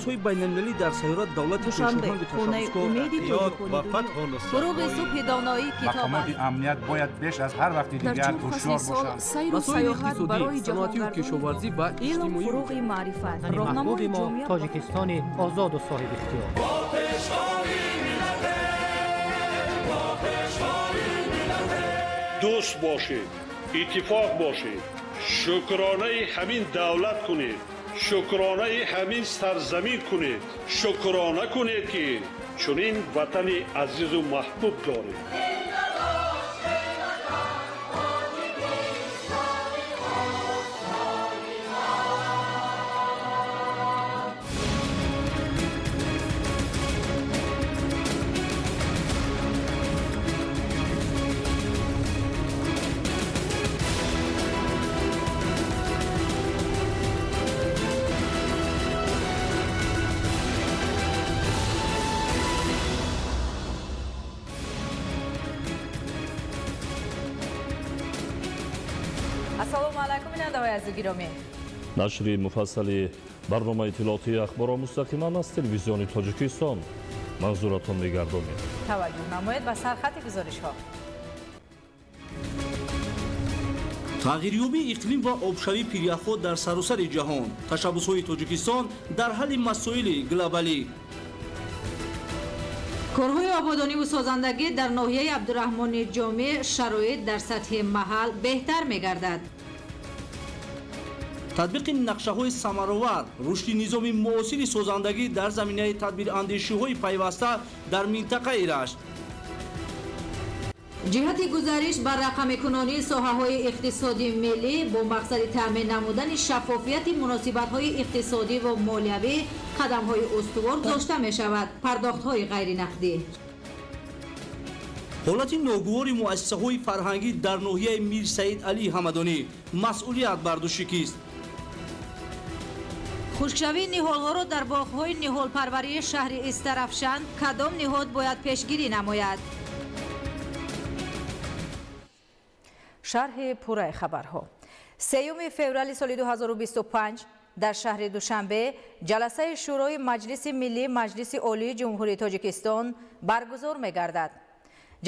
Ташаббусҳои байналмилалӣ дар сайёра давлати Душанбе, пешоҳангу хонаи ташаббускор. Умеди Эҳтиёт тоҷикони ва дунё. фатҳу Фуруғи нусратҳои субҳи доноӣ китоб Мақомоти аст. амният бояд беш аз ҳар вақти Дар дигар чор фасли ҳушёр сол бошанд. сайру Масоили саёҳат иқтисодӣ, барои саноатию ҷаҳонгардони кишоварзӣ ва илм, иҷтимоӣ. фуруғи маърифат, Ватани роҳнамои маҳбуби мо ҷомеа ба Тоҷикистони озоду соҳибихтиёр. Дӯст бошед, иттифоқ бошед, шукронаи ҳамин давлат кунед, шукронаи ҳамин сарзамин кунед, шукрона кунед, ки чунин ватани азизу маҳбуб доред. Ассалому алайкум, бинандаҳои азизу гиромӣ. Нашри муфассали барномаи иттилоотии ахборро мустақиман аз телевизиони Тоҷикистон манзуратон мегардонем. Таваҷҷӯҳ намоед ба сархати гузоришҳо. Тағйирёбии иқлим ва обшавии пиряхҳо дар саросари ҷаҳон, ташаббусҳои Тоҷикистон дар ҳалли масоили глобалӣ. Корҳои ободониву созандагӣ дар ноҳияи Абдураҳмони Ҷомӣ, шароит дар сатҳи маҳал беҳтар мегардад. Татбиқи нақшаҳои самаровар, рушди низоми муосири созандагӣ дар заминаи тадбирандешиҳои пайваста дар минтақаи Рашт. Ҷиҳати гузариш ба рақамикунонии соҳаҳои иқтисодии миллӣ бо мақсади таъмин намудани шаффофияти муносибатҳои иқтисодӣ ва молиявӣ қадамҳои устувор гузошта мешавад. Пардохтҳои ғайринақдӣ. Ҳолати ногувори муассисаҳои фарҳангӣ дар ноҳияи Мир Саид Алӣ Ҳамадонӣ, масъулият бар дӯши кист? Хушкшавии ниҳолҳоро дар боғҳои ниҳолпарварии шаҳри Истарафшан кадом ниҳод бояд пешгирӣ намояд? Шарҳи пурраи хабарҳо. 3 феврали соли 2025 дар шаҳри Душанбе ҷаласаи Шӯрои Маҷлиси Миллии Маҷлиси Олии Ҷумҳурии Тоҷикистон баргузор мегардад.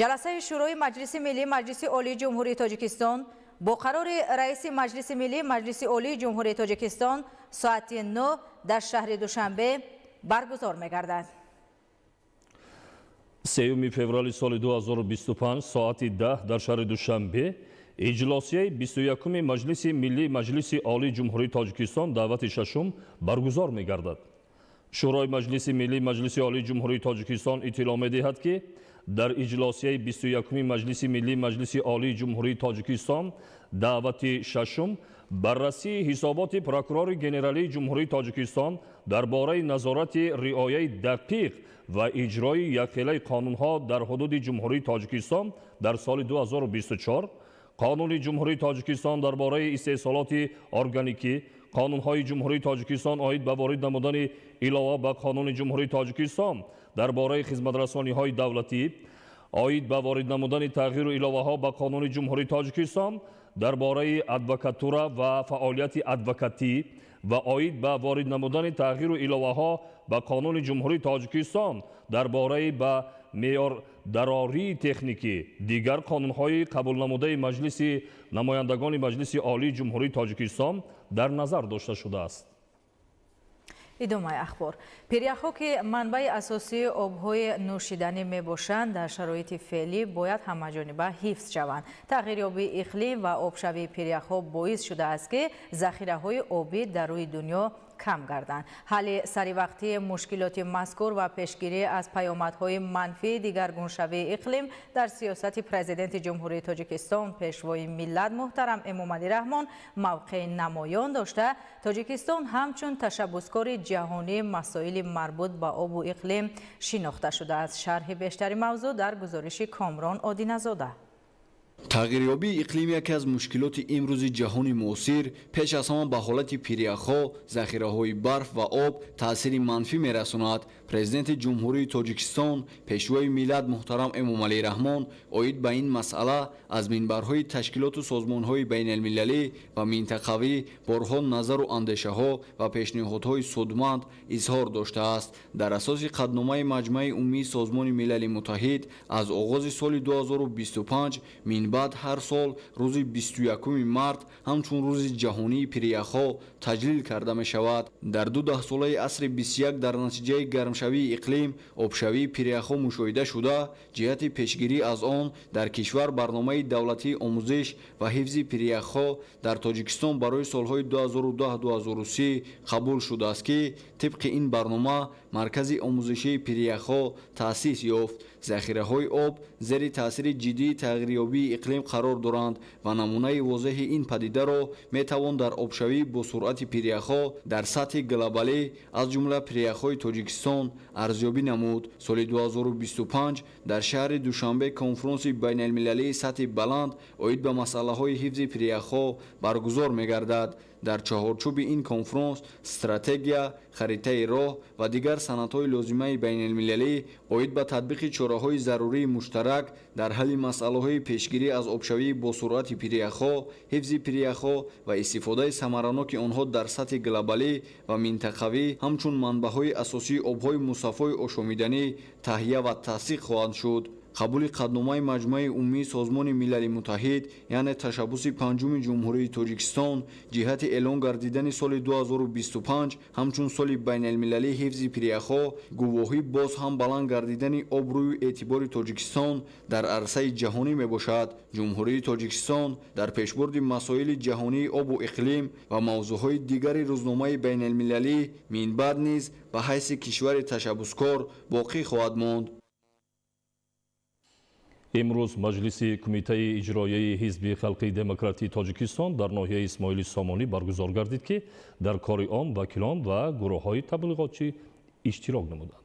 Ҷаласаи Шӯрои Маҷлиси Миллии Маҷлиси Олии Ҷумҳурии Тоҷикистон бо қарори Раиси Маҷлиси Миллии Маҷлиси Олии Ҷумҳурии Тоҷикистон соати 9 дар шаҳри Душанбе баргузор мегардад. 3 феврали соли 2025 соати 10 дар шаҳри Душанбе иҷлосияи 21-уми Маҷлиси Миллии Маҷлиси Олии Ҷумҳурии Тоҷикистон даъвати шашум баргузор мегардад. Шӯрои Маҷлиси Миллии Маҷлиси Олии Ҷумҳурии Тоҷикистон иттилоъ медиҳад, ки дар иҷлосияи 21-уми Маҷлиси Миллии Маҷлиси Олии Ҷумҳурии Тоҷикистон даъвати шашум баррасии ҳисоботи прокурори генералии Ҷумҳурии Тоҷикистон дар бораи назорати риояи дақиқ ва иҷрои якхелаи қонунҳо дар ҳудуди Ҷумҳурии Тоҷикистон дар соли 2024, Қонуни Ҷумҳурии Тоҷикистон дар бораи истеҳсолоти органикӣ, қонунҳои Ҷумҳурии Тоҷикистон оид ба ворид намудани илова ба Қонуни Ҷумҳурии Тоҷикистон дар бораи хизматрасониҳои давлатӣ, оид ба ворид намудани тағйиру иловаҳо ба Қонуни Ҷумҳурии Тоҷикистон дар бораи адвокатура ва фаъолияти адвокатӣ ва оид ба ворид намудани тағйиру иловаҳо ба Қонуни Ҷумҳурии Тоҷикистон дар бораи ба меъёрдарории техникӣ, дигар қонунҳои қабулнамудаи Маҷлиси намояндагони Маҷлиси Олии Ҷумҳурии Тоҷикистон дар назар дошта шудааст. Идомаи ахбор. Пиряхҳо, ки манбаи асосии обҳои нӯшиданӣ мебошанд, дар шароити феълӣ бояд ҳамаҷониба ҳифз шаванд. Тағйирёбии иқлим ва обшавии пиряхҳо боис шудааст, ки захираҳои обӣ дар рӯи дунё кам гарданд. Ҳалли саривақтии мушкилоти мазкур ва пешгирӣ аз паёмадҳои манфии дигаргуншавии иқлим дар сиёсати Президенти Ҷумҳурии Тоҷикистон, Пешвои миллат муҳтарам Эмомалӣ Раҳмон мавқеи намоён дошта, Тоҷикистон ҳамчун ташаббускори ҷаҳонии масоили марбут ба обу иқлим шинохта шудааст. Шарҳи бештари мавзӯъ дар гузориши Комрон Одиназода. Тағйирёбии иқлим яке аз мушкилоти имрӯзи ҷаҳони муосир, пеш аз ҳама ба ҳолати пиряхҳо, захираҳои барф ва об таъсири манфӣ мерасонад. Президенти Ҷумҳурии Тоҷикистон, Пешвои миллат муҳтарам Эмомалӣ Раҳмон оид ба ин масъала аз минбарҳои ташкилоту созмонҳои байналмилалӣ ва минтақавӣ борҳо назару андешаҳо ва пешниҳодҳои судманд изҳор доштааст. Дар асоси қатъномаи Маҷмаи Умумии Созмони Милали Муттаҳид аз оғози соли 2025 минбаъд ҳар сол рӯзи 21 март ҳамчун рӯзи ҷаҳонии пиряхҳо таҷлил карда мешавад. Дар ду даҳсолаи асри 21 дар натиҷаи гармшавии иқлим обшавии пиряхҳо мушоҳида шуда, ҷиҳати пешгирӣ аз он дар кишвар барномаи давлатии омӯзиш ва ҳифзи пиряхҳо дар Тоҷикистон барои солҳои 2010-2030 қабул шудааст, ки тибқи ин барнома маркази омӯзишии пиряхҳо таъсис ёфт. Захираҳои об зери таъсири ҷиддии тағйирёбии иқлим қарор доранд ва намунаи возеҳи ин падидаро метавон дар обшавии босуръати пиряхҳо дар сатҳи глобалӣ, аз ҷумла пиряхҳои Тоҷикистон, арзёбӣ намуд. Соли 2025 дар шаҳри Душанбе конфронси байналмилалии сатҳи баланд оид ба масъалаҳои ҳифзи пиряхҳо баргузор мегардад. Дар чаҳорчӯби ин конфронс стратегия, харитаи роҳ ва дигар санадҳои лозимаи байналмилалӣ оид ба татбиқи чораҳои зарурии муштарак дар ҳалли масъалаҳои пешгирӣ аз обшавии босуръати пиряхҳо, ҳифзи пиряхҳо ва истифодаи самараноки онҳо дар сатҳи глобалӣ ва минтақавӣ ҳамчун манбаъҳои асосии обҳои мусаффои ошомиданӣ таҳия ва тасдиқ хоҳанд шуд. Қабули қатъномаи Маҷмӯаи Умумии Созмони Милали Муттаҳид, яъне ташаббуси панҷуми Ҷумҳурии Тоҷикистон ҷиҳати эълон гардидани соли 2025 ҳамчун соли байналмилалии ҳифзи пиряхҳо гувоҳӣ боз ҳам баланд гардидани обрӯю эътибори Тоҷикистон дар арсаи ҷаҳонӣ мебошад. Ҷумҳурии Тоҷикистон дар пешбурди масоили ҷаҳонии обу иқлим ва мавзӯъҳои дигари рӯзномаи байналмилалӣ минбаъд низ ба ҳайси кишвари ташаббускор боқӣ хоҳад монд. Имрӯз Маҷлиси Кумитаи иҷроияи Ҳизби Халқии Демократии Тоҷикистон дар ноҳияи Исмоили Сомонӣ баргузор гардид, ки дар кори он вакилон ва гурӯҳҳои таблиғотчӣ иштирок намуданд.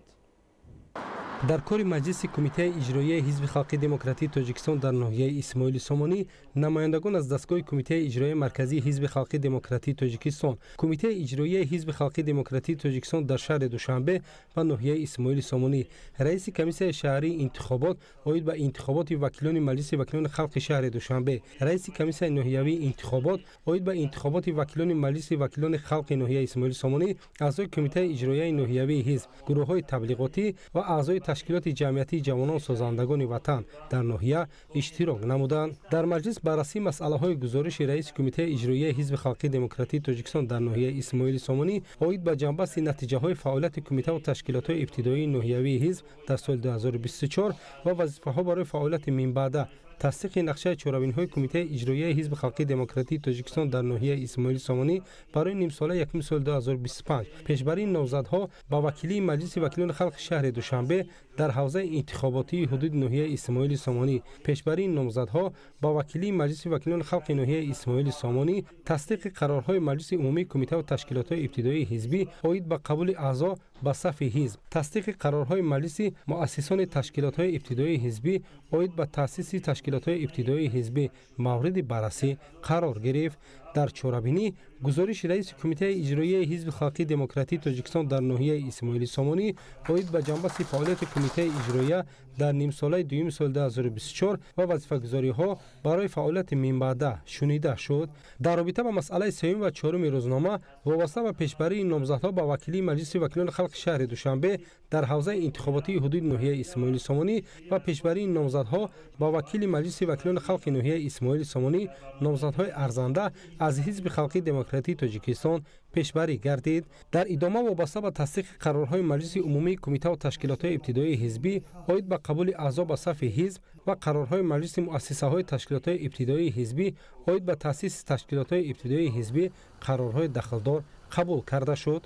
Дар кори Маҷлиси Кумитаи иҷроияи Ҳизби Халқии Демократии Тоҷикистон дар ноҳияи Исмоили Сомонӣ намояндагон аз дастгоҳи Кумитаи иҷроияи Марказии Ҳизби Халқии Демократии Тоҷикистон, Кумитаи иҷроияи Ҳизби Халқии Демократии Тоҷикистон дар шаҳри Душанбе ва ноҳияи Исмоили Сомонӣ, раиси комиссияи шаҳрии интихобот оид ба интихоботи вакилони Маҷлиси вакилони халқи шаҳри Душанбе, раиси комиссияи ноҳиявии интихобот оид ба интихоботи вакилони Маҷлиси вакилони халқи ноҳияи Исмоили Сомонӣ, аъзои Кумитаи иҷроияи ноҳиявии ҳизб, гурӯҳҳои таблиғотӣ ва аъзои ташкилоти ҷамъиятии ҷавонон созандагони ватан дар ноҳия иштирок намуданд. Дар маҷлис баррасии масъалаҳои гузориши раиси Кумитаи иҷроияи Ҳизби Халқии Демократии Тоҷикистон дар ноҳияи Исмоили Сомонӣ оид ба ҷанбасти натиҷаҳои фаъолияти кумитаву ташкилотҳои ибтидоии ноҳиявии ҳизб дар соли 2024 ва вазифаҳо барои фаъолияти минбаъда, тасдиқи нақшаи чорабиниҳои Кумитаи иҷроияи Ҳизби Халқии Демократии Тоҷикистон дар ноҳияи Исмоили Сомонӣ барои нимсолаи якуми соли 2025, пешбарии номзадҳо ба вакилии Маҷлиси вакилони халқи шаҳри Душанбе дар ҳавзаи интихоботии ҳудуди ноҳияи Исмоили Сомонӣ, пешбарии номзадҳо ба вакилии Маҷлиси вакилони халқи ноҳияи Исмоили Сомонӣ, тасдиқи қарорҳои Маҷлиси Умумии кумитаву ташкилотҳои ибтидоии ҳизбӣ оид ба қабули аъзо ба сафи ҳизб, тасдиқи қарорҳои Маҷлиси муассисони ташкилотҳои ибтидоии ҳизбӣ оид ба таъсиси ташкилотҳои ибтидоии ҳизбӣ мавриди баррасӣ қарор гирифт. Дар чорабинӣ гузориши раиси Кумитаи иҷроияи Ҳизби Халқии Демократии Тоҷикистон дар ноҳияи Исмоили Сомонӣ оид ба ҷанбасти фаъолияти Кумитаи иҷроия дар нимсолаи дуюми соли 2024 ва вазифагузориҳо барои фаъолияти минбаъда шунида шуд. Дар робита ба масъалаи сеюм ва чоруми рӯзнома вобаста ба пешбарии номзадҳо ба вакилии Маҷлиси вакилони халқи шаҳри Душанбе дар ҳавзаи интихоботии ҳудуди ноҳияи Исмоили Сомонӣ ва пешбарии номзадҳо ба вакили Маҷлиси вакилони халқи ноҳияи Исмоили Сомонӣ, номзадҳои арзанда аз Ҳизби Халқии Демократии Тоҷикистон пешбарӣ гардид. Дар идома вобаста ба тасдиқи қарорҳои Маҷлиси Умумии кумитаву ташкилотҳои ибтидоии ҳизбӣ оид ба қабули аъзо ба сафи ҳизб ва қарорҳои Маҷлиси муассисаҳои ташкилотҳои ибтидоии ҳизбӣ оид ба таъсиси ташкилотҳои ибтидоии ҳизбӣ қарорҳои дахлдор қабул карда шуд.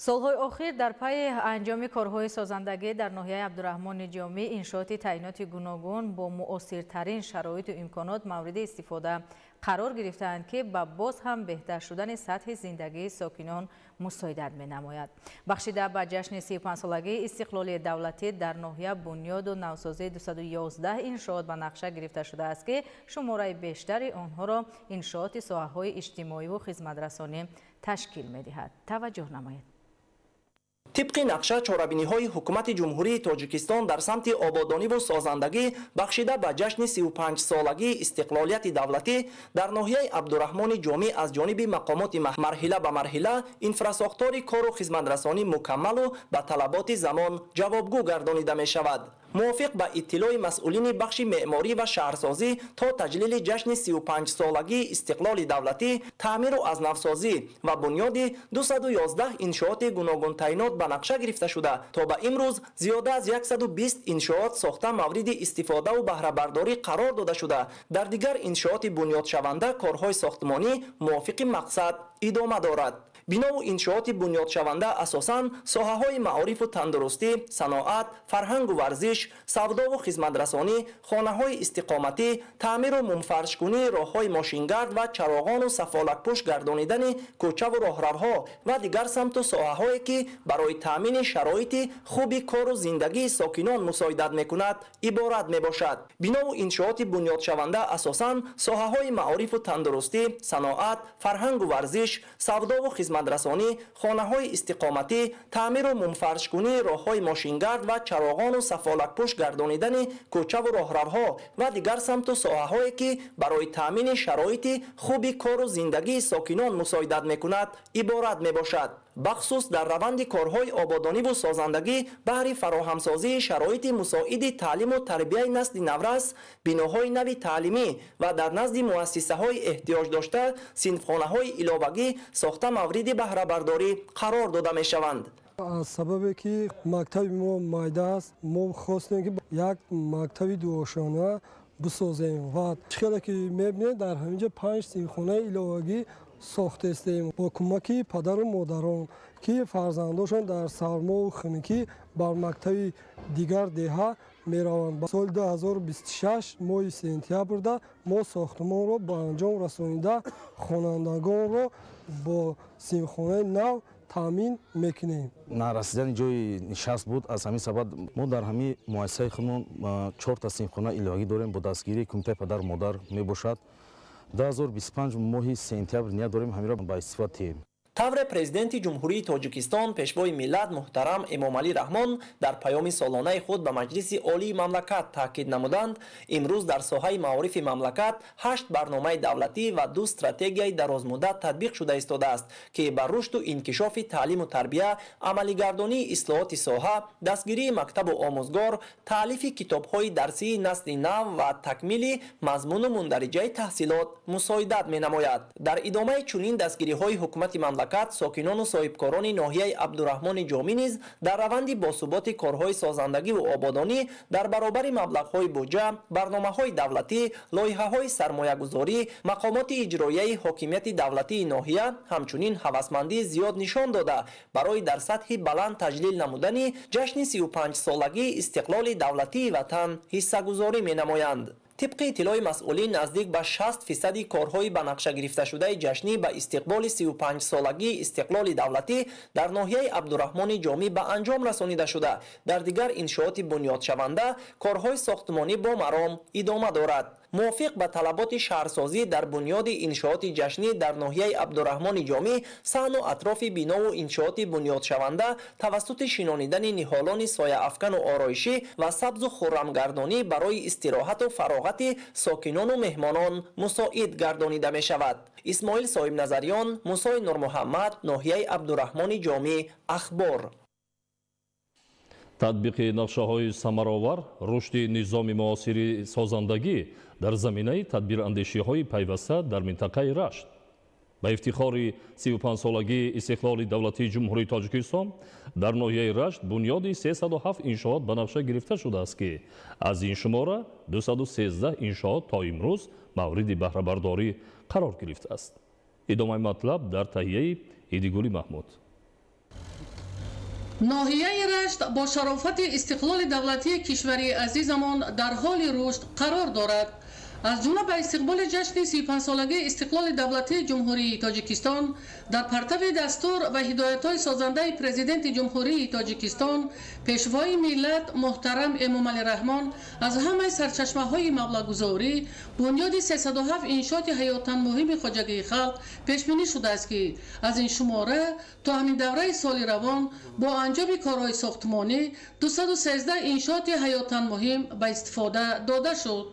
Солҳои охир дар пайи анҷоми корҳои созандагӣ дар ноҳияи Абдураҳмони Ҷомӣ иншооти таъиноти гуногун бо муосиртарин шароиту имконот мавриди истифода Қарор гирифтаанд, ки ба боз ҳам беҳтар шудани сатҳи зиндагии сокинон мусоидат менамояд. Бахшида ба ҷашни 35-солагии истиқлолии давлатӣ дар ноҳия бунёду навсозии 211 иншоот ба нақша гирифта шудааст, ки шумораи бештари онҳоро иншооти соҳаҳои иҷтимоиву хизматрасонӣ ташкил медиҳад. Таваҷҷӯҳ намоед. Тибқи нақша, чорабиниҳои Ҳукумати Ҷумҳурии Тоҷикистон дар самти ободониву созандагӣ бахшида ба ҷашни 35-солагии истиқлолияти давлатӣ дар ноҳияи Абдураҳмони Ҷомӣ аз ҷониби мақомоти марҳила ба марҳила инфрасохтори кору хизматрасонӣ мукаммалу ба талаботи замон ҷавобгӯ гардонида мешавад. Мувофиқ ба иттилои масъулини бахши меъморӣ ва шаҳрсозӣ, то таҷлили ҷашни 35-солагии истиқлоли давлатӣ таъмиру азнавсозӣ ва бунёди 211 иншооти гуногунтайнот ба нақша гирифта шуда, то ба имрӯз зиёда аз 120 иншоот сохта, мавриди истифодаву баҳрабардорӣ қарор дода шуда, дар дигар иншооти бунёдшаванда корҳои сохтмонӣ мувофиқи мақсад идома дорад. Бинову иншооти бунёдшаванда асосан соҳаҳои маорифу тандурустӣ, саноат, фарҳангу варзиш, савдову хизматрасонӣ, хонаҳои истиқоматӣ, таъмиру мумфаршкунии роҳҳои мошингард ва чароғону сафолакпӯш гардонидани кӯчаву роҳравҳо ва дигар самту соҳаҳое, ки барои таъмини шароити хуби кору зиндагии сокинон мусоидат мекунад, иборат мебошад. Бинову иншооти бунёдшаванда асосан соҳаҳои маорифу тандурустӣ, саноат, фарҳангу варзиш, савдову хизматрасонӣ, хонаҳои истиқоматӣ, таъмиру мумфаршкунии роҳҳои мошингард ва чароғону сафолакпӯш гардонидани кӯчаву роҳравҳо ва дигар самту соҳаҳое, ки барои таъмини шароити хуби кору зиндагии сокинон мусоидат мекунад, иборат мебошад. Бахусус дар раванди корҳои ободониву созандагӣ баҳри фароҳамсозии шароити мусоиди таълиму тарбияи насли наврас биноҳои нави таълимӣ ва дар назди муассисаҳои эҳтиёҷдошта синфхонаҳои иловагӣ сохта, мавриди баҳрабардорӣ қарор дода мешаванд. Аз сабабе ки мактаби мо майда аст, мо хостем, ки як мактаби дуошона бисозем, ва чӣ хеле ки мебинед, дар ҳамин ҷо панҷ синфхонаи иловагӣ сохтестем бо кӯмаки падару модарон, ки фарзандошон дар сармову хунукӣ бар мактаби дигар деҳа мераванд. Соли 2026 моҳи сентябрда мо сохтмонро ба анҷом расонида, хонандагонро бо синфхонаи нав таъмин мекунем. Нарасидани ҷои нишаст буд. Аз ҳамин сабаб мо дар ҳамин муассисаи худмон чорта синфхона иловагӣ дорем, бо дастгирии кумитаи падару модар мебошад. 2025 моҳи сентябр ният дорем ҳаминро ба истифода диҳем. Тавре Президенти Ҷумҳурии Тоҷикистон, Пешвои миллат муҳтарам Эмомалӣ Раҳмон дар паёми солонаи худ ба Маҷлиси Олии мамлакат таъкид намуданд, имрӯз дар соҳаи маорифи мамлакат ҳашт барномаи давлатӣ ва ду стратегияи дарозмуддат татбиқ шуда истодааст, ки ба рушду инкишофи таълиму тарбия, амалигардонии ислоҳоти соҳа, дастгирии мактабу омӯзгор, таълифи китобҳои дарсии насли нав ва такмили мазмуну мундариҷаи таҳсилот мусоидат менамояд. Дар идомаи чунин дастгириҳои ҳукумати мамлакат, сокинону соҳибкорони ноҳияи Абдураҳмони Ҷомӣ низ дар раванди босуботи корҳои созандагиву ободонӣ дар баробари маблағҳои буҷа, барномаҳои давлатӣ, лоиҳаҳои сармоягузорӣ, мақомоти иҷроияи ҳокимияти давлатии ноҳия ҳамчунин ҳавасмандии зиёд нишон дода, барои дар сатҳи баланд таҷлил намудани ҷашни 35-солагии истиқлоли давлатии ватан ҳиссагузорӣ менамоянд. Тибқи иттилои масъулин, наздик ба 60 фисади корҳои ба нақша гирифташудаи ҷашнӣ ба истиқболи 35-солагии истиқлоли давлатӣ дар ноҳияи Абдураҳмони Ҷомӣ ба анҷом расонида шуда, дар дигар иншооти бунёдшаванда корҳои сохтмонӣ бо маром идома дорад. Мувофиқ ба талаботи шаҳрсозӣ, дар бунёди иншооти ҷашнӣ дар ноҳияи Абдураҳмони Ҷомӣ саҳну атрофи бинову иншооти бунёдшаванда тавассути шинонидани ниҳолони сояафкану ороишӣ ва сабзу хуррамгардонӣ барои истироҳату фароғати сокинону меҳмонон мусоид гардонида мешавад. Исмоил Соҳибназарён, Мусои Нурмуҳаммад, ноҳияи Абдураҳмони Ҷомӣ, «Ахбор». Татбиқи нақшаҳои самаровар, рушди низоми муосири созандагӣ дар заминаи тадбирандешиҳои пайваста дар минтақаи Рашт ба ифтихори 35-солагии истиқлоли давлатии Ҷумҳурии Тоҷикистон дар ноҳияи Рашт бунёди 307 иншоот ба нақша гирифта шудааст, ки аз ин шумора 213 иншоот то имрӯз мавриди баҳрабардорӣ қарор гирифтааст. Идомаи матлаб дар таҳияи Идигули Маҳмуд. Ноҳияи Рашт бо шарофати истиқлоли давлатии кишвари азизамон дар ҳоли рушд қарор дорад. Аз ҷумла ба истиқболи ҷашни 35-солагии истиқлоли давлатии Ҷумҳурии Тоҷикистон дар партави дастур ва ҳидоятҳои созандаи Президенти Ҷумҳурии Тоҷикистон, Пешвои миллат муҳтарам Эмомалӣ Раҳмон аз ҳамаи сарчашмаҳои маблағгузорӣ бунёди 307 иншооти ҳаётан муҳими хоҷагии халқ пешбинӣ шудааст, ки аз ин шумора то ҳамин давраи соли равон бо анҷоми корҳои сохтмонӣ 213 иншооти ҳаётан муҳим ба истифода дода шуд.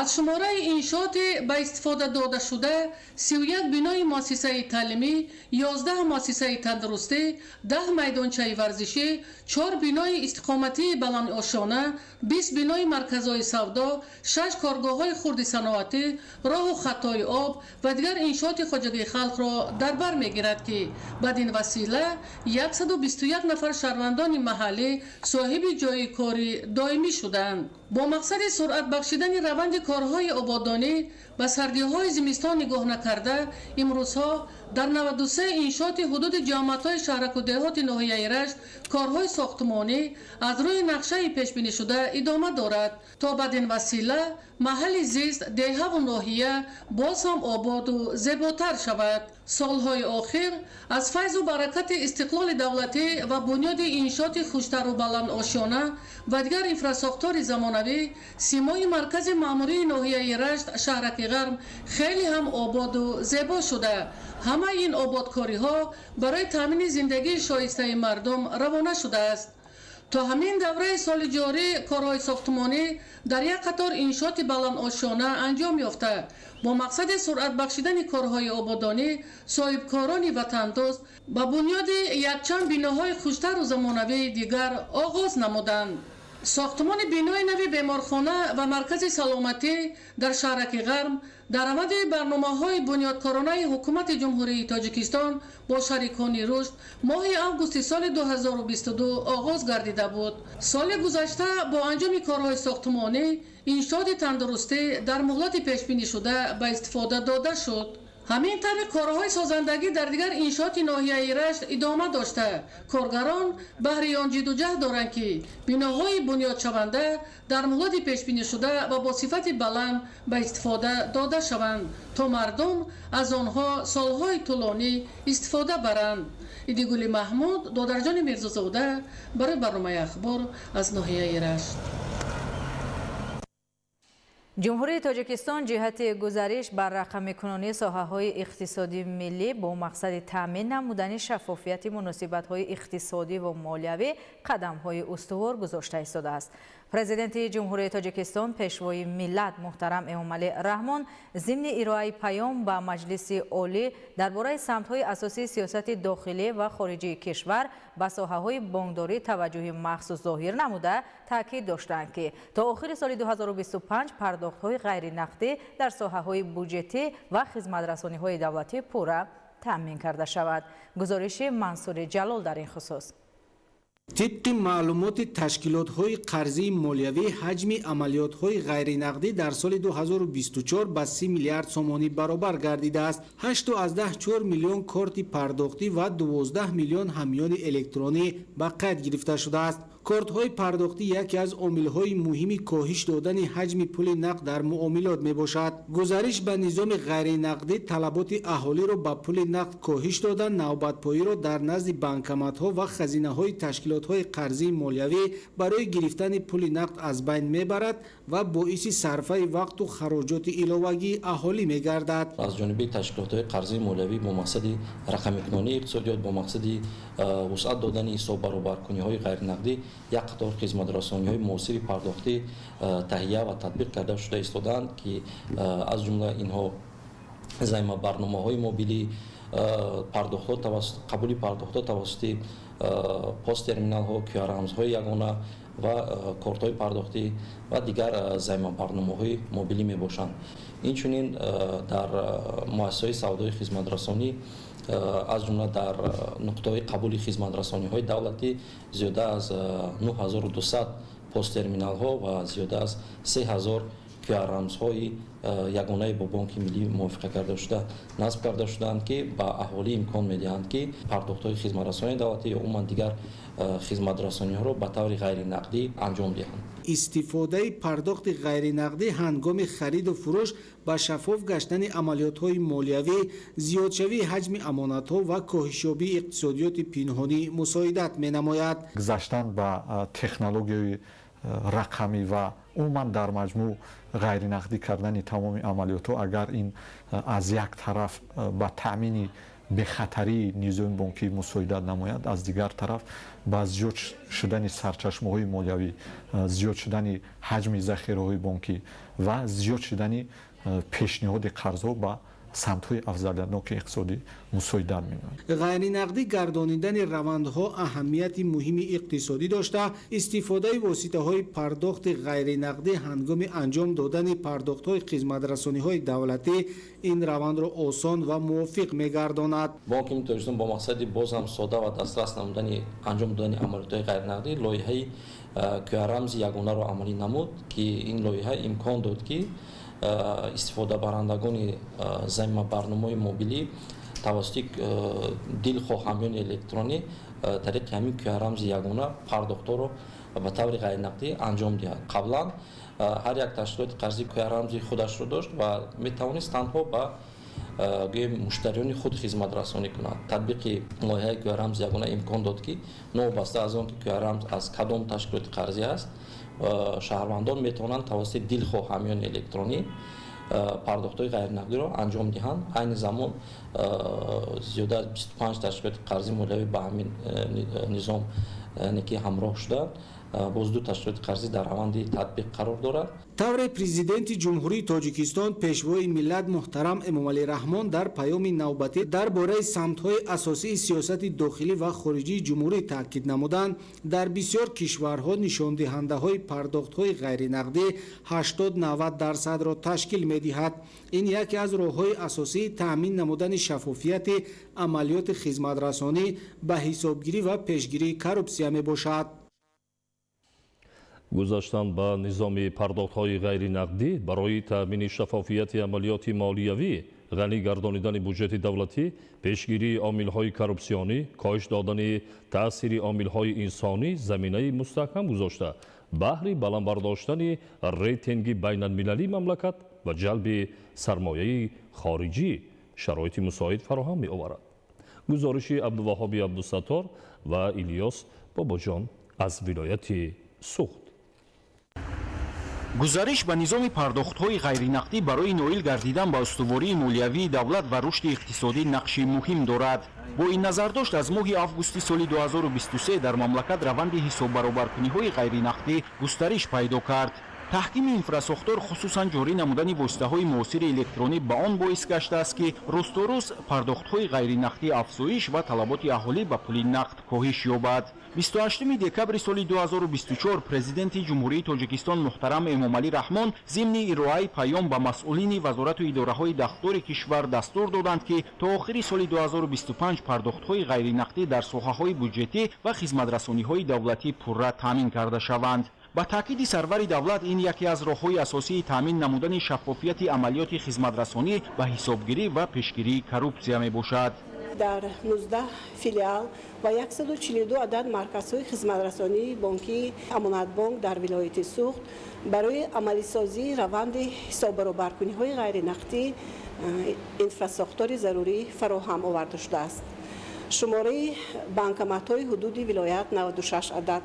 Аз шумораи иншооти ба истифода додашуда 31 бинои муассисаи таълимӣ, 11 муассисаи тандурустӣ, 10 майдончаи варзишӣ, 4 бинои истиқоматии баландошёна, 20 бинои марказҳои савдо, 6 коргоҳҳои хурди саноатӣ, роҳу хатҳои об ва дигар иншооти хоҷагии халқро дар бар мегирад, ки бадин васила 121 нафар шаҳрвандони маҳаллӣ соҳиби ҷойи кори доимӣ шуданд. Бо мақсади суръат бахшидани раванди корҳои ободонӣ ба сардиҳои зимистон нигоҳ накарда, имрӯзҳо дар 93 иншооти ҳудуди ҷамоатҳои шаҳраку деҳоти ноҳияи Рашт корҳои сохтмонӣ аз рӯи нақшаи пешбинишуда идома дорад, то бадин васила маҳалли зист, деҳаву ноҳия боз ҳам ободу зеботар шавад. Солҳои охир аз файзу баракати истиқлоли давлатӣ ва бунёди иншооти хуштару баландошёна ва дигар инфрасохтори замонавӣ симои маркази маъмурии ноҳияи Рашт, шаҳраки Ғарб, хеле ҳам ободу зебо шуда, ҳамаи ин ободкориҳо барои таъмини зиндагии шоистаи мардум равона шудааст. То ҳамин давраи соли ҷорӣ корҳои сохтмонӣ дар як қатор иншооти баландошёна анҷом ёфта, бо мақсади суръат бахшидани корҳои ободонӣ соҳибкорони ватандӯст ба бунёди якчанд биноҳои хуштару замонавии дигар оғоз намуданд. Сохтмони бинои нави беморхона ва маркази саломатӣ дар шаҳраки Ғарб дар раванди барномаҳои бунёдкоронаи Ҳукумати Ҷумҳурии Тоҷикистон бо шарикони рушд моҳи августи соли 2022 оғоз гардида буд. Соли гузашта бо анҷоми корҳои сохтмонӣ иншооти тандурустӣ дар муҳлати пешбинишуда ба истифода дода шуд. Ҳамин тариқ корҳои созандагӣ дар дигар иншооти ноҳияи Рашт идома дошта, коргарон баҳри он ҷидду ҷаҳд доранд, ки биноҳои бунёдшаванда дар муҳлати пешбинишуда ва бо сифати баланд ба истифода дода шаванд, то мардум аз онҳо солҳои тӯлонӣ истифода баранд. Идигули Маҳмуд, Додарҷони Мирзозода барои барномаи Ахбор аз ноҳияи Рашт. Ҷумҳурии Тоҷикистон ҷиҳати гузариш бар рақамикунонии соҳаҳои иқтисодии миллӣ бо мақсади таъмин намудани шаффофияти муносибатҳои иқтисодӣ ва молиявӣ қадамҳои устувор гузошта истодааст. Президенти Ҷумҳурии Тоҷикистон, Пешвои миллат муҳтарам Эмомалӣ Раҳмон зимни ироаи паём ба Маҷлиси Олӣ дар бораи самтҳои асосии сиёсати дохилӣ ва хориҷии кишвар ба соҳаҳои бонкдорӣ таваҷҷӯҳи махсус зоҳир намуда, таъкид доштанд, ки то охири соли 2025 пардохтҳои ғайринақдӣ дар соҳаҳои буҷетӣ ва хизматрасониҳои давлатӣ пурра таъмин карда шавад. Гузориши Мансури Ҷалол дар ин хусус. Тибқи маълумоти ташкилотҳои қарзии молиявӣ, ҳаҷми амалиётҳои ғайринақдӣ дар соли 2024 ба 30 миллиард сомонӣ баробар гардидааст. 8,4 миллион корти пардохтӣ ва 12 миллион ҳамёни электронӣ ба қайд гирифта шудааст. Кортҳои пардохтӣ яке аз омилҳои муҳими коҳиш додани ҳаҷми пули нақд дар муомилот мебошад. Гузариш ба низоми ғайринақдӣ талаботи аҳолиро ба пули нақд коҳиш дода, навбатпоиро дар назди банкоматҳо ва хазинаҳои ташкилотҳои қарзии молиявӣ барои гирифтани пули нақд аз байн мебарад ва боиси сарфаи вақту хароҷоти иловагии аҳолӣ мегардад. Аз ҷониби ташкилотҳои қарзии молиявӣ бо мақсади рақамикунонии иқтисодиёт, бо мақсади вусъат додани ҳисоббаробаркуниҳои ғайринақдӣ як қатор хизматрасониҳои муосири пардохтӣ таҳия ва татбиқ карда шуда истодаанд, ки аз ҷумла инҳо займабарномаҳои мобилӣ, қабули пардохтҳо тавассути посттерминалҳо, QR-рамзҳои ягона ва кортҳои пардохтӣ ва дигар займабарномаҳои мобилӣ мебошанд. Инчунин дар муассисаҳои савдои хизматрасонӣ, аз ҷумла дар нуқтаҳои қабули хизматрасониҳои давлатӣ зиёда аз 9200 посттерминалҳо ва зиёда аз 3000 QR-рамзҳои ягонаи бо Бонки Миллӣ мувофиқа карда шуда насб карда шудаанд, ки ба аҳолӣ имкон медиҳанд, ки пардохтҳои хизматрасонии давлатӣ ё умуман дигар хизматрасониҳоро ба таври ғайринақдӣ анҷом диҳанд. Истифодаи пардохти ғайринақдӣ ҳангоми хариду фурӯш ба шаффоф гаштани амалиётҳои молиявӣ, зиёдшавии ҳаҷми амонатҳо ва коҳишёбии иқтисодиёти пинҳонӣ мусоидат менамояд. Гузаштан ба технологияи рақамӣ ва умуман дар маҷмӯъ ғайринақдӣ кардани тамоми амалиётҳо, агар ин аз як тараф ба таъмини бехатарии низоми бонкӣ мусоидат намояд, аз дигар тараф ба зиёд шудани сарчашмаҳои молиявӣ, зиёд шудани ҳаҷми захираҳои бонкӣ ва зиёд шудани пешниҳоди қарзҳо ба самтҳои афзалиятноки иқтисодӣ мусоидат менамояд. Ғайринақдӣ гардонидани равандҳо аҳамияти муҳими иқтисодӣ дошта, истифодаи воситаҳои пардохти ғайринақдӣ ҳангоми анҷом додани пардохтҳои хизматрасониҳои давлатӣ ин равандро осон ва мувофиқ мегардонад. Бонки Миллии Тоҷикистон бо мақсади боз ҳам сода ва дастрас намудани анҷом додани амалиётҳои ғайринақдӣ лоиҳаи QR-рамзи ягонаро амалӣ намуд, ки ин лоиҳа имкон дод, ки истифодабарандагони замимабарномаҳои мобилӣ тавассути дилхоҳ ҳамёни электронӣ тариқи ҳамин QR-рамзи ягона пардохтҳоро ба таври ғайринақдӣ анҷом диҳад. Қаблан ҳар як ташкилоти қарзӣ QR-рамзи худашро дошт ва метавонист танҳо ба гӯем муштариёни худ хизматрасонӣ кунад. Татбиқи лоиҳаи QR-рамзи ягона имкон дод, ки новобаста аз он ки QR-рамз аз кадом ташкилоти қарзӣ аст, шаҳрвандон метавонанд тавассути дилхоҳ ҳамёни электронӣ пардохтҳои ғайринақдиро анҷом диҳанд. Айни замон зиёда аз 25 ташкилоти қарзии молиявӣ ба ҳамин низом яъне ки ҳамроҳ шуданд. Боз 2 ташкилоти қарзӣ дар раванди татбиқ қарор дорад. Тавре Президенти Ҷумҳурии Тоҷикистон, Пешвои миллат муҳтарам Эмомалӣ Раҳмон дар паёми навбатӣ дар бораи самтҳои асосии сиёсати дохилӣ ва хориҷии ҷумҳурӣ таъкид намуданд, дар бисёр кишварҳо нишондиҳандаҳои пардохтҳои ғайринақдӣ 80-90%-ро ташкил медиҳад. Ин яке аз роҳҳои асосии таъмин намудани шаффофияти амалиёти хизматрасонӣ ба ҳисобгирӣ ва пешгирии коррупсия мебошад. Гузаштан ба низоми пардохтҳои ғайринақдӣ барои таъмини шаффофияти амалиёти молиявӣ, ғанӣ гардонидани буҷети давлатӣ, пешгирии омилҳои коррупсионӣ, коҳиш додани таъсири омилҳои инсонӣ заминаи мустаҳкам гузошта, баҳри баланд бардоштани рейтинги байналмилалии мамлакат ва ҷалби сармояи хориҷӣ шароити мусоид фароҳам меоварад. Гузориши Абдуваҳоби Абдусаттор ва Илёс Бобоҷон аз вилояти Суғд. Гузариш ба низоми пардохтҳои ғайринақдӣ барои ноил гардидан ба устувории молиявии давлат ва рушди иқтисодӣ нақши муҳим дорад. Бо ин назардошт аз моҳи августи соли 2023 дар мамлакат раванди ҳисоббаробаркуниҳои ғайринақдӣ густариш пайдо кард. Таҳкими инфрасохтор, хусусан ҷорӣ намудани воситаҳои муосири электронӣ ба он боис гаштааст, ки рӯз то рӯз пардохтҳои ғайринақдӣ афзоиш ва талаботи аҳолӣ ба пули нақд коҳиш ёбад. 28 декабри соли 2024 Президенти Ҷумҳурии Тоҷикистон муҳтарам Эмомалӣ Раҳмон зимни ироаи паём ба масъулини вазорату идораҳои дахлдори кишвар дастур доданд, ки то охири соли 2025 пардохтҳои ғайринақдӣ дар соҳаҳои буҷетӣ ва хизматрасониҳои давлатӣ пурра таъмин карда шаванд. Ба таъкиди сарвари давлат, ин яке аз роҳҳои асосии таъмин намудани шаффофияти амалиёти хизматрасонӣ ба ҳисобгирӣ ва пешгирии коррупсия мебошад. Дар 19 филиал ва 142 адад марказҳои хизматрасонии бонкии Амонатбонк дар вилояти Суғд барои амалисозии раванди ҳисоббаробаркуниҳои ғайринақдӣ инфрасохтори зарурӣ фароҳам оварда шудааст. Шумораи банкоматҳои ҳудуди вилоят 96 адад,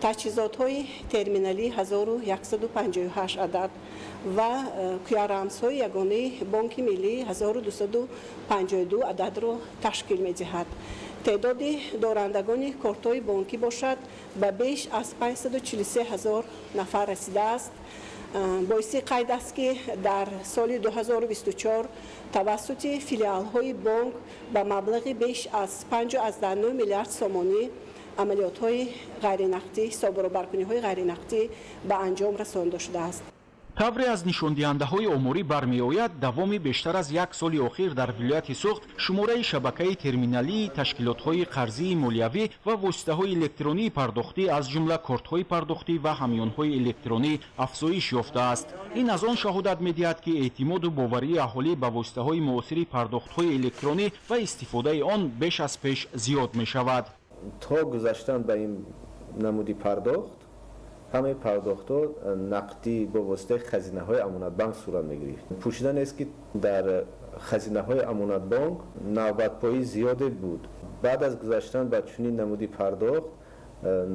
таҷҳизотҳои терминалӣ 1158 адад ва QR-рамзҳои ягонаи Бонки Миллӣ 1252 ададро ташкил медиҳад. Теъдоди дорандагони кортҳои бонкӣ бошад ба беш аз 543 ҳазор нафар расидааст. Боиси қайд аст, ки дар соли 2024 тавассути филиалҳои бонк ба маблағи беш аз 5,9 миллиард сомонӣ амалиётҳои ғайринақдӣ, ҳисоббаробаркуниҳои ғайринақдӣ ба анҷом расонда шудааст. Тавре аз нишондиҳандаҳои оморӣ бармеояд, давоми бештар аз як соли охир дар вилояти Суғд шумораи шабакаи терминалии ташкилотҳои қарзии молиявӣ ва воситаҳои электронии пардохтӣ, аз ҷумла кортҳои пардохтӣ ва ҳамёнҳои электронӣ афзоиш ёфтааст. Ин аз он шаҳодат медиҳад, ки эътимоду боварии аҳолӣ ба воситаҳои муосири пардохтҳои электронӣ ва истифодаи он беш аз пеш зиёд мешавад. То гузаштан ба ин намуди пардохт, ҳамаи пардохтҳо нақдӣ бо воситаи хазинаҳои Амонатбанк сурат мегирифт. Пӯшида нест, ки дар хазинаҳои Амонатбонк навбатпоӣ зиёде буд. Баъд аз гузаштан ба чунин намуди пардохт,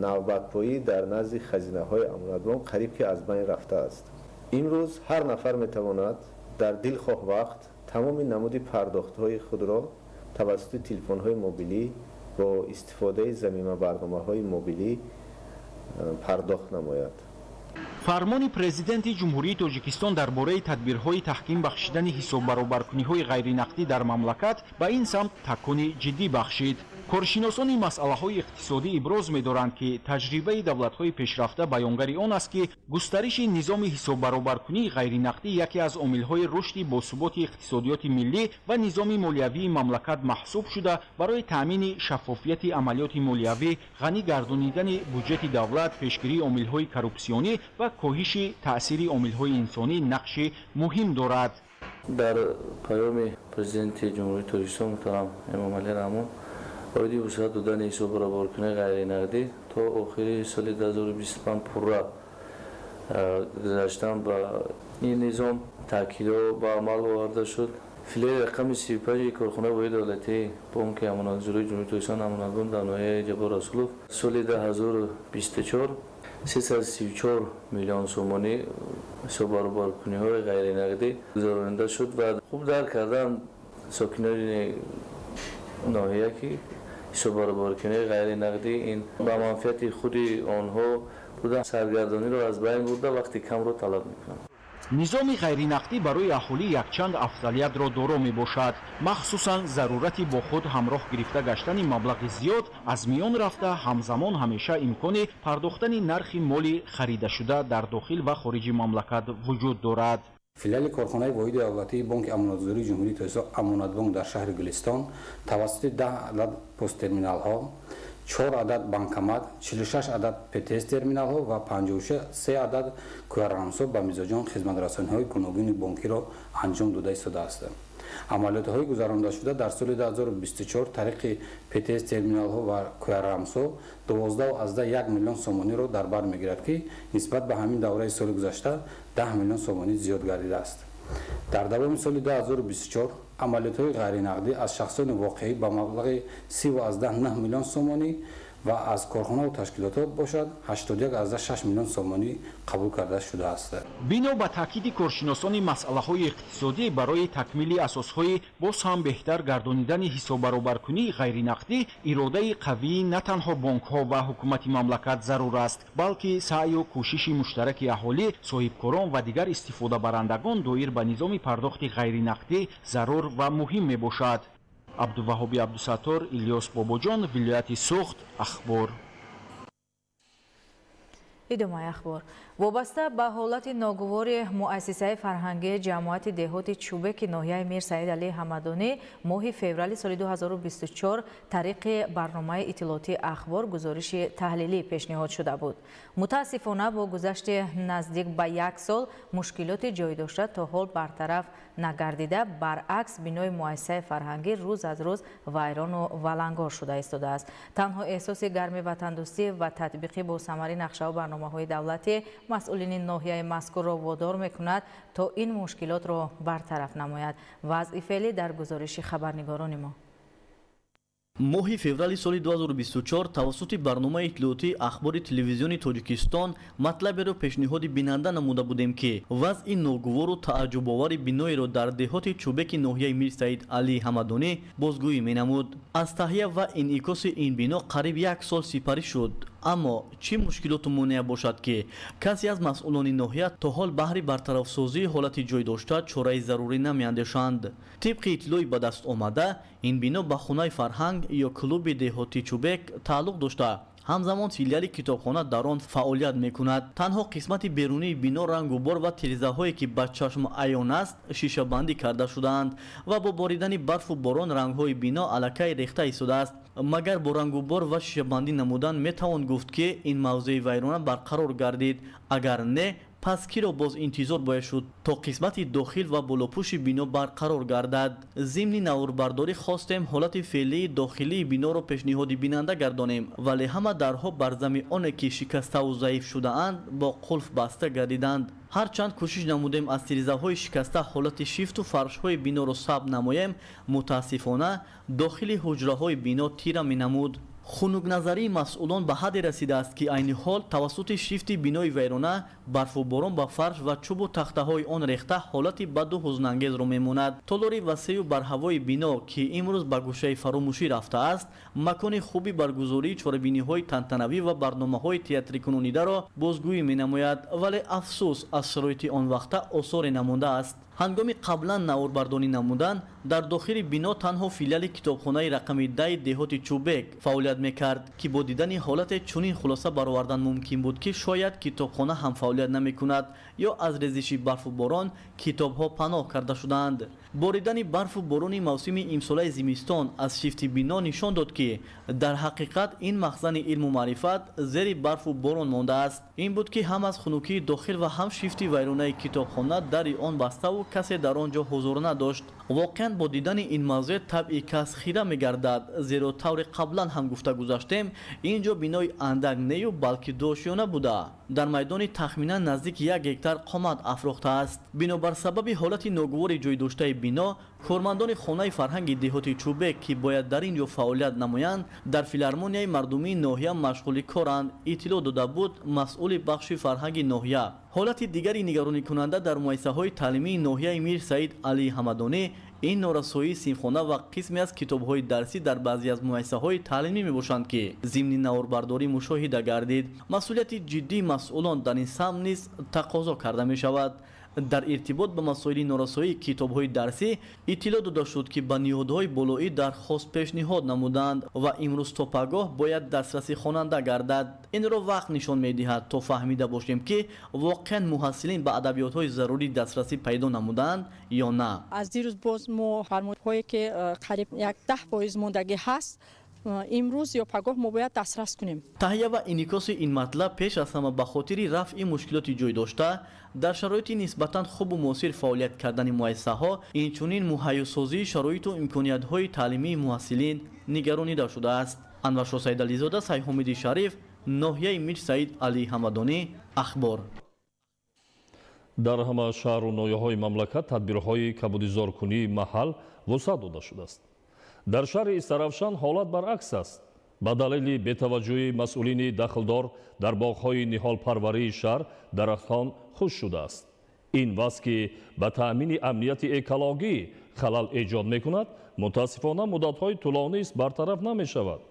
навбатпоӣ дар назди хазинаҳои Амонатбонк қариб ки аз байн рафтааст. Имрӯз ҳар нафар метавонад дар дилхоҳ вақт тамоми намуди пардохтҳои худро тавассути телефонҳои мобилӣ бо истифодаи замима барномаҳои мобилӣ пардохт намояд. Фармони Президенти Ҷумҳурии Тоҷикистон дар бораи тадбирҳои таҳким бахшидани ҳисоббаробаркуниҳои ғайринақдӣ дар мамлакат ба ин самт такони ҷиддӣ бахшид. Коршиносони масъалаҳои иқтисодӣ иброз медоранд, ки таҷрибаи давлатҳои пешрафта баёнгари он аст, ки густариши низоми ҳисоббаробаркунии ғайринақдӣ яке аз омилҳои рушди босуботи иқтисодиёти миллӣ ва низоми молиявии мамлакат маҳсуб шуда, барои таъмини шаффофияти амалиёти молиявӣ, ғанӣ гардонидани буҷети давлат, пешгирии омилҳои коррупсионӣ ва коҳиши таъсири омилҳои инсонӣ нақши муҳим дорад. Дар паёми Президенти Ҷумҳурии Тоҷикистон муҳтарам Эмомалӣ Раҳмон оиди вусъат додани ҳисоббаробаркунии ғайринақдӣ то охири соли 2025 пурра гузаштан ба ин низом таъкидҳо ба амал оварда шуд. Филиали рақами 35 корхонаи воҳиди давлатии Бонки Амонатгузории Ҷумҳурии Тоҷикистон Амонатбонк дар ноҳияи Ҷаббор Расулов соли 2024 334 миллион сомонӣ ҳисоббаробаркуниҳои ғайринақдӣ гузаронида шуд ва хуб дарк кардан сокинони ноҳия, ки ҳисоббаробаркунии ғайринақдӣ ин ба манфиати худи онҳо буда, саргардониро аз байн бурда, вақти камро талаб мекунанд. Низоми ғайринақдӣ барои аҳолӣ якчанд афзалиятро доро мебошад. Махсусан зарурати бо худ ҳамроҳ гирифта гаштани маблағи зиёд аз миён рафта, ҳамзамон ҳамеша имкони пардохтани нархи моли харидашуда дар дохил ва хориҷи мамлакат вуҷуд дорад. Филиали корхонаи воҳиди давлатии Бонки Амонатгузории Ҷумҳурии Тоҷикистон Амонатбонк дар шаҳри Гулистон тавассути 10 адад посттерминалҳо, 4 адад банкомат, 46 адад ПТС терминалҳо ва 53 адад QR-рамзҳо ба мизоҷон хизматрасониҳои гуногуни бонкиро анҷом дода истодааст. Амалиётҳои гузарондашуда дар соли 2024 тариқи ПТС терминалҳо ва QR-рамзҳо 12,1 миллион сомониро дар бар мегирад, ки нисбат ба ҳамин давраи соли гузашта 10 миллион сомонӣ зиёд гардидааст. Дар давоми соли 2024 амалиётҳои ғайринақдӣ аз шахсони воқеӣ ба маблағи 30,9 миллион сомонӣ ва аз корхонаву ташкилотҳо бошад 81,6 миллион сомонӣ қабул карда шудааст. Бино ба таъкиди коршиносони масъалаҳои иқтисодӣ, барои такмили асосҳои боз ҳам беҳтар гардонидани ҳисоббаробаркунии ғайринақдӣ иродаи қавии на танҳо бонкҳо ва ҳукумати мамлакат зарур аст, балки саъю кӯшиши муштараки аҳолӣ, соҳибкорон ва дигар истифодабарандагон доир ба низоми пардохти ғайринақдӣ зарур ва муҳим мебошад. Абдуваҳоби Абдусаттор, Илёс Бобоҷон, вилояти Суғд, Ахбор. Идомаи ахбор. Вобаста ба ҳолати ногувори муассисаи фарҳангии ҷамоати деҳоти Чӯбеки ноҳияи Мир Саид Алӣ Ҳамадонӣ моҳи феврали соли 2024 тариқи барномаи иттилоотии Ахбор гузориши таҳлилӣ пешниҳод шуда буд. Мутаассифона, бо гузашти наздик ба як сол мушкилоти ҷой дошта то ҳол бартараф нагардида, баръакс, бинои муассисаи фарҳангӣ рӯз аз рӯз вайрону валангор шуда истодааст. Танҳо эҳсоси гарми ватандӯстӣ ва татбиқи босамари нақшаву барномаҳои давлатӣ масъулини ноҳияи мазкурро водор мекунад, то ин мушкилотро бартараф намояд. Вазъи феълӣ дар гузориши хабарнигорони мо. Моҳи феврали соли 2024 тавассути барномаи иттилоотии Ахбори телевизиони Тоҷикистон матлаберо пешниҳоди бинанда намуда будем, ки вазъи ногувору тааҷҷубовари биноеро дар деҳоти Чӯбеки ноҳияи Мир Саид Алӣ Ҳамадонӣ бозгӯӣ менамуд. Аз таҳия ва инъикоси ин бино қариб як сол сипарӣ шуд, аммо чӣ мушкилоту монеа бошад, ки касе аз масъулони ноҳия то ҳол баҳри бартарафсозии ҳолати ҷой дошта чораи зарурӣ намеандешанд. Тибқи иттилои ба даст омада, ин бино ба хонаи фарҳанг ё клуби деҳоти Чӯбек тааллуқ дошта, Ҳамзамон филиали китобхона дар он фаъолият мекунад. Танҳо қисмати берунии бино рангу бор ва тирезаҳое, ки ба чашм аён аст, шишабандӣ карда шудаанд ва бо боридани барфу борон рангҳои бино аллакай рехта истодааст. Магар бо рангубор ва шишабандӣ намудан метавон гуфт, ки ин мавзеи вайрона барқарор гардид? Агар не, пас киро боз интизор бояд шуд, то қисмати дохил ва болопӯши бино барқарор гардад? Зимни наворбардорӣ хостем ҳолати феълии дохилии биноро пешниҳоди бинанда гардонем, вале ҳама дарҳо бар зами оне ки шикаставу заиф шудаанд, бо қулф баста гардиданд. Ҳарчанд кӯшиш намудем аз тирезаҳои шикаста ҳолати шифту фаршҳои биноро сабт намоем, мутаассифона, дохили ҳуҷраҳои бино тира менамуд. Хунукназарии масъулон ба ҳадде расидааст, ки айни ҳол тавассути шифти бинои вайрона барфу борон ба фарш ва чӯбу тахтаҳои он рехта, ҳолати баду ҳузнангезро мемонад. Толори васеъу барҳавои бино, ки имрӯз ба гӯшаи фаромӯшӣ рафтааст, макони хуби баргузории чорабиниҳои тантанавӣ ва барномаҳои театрикунонидаро бозгӯӣ менамояд, вале афсӯс, аз шароити он вақта осоре намондааст. Ҳангоми қаблан наворбардонӣ намудан дар дохили бино танҳо филиали китобхонаи рақами 10-и деҳоти Чӯбек фаъолият мекард, ки бо дидани ҳолате чунин хулоса баровардан мумкин буд, ки шояд китобхона ҳам фаъолият намекунад ё аз резиши барфу борон китобҳо паноҳ карда шудаанд. Боридани барфу борони мавсими имсолаи зимистон аз шифти бино нишон дод, ки дар ҳақиқат ин махзани илму маърифат зери барфу борон мондааст. Ин буд, ки ҳам аз хунукии дохил ва ҳам шифти вайронаи китобхона дари он баставу касе дар он ҷо ҳузур надошт. Воқеан, бо дидани ин мавзеъ табъи кас хира мегардад, зеро тавре қаблан ҳам гуфта гузаштем, ин ҷо бинои андак нею, балки дуошёна буда, дар майдони тахминан наздики 1 гектар қомат афрохтааст. Бинобар сабаби ҳолати ногувори ҷойдоштаи бино, кормандони хонаи фарҳанги деҳоти Чӯбек, ки бояд дар ин ҷо фаъолият намоянд, дар филармонияи мардумии ноҳия машғули коранд, иттилоъ дода буд масъули бахши фарҳанги ноҳия. Ҳолати дигари нигаронӣкунанда дар муассисаҳои таълимии ноҳияи Мир Саид Алии Ҳамадонӣ ин норасоии синфхона ва қисме аз китобҳои дарсӣ дар баъзе аз муассисаҳои таълимӣ мебошанд, ки зимни наворбардорӣ мушоҳида гардид. Масъулияти ҷиддии масъулон дар ин самт низ тақозо карда мешавад. Дар иртибот ба масоили норасоии китобҳои дарсӣ иттилоъ дода шуд, ки ба ниҳодҳои болоӣ дархост пешниҳод намуданд ва имрӯз то пагоҳ бояд дастраси хонанда гардад. Инро вақт нишон медиҳад, то фаҳмида бошем, ки воқеан муҳассилин ба адабиётҳои зарурӣ дастрасӣ пайдо намуданд ё на. Аз дирӯз боз мо фармудҳое, ки қариб як 10% мондагӣ ҳаст, имрӯз ё пагоҳ мо бояд дастрас кунем. Таҳия ва инъикоси ин матлаб пеш аз ҳама ба хотири рафъи мушкилоти ҷой дошта дар шароити нисбатан хубу муосир фаъолият кардани муассисаҳо, инчунин муҳайёсозии шароиту имкониятҳои таълимии муҳассилин нигаронида шудааст. Анваршо Саидализода, Сайҳомиди Шариф, ноҳияи Мир Саид Алии Ҳамадонӣ, Ахбор. Дар ҳама шаҳру ноҳияҳои мамлакат тадбирҳои кабудизоркунии маҳал вусъат дода шудааст. Дар шаҳри Истаравшан ҳолат баръакс аст. Ба далели бетаваҷҷӯҳии масъулини дахлдор дар боғҳои ниҳолпарварии шаҳр дарахтон хушк шудааст. Ин вазъ, ки ба таъмини амнияти экологӣ халал эҷод мекунад, мутаассифона, муддатҳои тӯлонист бартараф намешавад.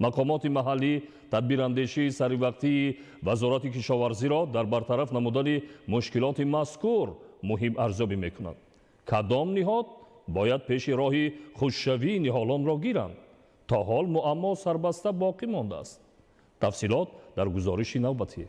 Мақомоти маҳаллӣ тадбирандешии саривақтии Вазорати кишоварзиро дар бартараф намудани мушкилоти мазкур муҳим арзёбӣ мекунанд. Кадом ниҳод бояд пеши роҳи хушкшавии ниҳолонро гиранд? То ҳол муаммо сарбаста боқӣ мондааст. Тафсилот дар гузориши навбатӣ.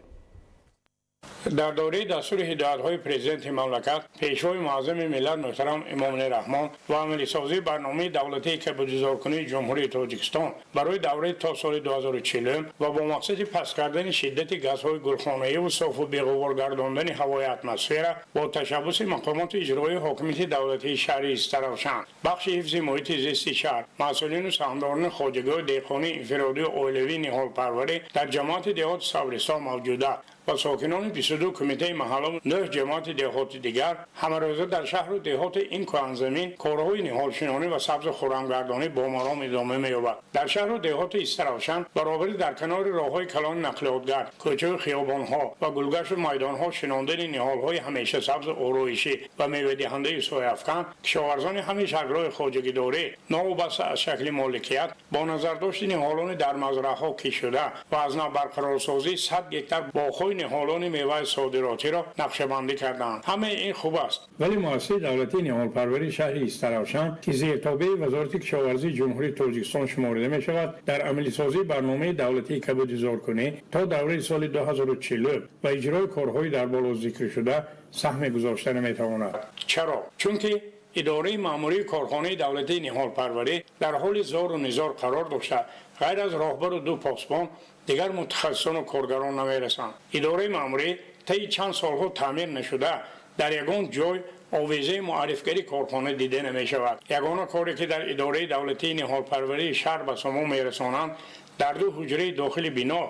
Дар доираи дастури ҳидоятҳои Президенти мамлакат, Пешвои муаззами миллат муҳтарам Эмомалӣ Раҳмон ва амалисозии барномаи давлатии кабудизоркунии Ҷумҳурии Тоҷикистон барои давраи то соли 2040 ва бо мақсади паст кардани шиддати газҳои гулхонаиву софу беғубор гардондани ҳавои атмосфера, бо ташаббуси мақомоти иҷроии ҳокимияти давлатии шаҳри Истаравшан, бахши ҳифзи муҳити зисти шаҳр, масъулину саҳмдорони хоҷагиҳои деҳқонии инфиродию оилавии ниҳолпарварӣ дар ҷамоати деҳоти Сабристон мавҷуда ва сокинони 22 кумитаи маҳаллу нӯҳ ҷамоати деҳоти дигар ҳамарӯза дар шаҳру деҳоти ин кӯҳанзамин корҳои ниҳолшинонӣ ва сабзу хуррамгардонӣ бо маром идома меёбад. Дар шаҳру деҳоти Истаравшан баробари дар канори роҳҳои калони нақлиётгард, кӯчаву хиёбонҳо ва гулгашту майдонҳо шинондани ниҳолҳои ҳамешасабзу ороишӣ ва мевадиҳандаи сояафкан, кишоварзони ҳамаи шаклҳои хоҷагидорӣ, новобаста аз шакли моликият, бо назардошти ниҳолони дар мазраъҳо кишт шуда ва аз нав барқарорсозии 100 гектар боғҳои ниҳолони меваи содиротиро нақшабандӣ кардаанд. Ҳамаи ин хуб аст, вале муассисаи давлатии ниҳолпарварии шаҳри Истаравшан, ки зертобеи Вазорати кишоварзии Ҷумҳурии Тоҷикистон шуморида мешавад, дар амалисозии барномаи давлатии кабудизоркунӣ то давраи соли 2040 ва иҷрои корҳои дар боло зикршуда саҳме гузошта наметавонад. Чаро? Чунки идораи маъмурии корхонаи давлатии ниҳолпарварӣ дар ҳоли зору низор қарор дошта, ғайр аз роҳбару ду посбон дигар мутахассисону коргарон намерасанд. Идораи маъмурӣ таи чанд солҳо таъмир нашуда, дар ягон ҷой овезаи муаррифгари корхона дида намешавад. Ягона коре ки дар идораи давлатии ниҳолпарварии шаҳр ба сомон мерасонанд, дар ду ҳуҷраи дохили бино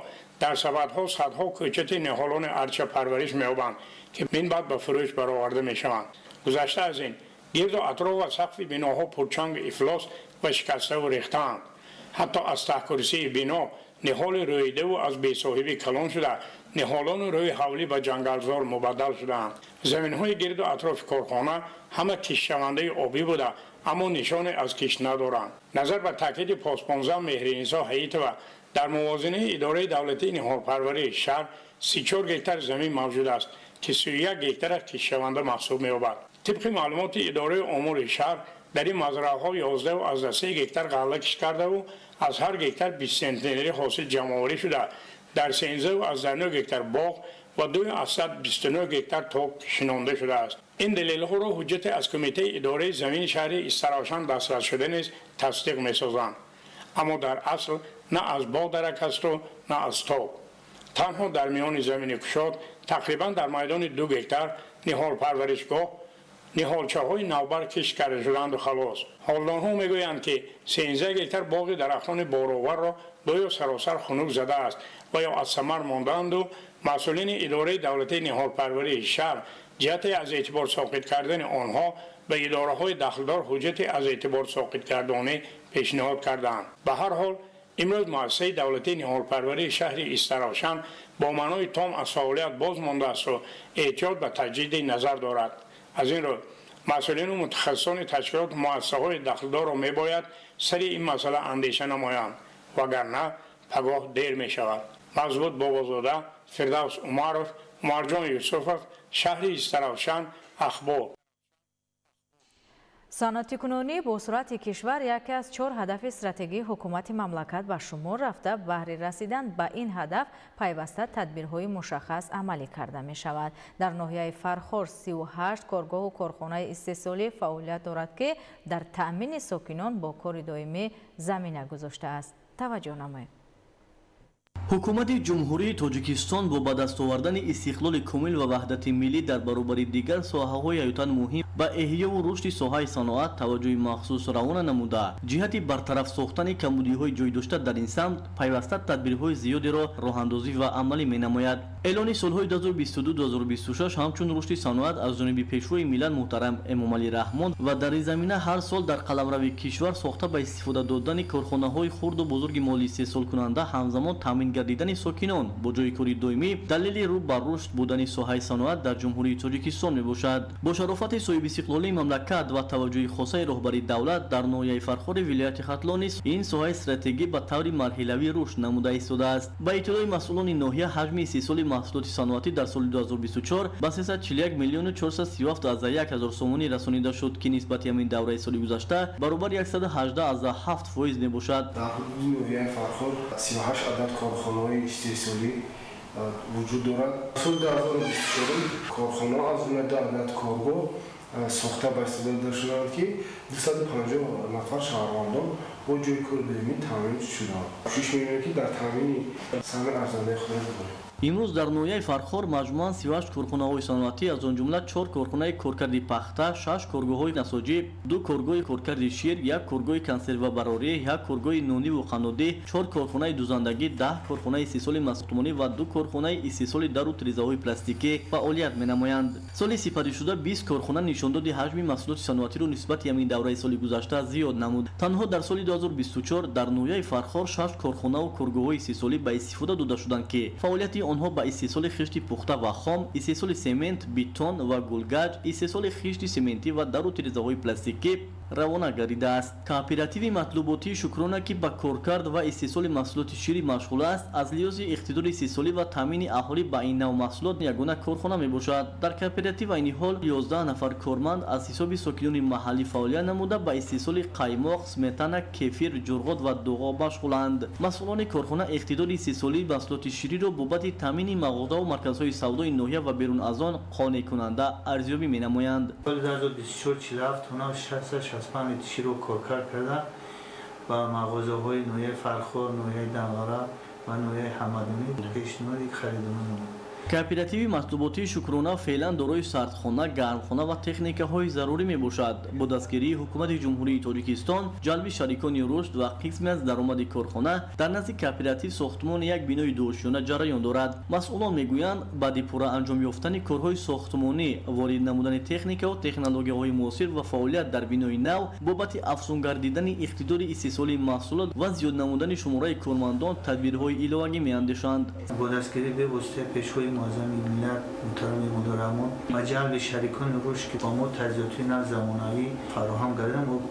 дар сабадҳо садҳо кӯчати ниҳолони арча парвариш меёбанд, ки минбаъд ба фурӯш бароварда мешаванд. Гузашта аз ин, гирду атроф ва сақфи биноҳо пурчангу ифлос ва шикаставу рехтаанд. Ҳатто аз таҳкурсии бино ниҳоли рӯидаву аз бесоҳибӣ калон шуда, ниҳолону рӯи ҳавлӣ ба ҷангалзор мубаддал шудаанд. Заминҳои гирду атрофи корхона ҳама киштшавандаи обӣ буда, аммо нишоне аз кишт надоранд. Назар ба таъкиди посбонзан Меҳринисо Ҳаитова, дар мувозинаи идораи давлатии ниҳолпарварии шаҳр 34 гектар замин мавҷуд аст, ки 31 гектараш киштшаванда маҳсуб меёбад. Тибқи маълумоти идораи омори шаҳр, дар ин мазраъаҳо 11,3 гектар ғалла кишт кардаву аз ҳар гектар 20 центнери ҳосил ҷамъоварӣ шуда, дар 13,9 гектар боғ ва 2,29 гектар ток шинонда шудааст. Ин далелҳоро ҳуҷҷате аз кумитаи идораи замини шаҳри Истаравшан дастрасшуда низ тасдиқ месозанд. Аммо дар асл на аз боғ дарак асту на аз ток. Танҳо дар миёни замини кушод, тақрибан дар майдони 2 гектар ниҳолпарваришгоҳ ниҳолчаҳои навбар кишт карда шудаанду халос. Ҳолдонҳо мегӯянд, ки 13 гектар боғи дарахтони бороварро гӯё саросар хунук задааст ва ё аз самар мондаанду масъулини идораи давлатии ниҳолпарварии шаҳр ҷиҳати аз эътибор соқит кардани онҳо ба идораҳои дахлдор ҳуҷҷати аз эътибор соқит гардонӣ пешниҳод кардаанд. Ба ҳар ҳол, имрӯз муассисаи давлатии ниҳолпарварии шаҳри Истаравшан бо маънои том аз фаъолият боз мондаасту эҳтиёҷ ба таҷдиди назар дорад. Аз ин рӯ масъулину мутахассисони ташкилоту муассисаҳои дахлдорро мебояд сари ин масъала андеша намоянд, вагарна пагоҳ дер мешавад. Мазбут Бобозода, Фирдавс Умаров, Умарҷон Юсуфов, шаҳри Истаравшан, Ахбор. Саноатикунонӣ бо суръати кишвар яке аз чор ҳадафи стратегии ҳукумати мамлакат ба шумор рафта, баҳри расидан ба ин ҳадаф пайваста тадбирҳои мушаххас амалӣ карда мешавад. Дар ноҳияи Фархор 38 коргоҳу корхонаи истеҳсолӣ фаъолият дорад, ки дар таъмини сокинон бо кори доимӣ замина гузоштааст. Таваҷҷӯҳ намоед. Ҳукумати Ҷумҳурии Тоҷикистон бо ба даст овардани истиқлоли комил ва ваҳдати миллӣ дар баробари дигар соҳаҳои ҳаётан муҳим ба эҳёву рушди соҳаи саноат таваҷҷӯҳи махсус равона намуда, ҷиҳати бартараф сохтани камбудиҳои ҷойдошта дар ин самт пайваста тадбирҳои зиёдеро роҳандозӣ ва амалӣ менамояд. Эълони солҳои 2022-2026 ҳамчун рушди саноат аз ҷониби Пешвои миллат муҳтарам Эмомалӣ Раҳмон ва дар ин замина ҳар сол дар қаламрави кишвар сохта ба истифода додани корхонаҳои хурду бузурги моли истеҳсолкунанда, ҳамзамон таъмин гардидани сокинон бо ҷойи кори доимӣ далели рӯ ба рушд будани соҳаи саноат дар Ҷумҳурии Тоҷикистон мебошад. Бо шарофати соҳибистиқлолии мамлакат ва таваҷҷӯҳи хосаи роҳбари давлат, дар ноҳияи Фархори вилояти Хатлон низ ин соҳаи стратегӣ ба таври марҳилавӣ рушд намуда истодааст. Ба иттилои масъулони ноҳия, ҳаҷми истеҳсоли маҳсулоти саноатӣ дар соли 2024 ба 341 миллиону 437 ҳазор сомонӣ расонида шуд, ки нисбати ҳамин давраи соли гузашта баробари 118,7% мебошад. Дар ҳудуди ноҳияи Фархор 38 адад корхонаҳои истеҳсолӣ вуҷуд дорад. Соли 2024 корхонаҳо, аз ҷумла 10 адад коргоҳ сохта ба истифода дода шуданд, ки 250 нафар шаҳрвандон бо ҷойи кори доимӣ таъмин шуданд. Кӯшиш мекунем, ки дар таъмини саҳми арзандаи худро дорем. Имрӯз дар ноҳияи Фархор маҷмӯан 38 корхонаҳои саноатӣ, аз он ҷумла чор корхонаи коркарди пахта, шаш коргоҳҳои насоҷӣ, ду коргоҳи коркарди шир, як коргоҳи консервабарорӣ, як коргоҳи нониву қаннодӣ, чор корхонаи дузандагӣ, 10 корхонаи истеҳсоли сохтмонӣ ва ду корхонаи истеҳсоли дару тирезаҳои пластикӣ фаъолият менамоянд. Соли сипаришуда 20 корхона нишондоди ҳаҷми маҳсулоти саноатиро нисбати ҳамин давраи соли гузашта зиёд намуд. Танҳо дар соли 2024 дар ноҳияи Фархор шаш корхонаву коргоҳҳои истеҳсолӣ ба истифода дода шуданд, ки фаъолияти онҳо ба истеҳсоли хишти пухта ва хом, истеҳсоли семент, бетон ва гулгаҷ, истеҳсоли хишти сементӣ ва дару тирезаҳои пластикӣ, равона гардидааст. Кооперативи матлуботии Шукрона, ки ба коркард ва истеҳсоли маҳсулоти ширӣ машғул аст, аз лиҳози иқтидори истеҳсолӣ ва таъмини аҳолӣ ба ин нав маҳсулот ягона корхона мебошад. Дар кооператив айни ҳол 11 нафар корманд аз ҳисоби сокинони маҳаллӣ фаъолият намуда, ба истеҳсоли қаймоқ, сметана, кефир, ҷурғот ва дуғо машғуланд. Масъулони корхона иқтидори истеҳсолии маҳсулоти шириро бобати таъмини мағозаву марказҳои савдои ноҳия ва берун аз он қонеъкунанда арзёбӣ менамоянд. Соли 2024 47 тонна 665 литр ширро коркард карда, ба мағозаҳои ноҳияи Фархор, ноҳияи Данғара ва ноҳияи Ҳамадонӣ пешниҳоди харидорӣ намуд. Кооперативи матлуботии Шукрона феълан дорои сардхона, гармхона ва техникаҳои зарурӣ мебошад. Бо дастгирии Ҳукумати Ҷумҳурии Тоҷикистон, ҷалби шарикони рушд ва қисме аз даромади корхона, дар назди кооператив сохтмони як бинои дуошёна ҷараён дорад. Масъулон мегӯянд, баъди пурра анҷом ёфтани корҳои сохтмонӣ, ворид намудани техникаву технологияҳои муосир ва фаъолият дар бинои нав, бобати афзун гардидани иқтидори истеҳсолии маҳсулот ва зиёд намудани шумораи кормандон тадбирҳои иловагӣ меандешанд. Бо дастгирии бевоситаи Пешвои муаззами миллат муҳтарам Эмомалӣ Раҳмон ва ҷалби шарикони рушд, ки ба мо таҷҳизоти нав замонавӣ фароҳам гардида, мо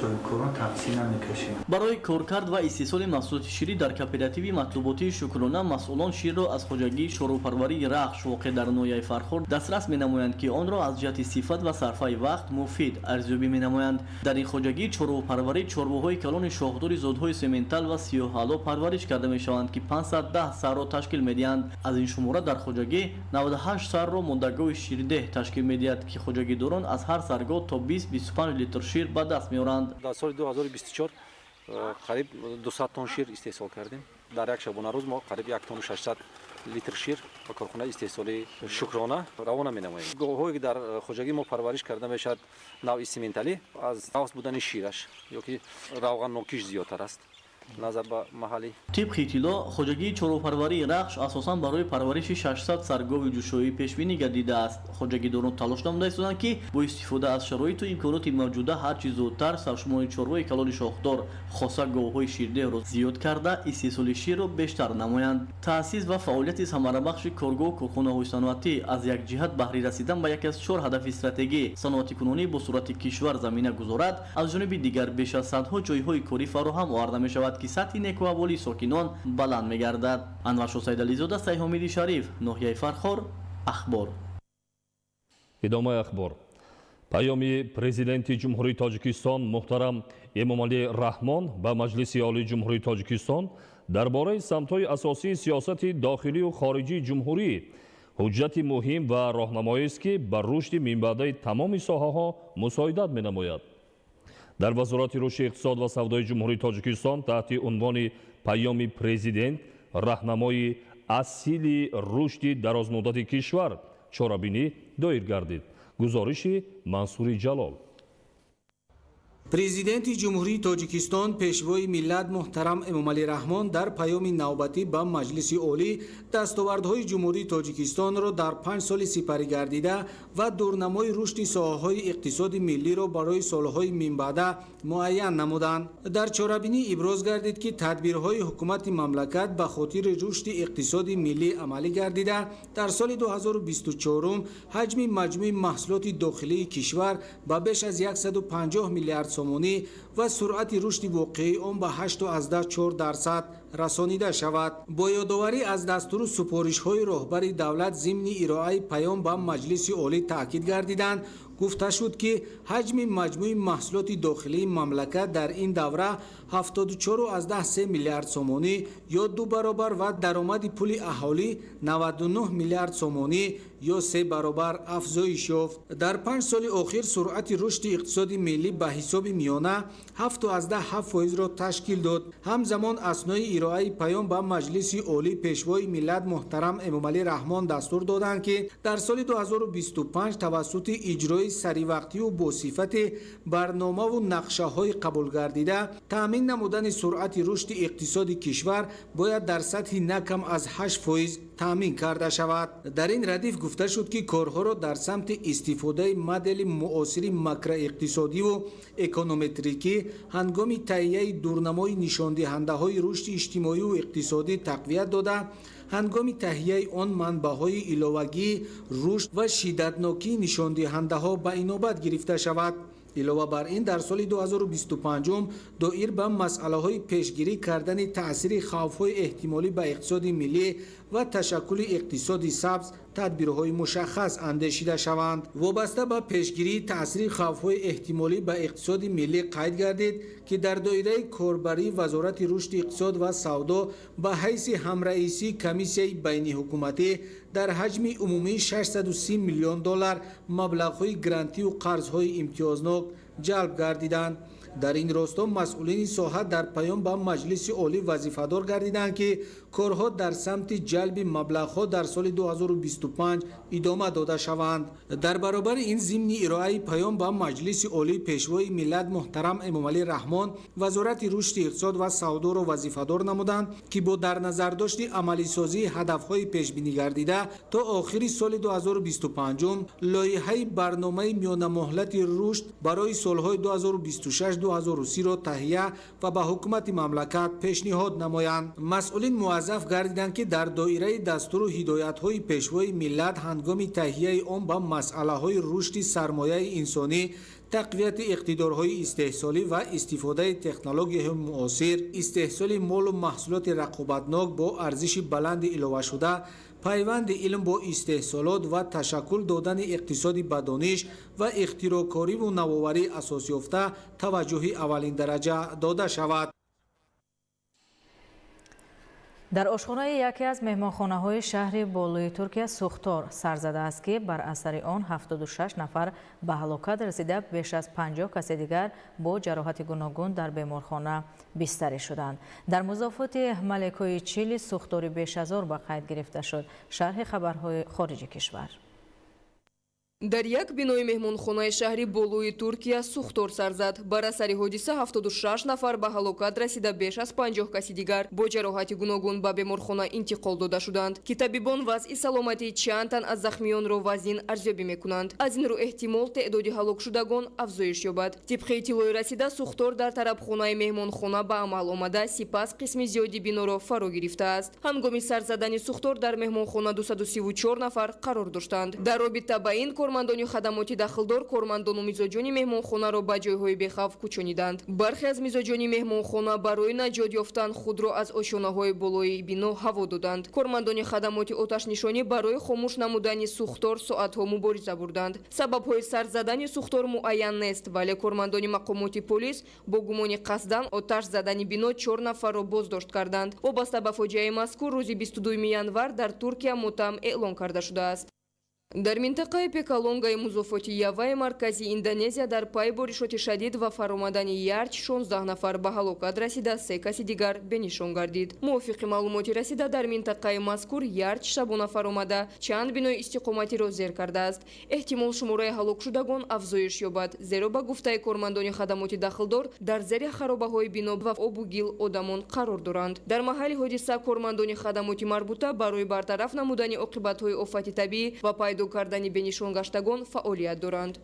соҳибкорон тақсир намекашем. Барои коркард ва истеҳсоли маҳсулоти ширӣ дар кооперативи матлуботии Шукрона масъулон ширро аз хоҷагии чорвопарварии Рахш, воқеъ дар ноҳияи Фархор, дастрас менамоянд, ки онро аз ҷиҳати сифат ва сарфаи вақт муфид арзёбӣ менамоянд. Дар ин хоҷагии чорвопарварӣ чорвоҳои калони шохдори зодҳои сементал ва сиёҳҳало парвариш карда мешаванд, ки 510 сарро ташкил медиҳанд. Аз ин шумора дар хоҷагӣ 98 сарро моддагови ширдеҳ ташкил медиҳад, ки хоҷагидорон аз ҳар саргоҳ то 20-25 литр шир ба даст меоранд. Дар соли 2024 қариб 200 тонн шир истеҳсол кардем. Дар як шабонарӯз мо қариб 1 тонну 600 литр шир ба корхонаи истеҳсолии Шукрона равона менамоем. Говҳое ки дар хоҷагии мо парвариш карда мешавад, навъи сименталӣ, аз ғафс будани шираш ё ки равғаннокиш зиёдтар аст назар ба маҳаллӣ. Тибқи иттилоъ, хоҷагии чорвопарварии Рахш асосан барои парвариши 600 саргови ҷӯшоӣ пешбинӣ гардидааст. Хоҷагидорон талош намуда истоданд, ки бо истифода аз шароиту имконоти мавҷуда ҳарчи зудтар саршумори чорвои калони шохдор, хоса говҳои ширдеҳро зиёд карда, истеҳсоли ширро бештар намоянд. Таъсис ва фаъолияти самарабахши коргоҳу корхонаҳои саноатӣ аз як ҷиҳат баҳри расидан ба яке аз чор ҳадафи стратегӣ саноатикунонӣ бо суръати кишвар замина гузорад, аз ҷониби дигар беш аз садҳо ҷойҳои корӣ фароҳам оварда мешавад, ки сатҳи некуаҳволии сокинон баланд мегардад. Анваршо Сайдализода, Сайҳомиди Шариф, ноҳияи Фархор, Ахбор. Идомаи ахбор. Паёми Президенти Ҷумҳурии Тоҷикистон муҳтарам Эмомалӣ Раҳмон ба Маҷлиси Олии Ҷумҳурии Тоҷикистон дар бораи самтҳои асосии сиёсати дохилию хориҷии ҷумҳурӣ ҳуҷҷати муҳим ва роҳнамоист, ки ба рушди минбаъдаи тамоми соҳаҳо мусоидат менамояд. Дар Вазорати рушди иқтисод ва савдои Ҷумҳурии Тоҷикистон таҳти унвони Паёми Президент роҳнамои асили рушди дарозмуддати кишвар чорабинӣ доир гардид. Гузориши Мансури Ҷалол. Президенти Ҷумҳурии Тоҷикистон, Пешвои миллат муҳтарам Эмомалӣ Раҳмон дар паёми навбатӣ ба Маҷлиси Олӣ дастовардҳои Ҷумҳурии Тоҷикистонро дар 5 соли сипарӣ гардида ва дурнамои рушди соҳаҳои иқтисоди миллиро барои солҳои минбаъда муайян намуданд. Дар чорабинӣ иброз гардид, ки тадбирҳои ҳукумати мамлакат ба хотири рушди иқтисоди миллӣ амалӣ гардида, дар соли 2024 ҳаҷми маҷмӯи маҳсулоти дохилии кишвар ба беш аз 150 миллиард сомонӣ ва суръати рушди воқеии он ба 8,4% расонида шавад. Бо ёдоварӣ аз дастуру супоришҳои роҳбари давлат зимни ироаи паём ба Маҷлиси Олӣ таъкид гардиданд, гуфта шуд, ки ҳаҷми маҷмӯи маҳсулоти дохилии мамлакат дар ин давра 74,3 миллиард сомонӣ ё 2 баробар ва даромади пули аҳолӣ 99 миллиард сомонӣ ё 3 баробар афзоиш ёфт. Дар 5 соли охир суръати рушди иқтисоди миллӣ ба ҳисоби миёна 7,7%-ро ташкил дод. Ҳамзамон аснои ироаи паём ба Маҷлиси Олӣ Пешвои миллат муҳтарам Эмомалӣ Раҳмон дастур доданд, ки дар соли 2025 тавассути иҷрои саривақтиву бо сифати барномаву нақшаҳои қабулгардида таъмин намудани суръати рушди иқтисоди кишвар бояд дар сатҳи на кам аз 8% таъмин карда шавад. Дар ин радиф гуфта шуд, ки корҳоро дар самти истифодаи модели муосири макроиқтисодиву эконометрикӣ ҳангоми таҳияи дурнамои нишондиҳандаҳои рушди иҷтимоиву иқтисодӣ тақвият дода, ҳангоми таҳияи он манбаъҳои иловагии рушд ва шиддатнокии нишондиҳандаҳо ба инобат гирифта шавад. Илова бар ин, дар соли 2025 доир ба масъалаҳои пешгирӣ кардани таъсири хавфҳои эҳтимолӣ ба иқтисоди миллӣ ва ташаккули иқтисоди сабз тадбирҳои мушаххас андешида шаванд. Вобаста ба пешгирии таъсири хавфҳои эҳтимолӣ ба иқтисоди миллӣ қайд гардид, ки дар доираи корбарии Вазорати рушди иқтисод ва савдо ба ҳайси ҳамраисии комиссияи байниҳукуматӣ дар ҳаҷми умумии 630 миллион доллар маблағҳои грантиву қарзҳои имтиёзнок ҷалб гардиданд. Дар ин росто масъулини соҳа дар паём ба Маҷлиси Олӣ вазифадор гардиданд, ки корҳо дар самти ҷалби маблағҳо дар соли 2025 идома дода шаванд. Дар баробари ин, зимни ироаи паём ба Маҷлиси Олӣ Пешвои миллат муҳтарам Эмомалӣ Раҳмон Вазорати рушди иқтисод ва савдоро вазифадор намуданд, ки бо дар назардошти амалисозии ҳадафҳои пешбинӣ гардида то охири соли 2025 лоиҳаи барномаи миёнамуҳлати рушд барои солҳои 2026-2030-ро таҳия ва ба ҳукумати мамлакат пешниҳод намоянд. Масъулин муваззаф гардиданд, ки дар доираи дастуру ҳидоятҳои Пешвои миллат ҳангоми таҳияи он ба масъалаҳои рушди сармояи инсонӣ, тақвияти иқтидорҳои истеҳсолӣ ва истифодаи технологияҳои муосир, истеҳсоли молу маҳсулоти рақобатнок бо арзиши баланди иловашуда, пайванди илм бо истеҳсолот ва ташаккул додани иқтисоди ба дониш ва ихтироъкориву навоварӣ асос ёфта таваҷҷӯҳи аввалиндараҷа дода шавад. Дар ошхонаи яке аз меҳмонхонаҳои шаҳри болои Туркия сӯхтор сар задааст, ки бар асари он 76 нафар ба ҳалокат расида, беш аз 50 касе дигар бо ҷароҳати гуногун дар беморхона бистарӣ шуданд. Дар музофоти Малекои Чили сӯхтори бешазор ба қайд гирифта шуд. Шарҳи хабарҳои хориҷи кишвар. Дар як бинои меҳмонхонаи шаҳри болои Туркия сӯхтор сар зад. Бар асари ҳодиса 76 нафар ба ҳалокат расида, беш аз 50 каси дигар бо ҷароҳати гуногун ба беморхона интиқол дода шуданд, ки табибон вазъи саломатии чанд тан аз захмиёнро вазнин арзёбӣ мекунанд. Аз ин рӯ эҳтимол теъдоди ҳалокшудагон афзоиш ёбад. Тибқи иттилои расида, сӯхтор дар тарабхонаи меҳмонхона ба амал омада, сипас қисми зиёди биноро фаро гирифтааст. Ҳангоми сар задани сӯхтор дар меҳмонхона 234 нафар қарор доштанд. Дар робита ба ин кормандони хадамоти дахлдор кормандону мизоҷони меҳмонхонаро ба ҷойҳои бехавф кӯчониданд. Бархе аз мизоҷони меҳмонхона барои наҷот ёфтан худро аз ошёнаҳои болои бино ҳаво доданд. Кормандони хадамоти оташнишонӣ барои хомӯш намудани сӯхтор соатҳо мубориза бурданд. Сабабҳои сар задани сӯхтор муайян нест, вале кормандони мақомоти полис бо гумони қасдан оташ задани бино чор нафарро боздошт карданд. Вобаста ба фоҷиаи мазкур рӯзи 22 январ дар Туркия мотам эълон карда шудааст. Дар минтақаи Пекалонгаи музофоти Яваи марказии Индонезия дар пайи боришоти шадид ва фаромадани ярч 16 нафар ба ҳалокат расида, се каси дигар бенишон гардид. Мувофиқи маълумоти расида, дар минтақаи мазкур ярч шабона фаромада, чанд бинои истиқоматиро зер кардааст. Эҳтимол шумораи ҳалокшудагон афзоиш ёбад, зеро ба гуфтаи кормандони хадамоти дахлдор дар зери харобаҳои бино ва обу гил одамон қарор доранд. Дар маҳалли ҳодиса кормандони хадамоти марбута барои бартараф намудани оқибатҳои офати табиӣ ва пайдо кардани бенишонгаштагон фаъолият доранд.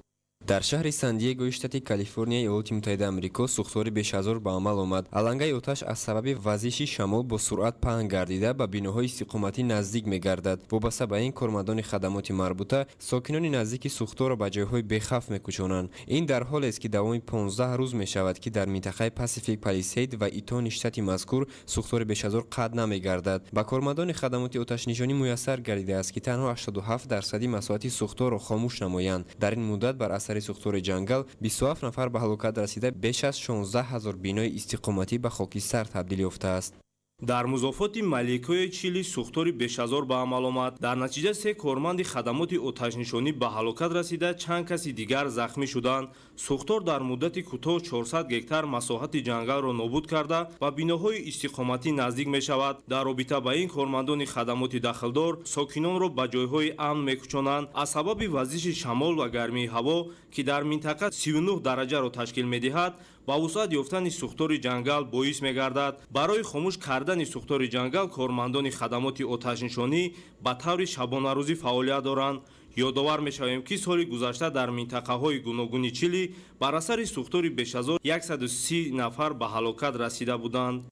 Дар шаҳри Сан-Диегои штати Калифорнияи Иёлоти Муттаҳидаи Амрико сӯхтори бешазор ба амал омад. Алангаи оташ аз сабаби вазиши шамол бо суръат паҳн гардида, ба биноҳои истиқоматӣ наздик мегардад. Вобаста ба ин, кормандони хадамоти марбута сокинони наздики сӯхторро ба ҷойҳои бехавф мекӯчонанд. Ин дар ҳолест, ки давоми 15 рӯз мешавад, ки дар минтақаи Пасифик Палисейд ва Итони штати мазкур сӯхтори бешазор қатъ намегардад. Ба кормандони хадамоти оташнишонӣ муяссар гардидааст, ки танҳо 87 дарсади масоҳати сӯхторро хомӯш намоянд. Дар ин муддат бар асари сӯхтори ҷангал 27 нафар ба ҳалокат расида, беш аз 16 ҳазор бинои истиқоматӣ ба хокистар табдил ёфтааст. Дар музофоти Маликои Чили сӯхтори бешазор ба амал омад. Дар натиҷа се корманди хадамоти оташнишонӣ ба ҳалокат расида, чанд каси дигар захмӣ шуданд. Сӯхтор дар муддати кӯтоҳ 400 гектар масоҳати ҷангалро нобуд карда, ба биноҳои истиқоматӣ наздик мешавад. Дар робита ба ин кормандони хадамоти дахлдор сокинонро ба ҷойҳои амн мекӯчонанд. Аз сабаби вазиши шамол ва гармии ҳаво, ки дар минтақа 39 дараҷаро ташкил медиҳад, ба вусъат ёфтани сӯхтори ҷангал боис мегардад. Барои хомӯш кардани сӯхтори ҷангал кормандони хадамоти оташнишонӣ ба таври шабонарӯзӣ фаъолият доранд. Ёдовар мешавем, ки соли гузашта дар минтақаҳои гуногуни Чили бар асари сӯхтори бешазор 130 нафар ба ҳалокат расида буданд.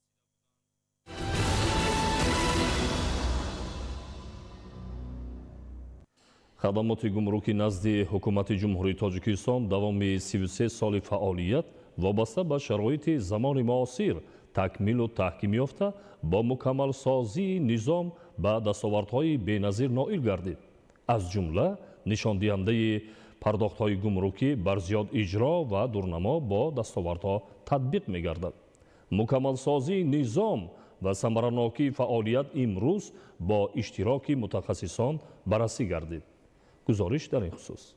Хадамоти гумруки назди ҳукумати Ҷумҳурии Тоҷикистон давоми 33 соли фаъолият вобаста ба шароити замони муосир такмилу таҳким ёфта, бо мукаммалсозии низом ба дастовардҳои беназир ноил гардид. Аз ҷумла нишондиҳандаи пардохтҳои гумрукӣ бар зиёд иҷро ва дурнамо бо дастовардҳо татбиқ мегардад. Мукаммалсозии низом ва самаранокии фаъолият имрӯз бо иштироки мутахассисон баррасӣ гардид. Гузориш дар ин хусус.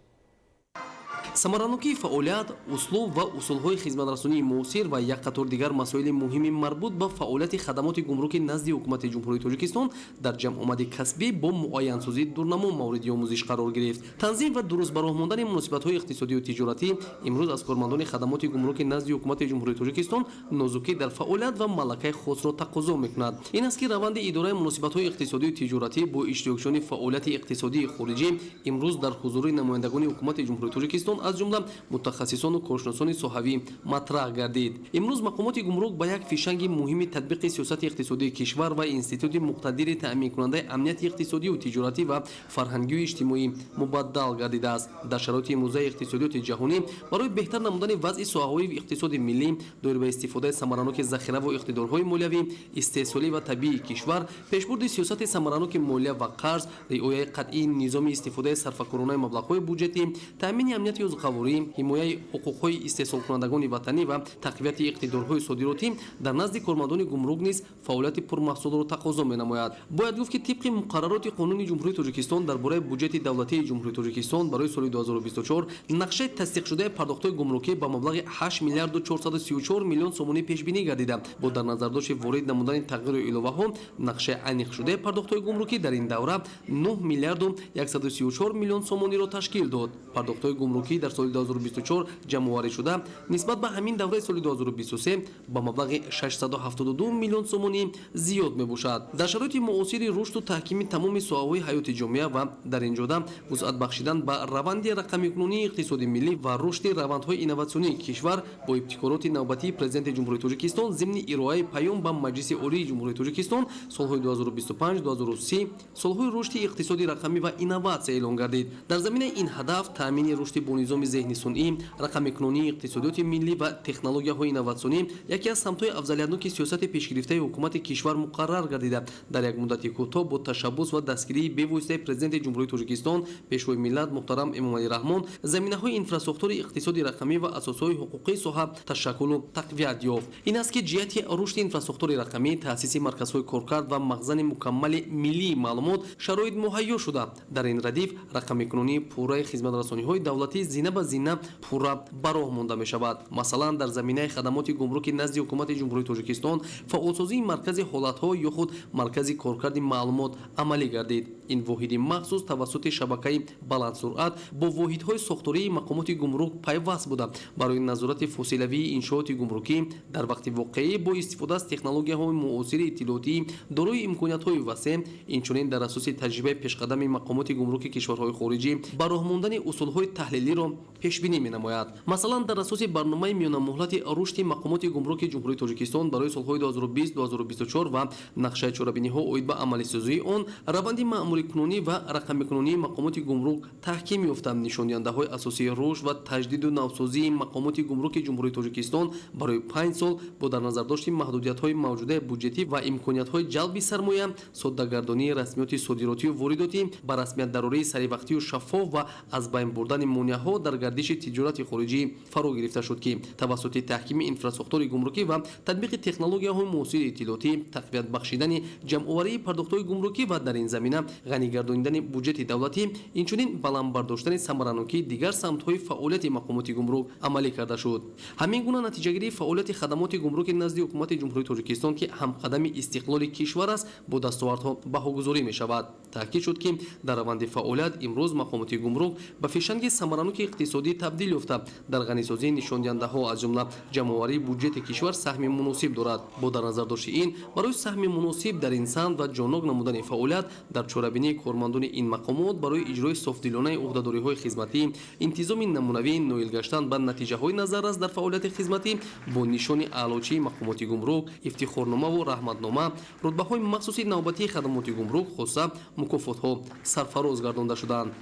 Самаранокии фаъолият, услуб ва усулҳои хизматрасонии муосир ва як қатор дигар масоили муҳими марбут ба фаъолияти хадамоти гумруки назди ҳукумати Ҷумҳурии Тоҷикистон дар ҷамъомади касбӣ бо муайянсозии дурнамо мавриди омӯзиш қарор гирифт. Танзим ва дуруст ба роҳ мондани муносибатҳои иқтисодию тиҷоратӣ имрӯз аз кормандони хадамоти гумруки назди ҳукумати Ҷумҳурии Тоҷикистон нозукӣ дар фаъолият ва малакаи хосро тақозо мекунад. Ин аст, ки раванди идораи муносибатҳои иқтисодию тиҷоратӣ бо иштирокчиёни фаъолияти иқтисодии хориҷӣ имрӯз дар ҳузури намояндагони ҳукумати Ҷумҳурии Тоҷикистон, аз ҷумла мутахассисону коршиносони соҳавӣ, матраҳ гардид. Имрӯз мақомоти гумрук ба як фишанги муҳими татбиқи сиёсати иқтисодии кишвар ва институти муқтадири таъминкунандаи амнияти иқтисодию тиҷоратӣ ва фарҳангию иҷтимоӣ мубаддал гардидааст. Дар шароити имрӯзаи иқтисодиёти ҷаҳонӣ барои беҳтар намудани вазъи соҳаҳои иқтисоди миллӣ доир ба истифодаи самараноки захираву иқтидорҳои молиявӣ, истеҳсолӣ ва табиии кишвар, пешбурди сиёсати самараноки молия ва қарз, риояи қатъии низоми истифодаи сарфакоронаи маблағҳои буҷетӣ, таъмини амнияти озуқаворӣ, ҳимояи ҳуқуқҳои истеҳсолкунандагони ватанӣ ва тақвияти иқтидорҳои содиротӣ дар назди кормандони гумрук низ фаъолияти пурмаҳсулро тақозо менамояд. Бояд гуфт, ки тибқи муқаррароти Қонуни Ҷумҳурии Тоҷикистон дар бораи буҷети давлатии Ҷумҳурии Тоҷикистон барои соли 2024 нақшаи тасдиқшудаи пардохтҳои гумрукӣ ба маблағи 8 миллиарду 434 миллион сомонӣ пешбинӣ гардида, бо дар назардошти ворид намудани тағйиру иловаҳо нақшаи аниқшудаи пардохтҳои гумрукӣ дар ин давра 9 миллиарду 134 миллион сомониро ташкил дод. Пардохтҳои гумрукӣ дар соли 2024 ҷамъоварӣ шуда нисбат ба ҳамин давраи соли 2023 ба маблағи 672 миллион сомонӣ зиёд мебошад. Дар шароити муосири рушду таҳкими тамоми соҳаҳои ҳаёти ҷомеа ва дар ин ҷода вусъат бахшидан ба раванди рақамикунонии иқтисоди миллӣ ва рушди равандҳои инноватсионии кишвар бо ибтикороти навбатии Президенти Ҷумҳурии Тоҷикистон зимни ироаи паём ба Маҷлиси Олии Ҷумҳурии Тоҷикистон солҳои 2025-2030 солҳои рушди иқтисоди рақамӣ ва инноватсия эълон гардид. Дар заминаи ин ҳадаф таъмини рушди бо низоми зеҳни сунъӣ, рақамикунонии иқтисодиёти миллӣ ва технологияҳои инноватсионӣ яке аз самтҳои афзалиятноки сиёсати пешгирифтаи ҳукумати кишвар муқаррар гардида, дар як муддати кӯтоҳ бо ташаббус ва дастгирии бевоситаи Президенти Ҷумҳурии Тоҷикистон, Пешвои миллат муҳтарам Эмомалӣ Раҳмон заминаҳои инфрасохтори иқтисоди рақамӣ ва асосҳои ҳуқуқии соҳа ташаккулу тақвият ёфт. Ин аст, ки ҷиҳати рушди инфрасохтори рақамӣ, таъсиси марказҳои коркард ва махзани мукаммали миллии маълумот шароит муҳайё шуда, дар ин радиф рақамикунонии пурраи хизматрасониҳои давлатӣ зина ба зина пурра ба роҳ монда мешавад. Масалан, дар заминаи хадамоти гумруки назди ҳукумати Ҷумҳурии Тоҷикистон фаъолсозии маркази ҳолатҳо ё худ маркази коркарди маълумот амалӣ гардид. Ин воҳиди махсус тавассути шабакаи баландсуръат бо воҳидҳои сохтории мақомоти гумрук пайваст буда, барои назорати фосилавии иншооти гумрукӣ дар вақти воқеӣ бо истифода аз технологияҳои муосири иттилоотӣ дорои имкониятҳои васеъ, инчунин дар асоси таҷрибаи пешқадами мақомоти гумруки кишварҳои хориҷӣ ба роҳ мондани усулҳои таҳлилиро пешбинӣ менамояд. Масалан, дар асоси барномаи миёнамуҳлати рушди мақомоти гумруки Ҷумҳурии Тоҷикистон барои солҳои 2020-2024 ва нақшаи чорабиниҳо оид ба амалисозии он раванди маъмурикунонӣ ва рақамикунонии мақомоти гумрук таҳким ёфта, нишондиҳандаҳои асосии рушд ва таҷдиду навсозии мақомоти гумруки Ҷумҳурии Тоҷикистон барои 5 сол бо дар назардошти маҳдудиятҳои мавҷудаи буҷетӣ ва имкониятҳои ҷалби сармоя, соддагардонии расмиёти содиротию воридотӣ, ба расмият дарории саривақтию шаффоф ва аз байн бурдани монеаҳо дар гардиши тиҷорати хориҷӣ фаро гирифта шуд, ки тавассути таҳкими инфрасохтори гумрукӣ ва татбиқи технологияҳои муосири иттилоотӣ, тақвият бахшидани ҷамъоварии пардохтҳои гумрукӣ ва дар ин замина ғанӣ гардонидани буҷети давлатӣ, инчунин баланд бардоштани самаранокии дигар самтҳои фаъолияти мақомоти гумрук амалӣ карда шуд. Ҳамин гуна натиҷагирии фаъолияти хадамоти гумруки назди ҳукумати Ҷумҳурии Тоҷикистон, ки ҳамқадами истиқлоли кишвар аст, бо дастовардҳо баҳогузорӣ мешавад. Таъкид шуд, ки дар раванди фаъолият имрӯз мақомоти гумрук ба фишанги самараноки иқтисодӣ табдил ёфта, дар ғанисозии нишондиҳандаҳо аз ҷумла ҷамъоварии буҷети кишвар саҳми муносиб дорад. Бо дар назардошти ин барои саҳми муносиб дар ин самт ва ҷоннок намудани фаъолият дар чорабинии кормандони ин мақомот барои иҷрои софдилонаи ӯҳдадориҳои хизматӣ, интизоми намунавӣ, ноил гаштан ба натиҷаҳои назаррас дар фаъолияти хизматӣ бо нишони аълочии мақомоти гумрук, ифтихорномаву раҳматнома, рутбаҳои махсуси навбатии хадамоти гумрук, хоса мукофотҳо сарфароз гардонда шуданд.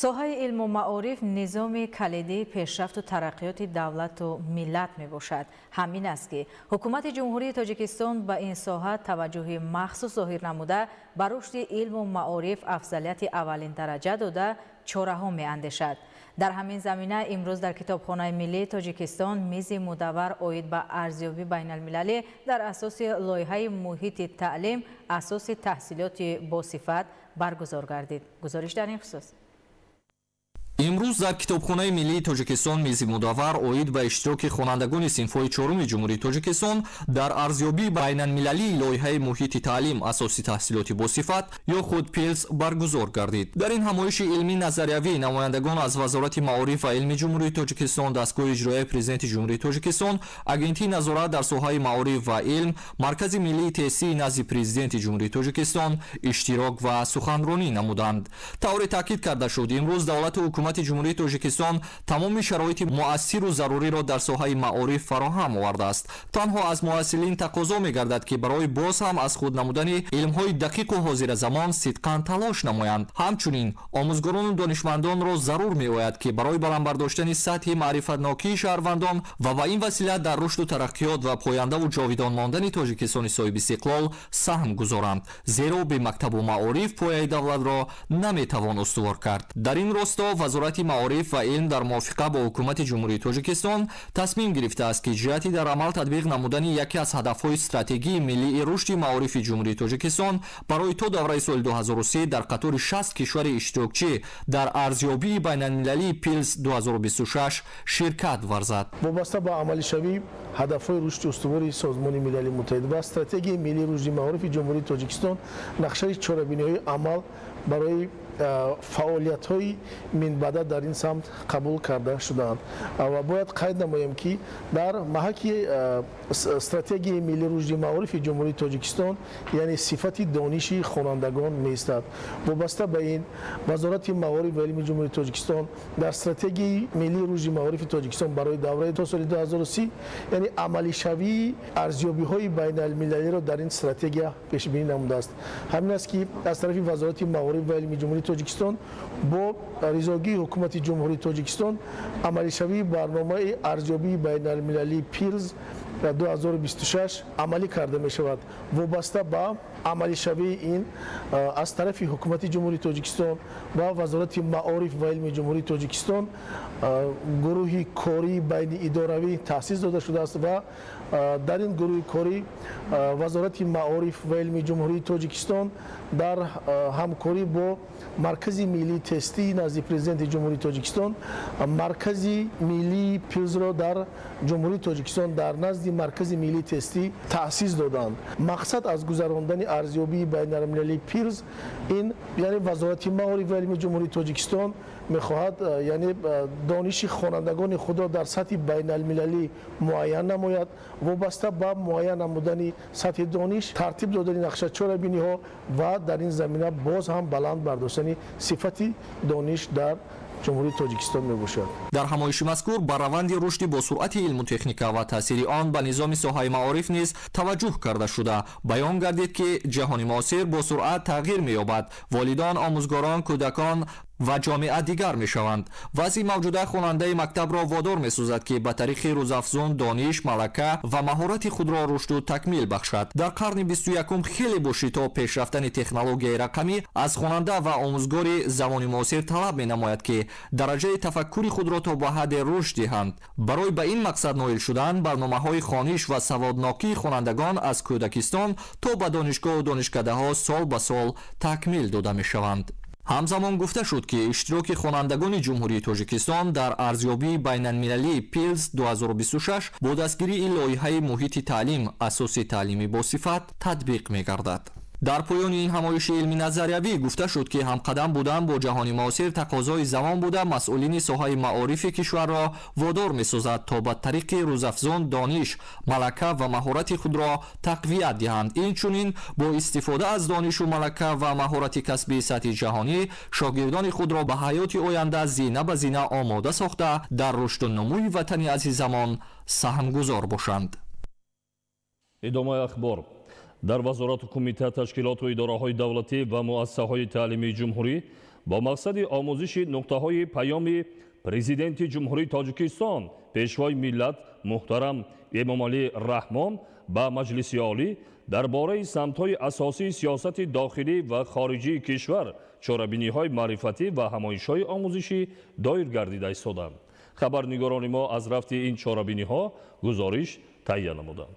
Соҳаи илму маориф низоми калидии пешрафту тараққиёти давлату миллат мебошад. Ҳамин аст, ки Ҳукумати Ҷумҳурии Тоҷикистон ба ин соҳа таваҷҷӯҳи махсус зоҳир намуда, ба рушди илму маориф афзалияти аввалин дараҷа дода, чораҳо меандешад. Дар ҳамин замина имрӯз дар Китобхонаи миллии Тоҷикистон мизи мудаввар оид ба арзёбӣ байналмилалӣ дар асоси лоиҳаи муҳити таълим асоси таҳсилоти босифат баргузор гардид. Гузориш дар ин хусус. Имрӯз дар Китобхонаи миллии Тоҷикистон мизи мудаввар оид ба иштироки хонандагони синфҳои чоруми Ҷумҳурии Тоҷикистон дар арзёбии байналмилалии лоиҳаи муҳити таълим асоси таҳсилоти босифат ё худ ПИЛС баргузор гардид. Дар ин ҳамоиши илмӣ назариявӣ намояндагон аз Вазорати маориф ва илми Ҷумҳурии Тоҷикистон, дастгоҳи иҷроияи Президенти Ҷумҳурии Тоҷикистон, Агентии назорат дар соҳаи маориф ва илм, Маркази миллии тестии назди Президенти Ҷумҳурии Тоҷикистон иштирок ва суханронӣ намуданд. Тавре таъкид карда шуд, имрӯз давлату ҳукумати Ҷумҳурии Тоҷикистон тамоми шароити муассиру заруриро дар соҳаи маориф фароҳам овардааст. Танҳо аз муҳассилин тақозо мегардад, ки барои боз ҳам аз худ намудани илмҳои дақиқу ҳозиразамон сидқан талош намоянд. Ҳамчунин омӯзгорону донишмандонро зарур меояд, ки барои баланд бардоштани сатҳи маърифатнокии шаҳрвандон ва ба ин васила дар рушду тараққиёт ва пояндаву ҷовидон мондани Тоҷикистони соҳибистиқлол саҳм гузоранд, зеро бемактабу маориф пояи давлатро наметавон устувор кард. Дар ин росто Вазорати маориф ва илм дар мувофиқа бо Ҳукумати Ҷумҳурии Тоҷикистон тасмим гирифтааст, ки ҷиҳати дар амал татбиқ намудани яке аз ҳадафҳои стратегии миллии рушди маорифи Ҷумҳурии Тоҷикистон барои то давраи соли 2030 дар қатори 60 кишвари иштирокчӣ дар арзёбии байналмилалии ПИЛС 2026 ширкат варзад. Вобаста ба амалишавии ҳадафҳои рушди устувори Созмони Милали Муттаҳид ва стратегияи миллии рушди маорифи Ҷумҳурии Тоҷикистон нақшаи чорабиниҳои амал барои фаъолиятҳои минбаъда дар ин самт қабул карда шудаанд. Ва бояд қайд намоем, ки дар маҳаки стратегияи миллии рушди маорифи Ҷумҳурии Тоҷикистон, яъне сифати дониши хонандагон меистад. Вобаста ба ин Вазорати маориф ва илми Ҷумҳурии Тоҷикистон дар стратегияи миллии рушди маорифи Тоҷикистон барои давраи то соли 2030, яъне амалишавии арзёбиҳои байналмилалиро дар ин стратегия пешбинӣ намудааст. Ҳамин аст, ки аз тарафи Вазорати маориф ва илми Ҷумҳурии Тоҷикистон бо ризогии Ҳукумати Ҷумҳурии Тоҷикистон амалишавии барномаи арзёбии байналмилалии ПИЛС 2026 амалӣ карда мешавад. Вобаста ба амалишавии ин аз тарафи Ҳукумати Ҷумҳурии Тоҷикистон ва Вазорати маориф ва илми Ҷумҳурии Тоҷикистон гурӯҳи кории байниидоравӣ таъсис дода шудааст ва дар ин гурӯҳи корӣ Вазорати маориф ва илми Ҷумҳурии Тоҷикистон дар ҳамкорӣ бо Маркази миллии тестии назди Президенти Ҷумҳурии Тоҷикистон Маркази миллии ПИЛСро дар Ҷумҳурии Тоҷикистон дар назди Маркази миллии тестӣ таъсис доданд. Мақсад аз гузарондани арзёбии байналмилалии ПИЛС ин, яъне Вазорати маориф ва илми Ҷумҳурии Тоҷикистон мехоҳад, яъне дониши хонандагони худро дар сатҳи байналмилалӣ муайян намояд. Вобаста ба муайян намудани сатҳи дониш, тартиб додани нақша чорабиниҳо ва дар ин замина боз ҳам баланд бардоштани сифати дониш дар Ҷумҳурии Тоҷикистон мебошад. Дар ҳамоиши мазкур ба раванди рушди босуръати илму техника ва таъсири он ба низоми соҳаи маориф низ таваҷҷӯҳ карда шуда, баён гардид, ки ҷаҳони муосир бо суръат тағйир меёбад, волидон, омӯзгорон, кӯдакон ва ҷомеа дигар мешаванд. Вазъи мавҷуда хонандаи мактабро водор месозад, ки ба тариқи рӯзафзун дониш, малака ва маҳорати худро рушду такмил бахшад. Дар қарни 21-ум хеле бо шитоб пешрафтани технологияи рақамӣ аз хонанда ва омӯзгори замони муосир талаб менамояд, ки дараҷаи тафаккури худро то ба ҳадде рушд диҳанд. Барои ба ин мақсад ноил шудан барномаҳои хониш ва саводнокии хонандагон аз кӯдакистон то ба донишгоҳу донишкадаҳо сол ба сол такмил дода мешаванд. Ҳамзамон гуфта шуд, ки иштироки хонандагони Ҷумҳурии Тоҷикистон дар арзёбии байналмилалии ПИЛС 2026 бо дастгирии лоиҳаи муҳити таълим асоси таълими босифат татбиқ мегардад. Дар поёни ин ҳамоиши илми назариявӣ гуфта шуд, ки ҳамқадам будан бо ҷаҳони муосир тақозои замон буда, масъулини соҳаи маорифи кишварро водор месозад, то ба тариқи рӯзафзун дониш, малака ва маҳорати худро тақвият диҳанд. Инчунин бо истифода аз донишу малака ва маҳорати касбии сатҳи ҷаҳонӣ шогирдони худро ба ҳаёти оянда зина ба зина омода сохта, дар рушду нумӯи ватани азизамон саҳмгузор бошанд. Идомаи ахбор. Дар вазорату кумита, ташкилоту идораҳои давлатӣ ва муассисаҳои таълимии ҷумҳурӣ Бо мақсади омӯзиши нуқтаҳои паёми Президенти Ҷумҳурии Тоҷикистон, Пешвои миллат муҳтарам Эмомалӣ Раҳмон ба Маҷлиси Олӣ дар бораи самтҳои асосии сиёсати дохилӣ ва хориҷии кишвар чорабиниҳои маърифатӣ ва ҳамоишҳои омӯзишӣ доир гардида истоданд. Хабарнигорони мо аз рафти ин чорабиниҳо гузориш таҳия намуданд.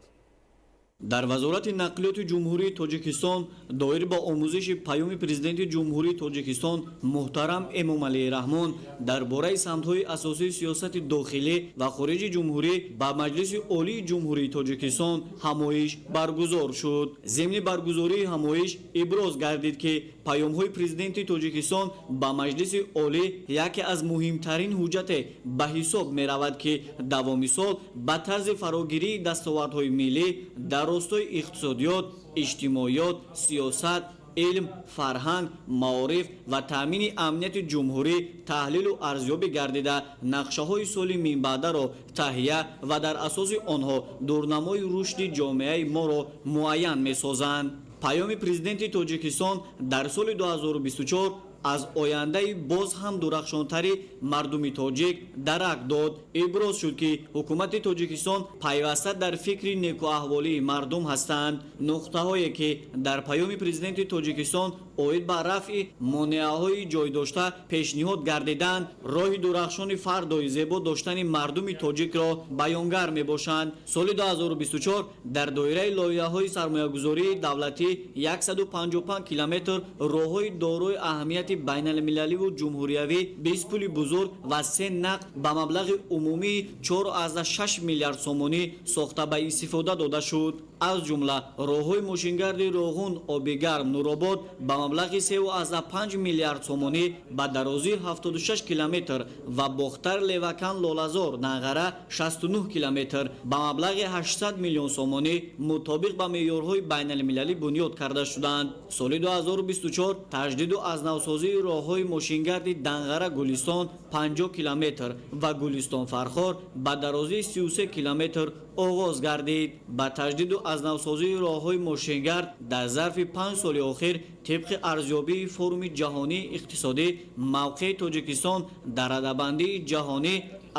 Дар Вазорати нақлиёти Ҷумҳурии Тоҷикистон доир ба омӯзиши паёми Президенти Ҷумҳурии Тоҷикистон муҳтарам Эмомалӣ Раҳмон дар бораи самтҳои асосии сиёсати дохилӣ ва хориҷи ҷумҳурӣ ба Маҷлиси Олии Ҷумҳурии Тоҷикистон ҳамоиш баргузор шуд. Зимни баргузории ҳамоиш иброз гардид, ки паёмҳои Президенти Тоҷикистон ба Маҷлиси Олӣ яке аз муҳимтарин ҳуҷҷате ба ҳисоб меравад, ки давоми сол ба тарзи фарогирии дастовардҳои миллӣ дар ростои иқтисодиёт, иҷтимоиёт, сиёсат, илм, фарҳанг, маориф ва таъмини амнияти ҷумҳурӣ таҳлилу арзёбӣ гардида, нақшаҳои соли минбаъдаро таҳия ва дар асоси онҳо дурнамои рушди ҷомеаи моро муайян месозанд. Паёми Президенти Тоҷикистон дар соли 2024 аз ояндаи боз ҳам дурахшонтари мардуми тоҷик дарак дод. Иброз шуд, ки ҳукумати Тоҷикистон пайваста дар фикри некуаҳволии мардум ҳастанд. Нуқтаҳое, ки дар паёми Президенти Тоҷикистон оид ба рафъи монеаҳои ҷойдошта пешниҳод гардиданд, роҳи дурахшони фардои зебо доштани мардуми тоҷикро баёнгар мебошанд. Соли 2024 дар доираи лоиҳаҳои сармоягузории давлатӣ 155 километр роҳҳои дорои аҳамияти байналмилаливу ҷумҳуриявӣ, 20 пули бузург ва се нақд ба маблағи умумии 4,6 миллиард сомонӣ сохта ба истифода дода шуд. Аз ҷумла роҳҳои мошингарди Роғун, Обигарм, Нуробод ба маблағи 3,5 миллиард сомонӣ ба дарозии 76 километр ва Бохтар, Левакан, Лолазор, Нағара 69 километр ба маблағи 800 миллион сомонӣ мутобиқ ба меъёрҳои байналмилалӣ бунёд карда шуданд. Соли 2024 таҷдиду азнавсозии роҳҳои мошингарди Данғара, Гулистон 50 километр ва Гулистон, Фархор ба дарозии 33 километр оғоз гардид. Ба таҷдиду азнавсозии роҳҳои мошингард дар зарфи 5 соли охир тибқи арзёбии Форуми ҷаҳонии иқтисодӣ мавқеи Тоҷикистон дар радабандии ҷаҳонӣ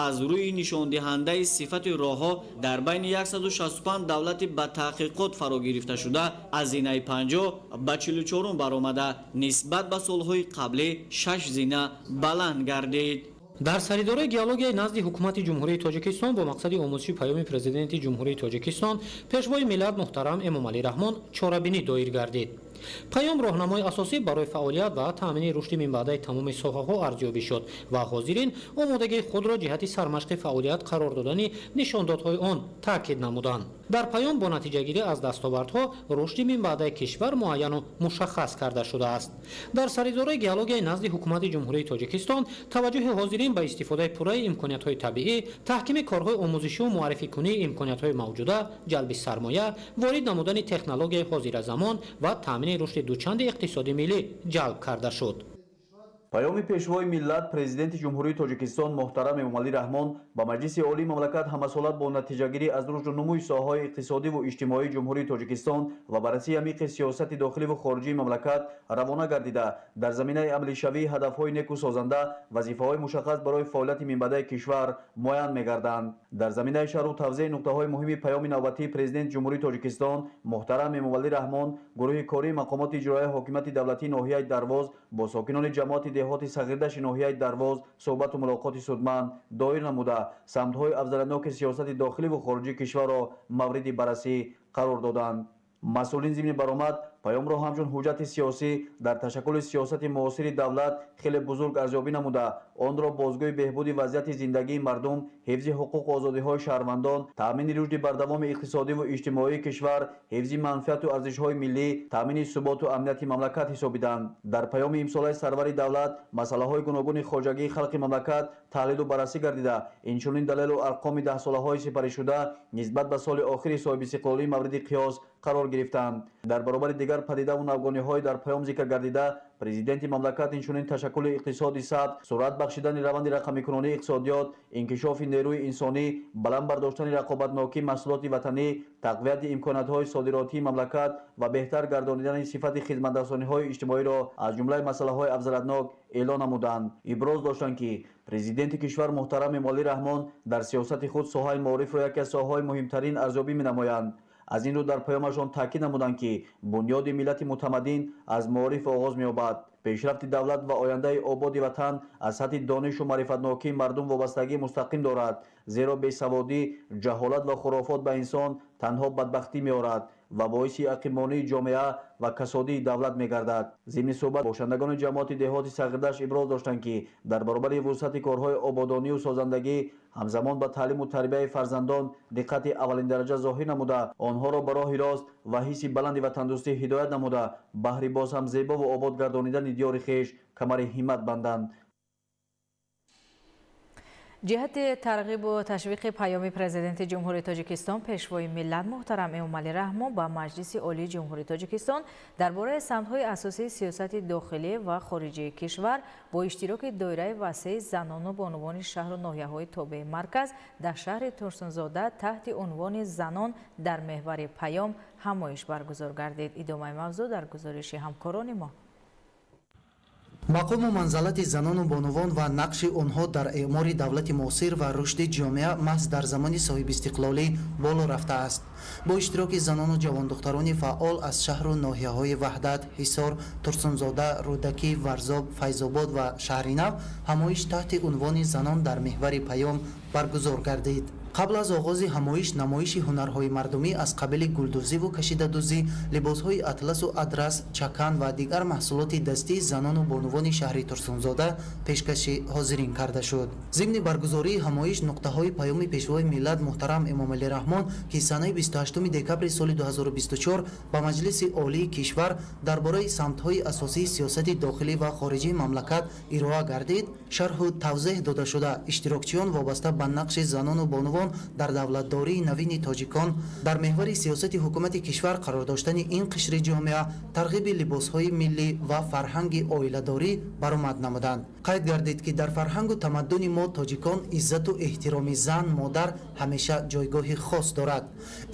аз рӯи нишондиҳандаи сифати роҳҳо дар байни 165 давлати ба таҳқиқот фаро гирифташуда аз зинаи 50 ба 44 баромада, нисбат ба солҳои қаблӣ 6 зина баланд гардид. Дар Саридораи геологияи назди Ҳукумати Ҷумҳурии Тоҷикистон бо мақсади омӯзиши паёми Президенти Ҷумҳурии Тоҷикистон, Пешвои миллат муҳтарам Эмомалӣ Раҳмон чорабинӣ доир гардид. Паём роҳнамои асосӣ барои фаъолият ва таъмини рушди минбаъдаи тамоми соҳаҳо арзёбӣ шуд ва ҳозирин омодагии худро ҷиҳати сармашқи фаъолият қарор додани нишондодҳои он таъкид намуданд. Дар паём бо натиҷагирӣ аз дастовардҳо рушди минбаъдаи кишвар муайяну мушаххас карда шудааст. Дар Саридораи геологияи назди Ҳукумати Ҷумҳурии Тоҷикистон таваҷҷӯҳи ҳозирин ба истифодаи пурраи имкониятҳои табиӣ, таҳкими корҳои омӯзишиву муаррификунии имкониятҳои мавҷуда, ҷалби сармоя, ворид намудани технологияи ҳозиразамон ва таъмини рушди дучанди иқтисоди миллӣ ҷалб карда шуд. Паёми Пешвои миллат, Президенти Ҷумҳурии Тоҷикистон муҳтарам Эмомалӣ Раҳмон ба Маҷлиси Олии мамлакат ҳамасола бо натиҷагирӣ аз рушду нумӯи соҳаҳои иқтисодиву иҷтимоии Ҷумҳурии Тоҷикистон ва баррасии амиқи сиёсати дохиливу хориҷии мамлакат равона гардида, дар заминаи амалишавии ҳадафҳои неку созанда вазифаҳои мушаххас барои фаъолияти минбаъдаи кишвар муайян мегарданд. Дар заминаи шарҳу тавзеҳи нуқтаҳои муҳими паёми навбатии Президенти Ҷумҳурии Тоҷикистон муҳтарам Эмомалӣ Раҳмон гурӯҳи кории мақомоти иҷроияи ҳокимияти давлатии ноҳияи Дарвоз бо сокинони ҷамоати деҳоти Сағирдаши ноҳияи Дарвоз суҳбату мулоқоти судманд доир намуда, самтҳои афзалиятноки сиёсати дохиливу хориҷии кишварро мавриди баррасӣ қарор доданд. Масъулин зимни баромад паёмро ҳамчун ҳуҷҷати сиёсӣ дар ташаккули сиёсати муосири давлат хеле бузург арзёбӣ намуда, онро бозгӯи беҳбуди вазъияти зиндагии мардум, ҳифзи ҳуқуқу озодиҳои шаҳрвандон, таъмини рушди бардавоми иқтисодиву иҷтимоии кишвар, ҳифзи манфиату арзишҳои миллӣ, таъмини суботу амнияти мамлакат ҳисобиданд. Дар паёми имсолаи сарвари давлат масъалаҳои гуногуни хоҷагии халқи мамлакат таҳлилу баррасӣ гардида, инчунин далелу арқоми даҳсолаҳои сипаришуда нисбат ба соли охири соҳибистиқлолӣ мавриди қиёс қарор гирифтанд. Дар баробари дигар Дигар падидаву навгониҳои дар паём зикр гардида, президенти мамлакат инчунин ташаккули иқтисоди сабз, суръат бахшидани раванди рақамикунонии иқтисодиёт, инкишофи нерӯи инсонӣ, баланд бардоштани рақобатнокии маҳсулоти ватанӣ, тақвияти имкониятҳои содиротии мамлакат ва беҳтар гардонидани сифати хизматрасониҳои иҷтимоиро аз ҷумлаи масъалаҳои афзалиятнок эълон намуданд. Иброз доштанд, ки президенти кишвар муҳтарам Эмомалӣ Раҳмон дар сиёсати худ соҳаи маорифро яке аз соҳаҳои муҳимтарин арзёбӣ менамоянд. Аз ин рӯ дар паёмашон таъкид намуданд, ки бунёди миллати мутамаддин аз маориф оғоз меёбад. Пешрафти давлат ва ояндаи ободи ватан аз сатҳи донишу маърифатнокии мардум вобастагии мустақим дорад, зеро бесаводӣ, ҷаҳолат ва хурофот ба инсон танҳо бадбахтӣ меорад ва боиси ақибмонии ҷомеа ва касодии давлат мегардад. Зимни суҳбат бошандагони ҷамоати деҳоти Сағирдашт иброз доштанд, ки дар баробари вусъати корҳои ободонию созандагӣ ҳамзамон ба таълиму тарбияи фарзандон диққати аввалиндараҷа зоҳир намуда, онҳоро ба роҳи рост ва ҳисси баланди ватандӯстӣ ҳидоят намуда, баҳри боз ҳам зебову обод гардонидани диёри хеш камари ҳиммат банданд. Ҷиҳати тарғибу ташвиқи паёми Президенти Ҷумҳурии Тоҷикистон, Пешвои миллат муҳтарам Эмомалӣ Раҳмон ба Маҷлиси Олии Ҷумҳурии Тоҷикистон дар бораи самтҳои асосии сиёсати дохилӣ ва хориҷии кишвар бо иштироки доираи васеи занону бонувони шаҳру ноҳияҳои тобеи марказ дар шаҳри Турсунзода таҳти унвони «Занон дар меҳвари паём» ҳамоиш баргузор гардид. Идомаи мавзӯъ дар гузориши ҳамкорони мо. Мақому манзалати занону бонувон ва нақши онҳо дар эъмори давлати муосир ва рушди ҷомеа маҳз дар замони соҳибистиқлолӣ боло рафтааст. Бо иштироки занону ҷавондухтарони фаъол аз шаҳру ноҳияҳои Ваҳдат, Ҳисор, Турсунзода, Рӯдакӣ, Варзоб, Файзобод ва Шаҳринав ҳамоиш таҳти унвони «Занон дар меҳвари паём» баргузор гардид. Қабл аз оғози ҳамоиш намоиши ҳунарҳои мардумӣ аз қабили гулдӯзиву кашидадӯзӣ, либосҳои атласу адрас, чакан ва дигар маҳсулоти дастии занону бонувони шаҳри Турсунзода пешкаши ҳозирин карда шуд. Зимни баргузории ҳамоиш нуқтаҳои паёми Пешвои миллат муҳтарам Эмомалӣ Раҳмон, ки санаи 28 декабри соли 2024 ба Маҷлиси Олии кишвар дар бораи самтҳои асосии сиёсати дохилӣ ва хориҷии мамлакат ироа гардид, шарҳу тавзеҳ дода шуда, иштирокчиён вобаста ба нақши занону бонувон дар давлатдории навини тоҷикон, дар меҳвари сиёсати ҳукумати кишвар қарор доштани ин қишри ҷомеа, тарғиби либосҳои миллӣ ва фарҳанги оиладорӣ баромад намуданд. Қайд гардид, ки дар фарҳангу тамаддуни мо тоҷикон иззату эҳтироми зан, модар ҳамеша ҷойгоҳи хос дорад.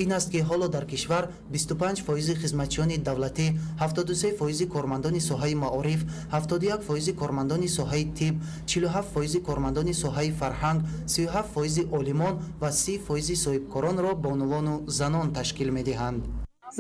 Ин аст, ки ҳоло дар кишвар 25 фоизи хизматчиёни давлатӣ, 73 фоизи кормандони соҳаи маориф, 71 фоизи кормандони соҳаи тиб, 47 фоизи кормандони соҳаи фарҳанг, 37 фоизи олимон ва 30 фоизи соҳибкоронро бонувону занон ташкил медиҳанд.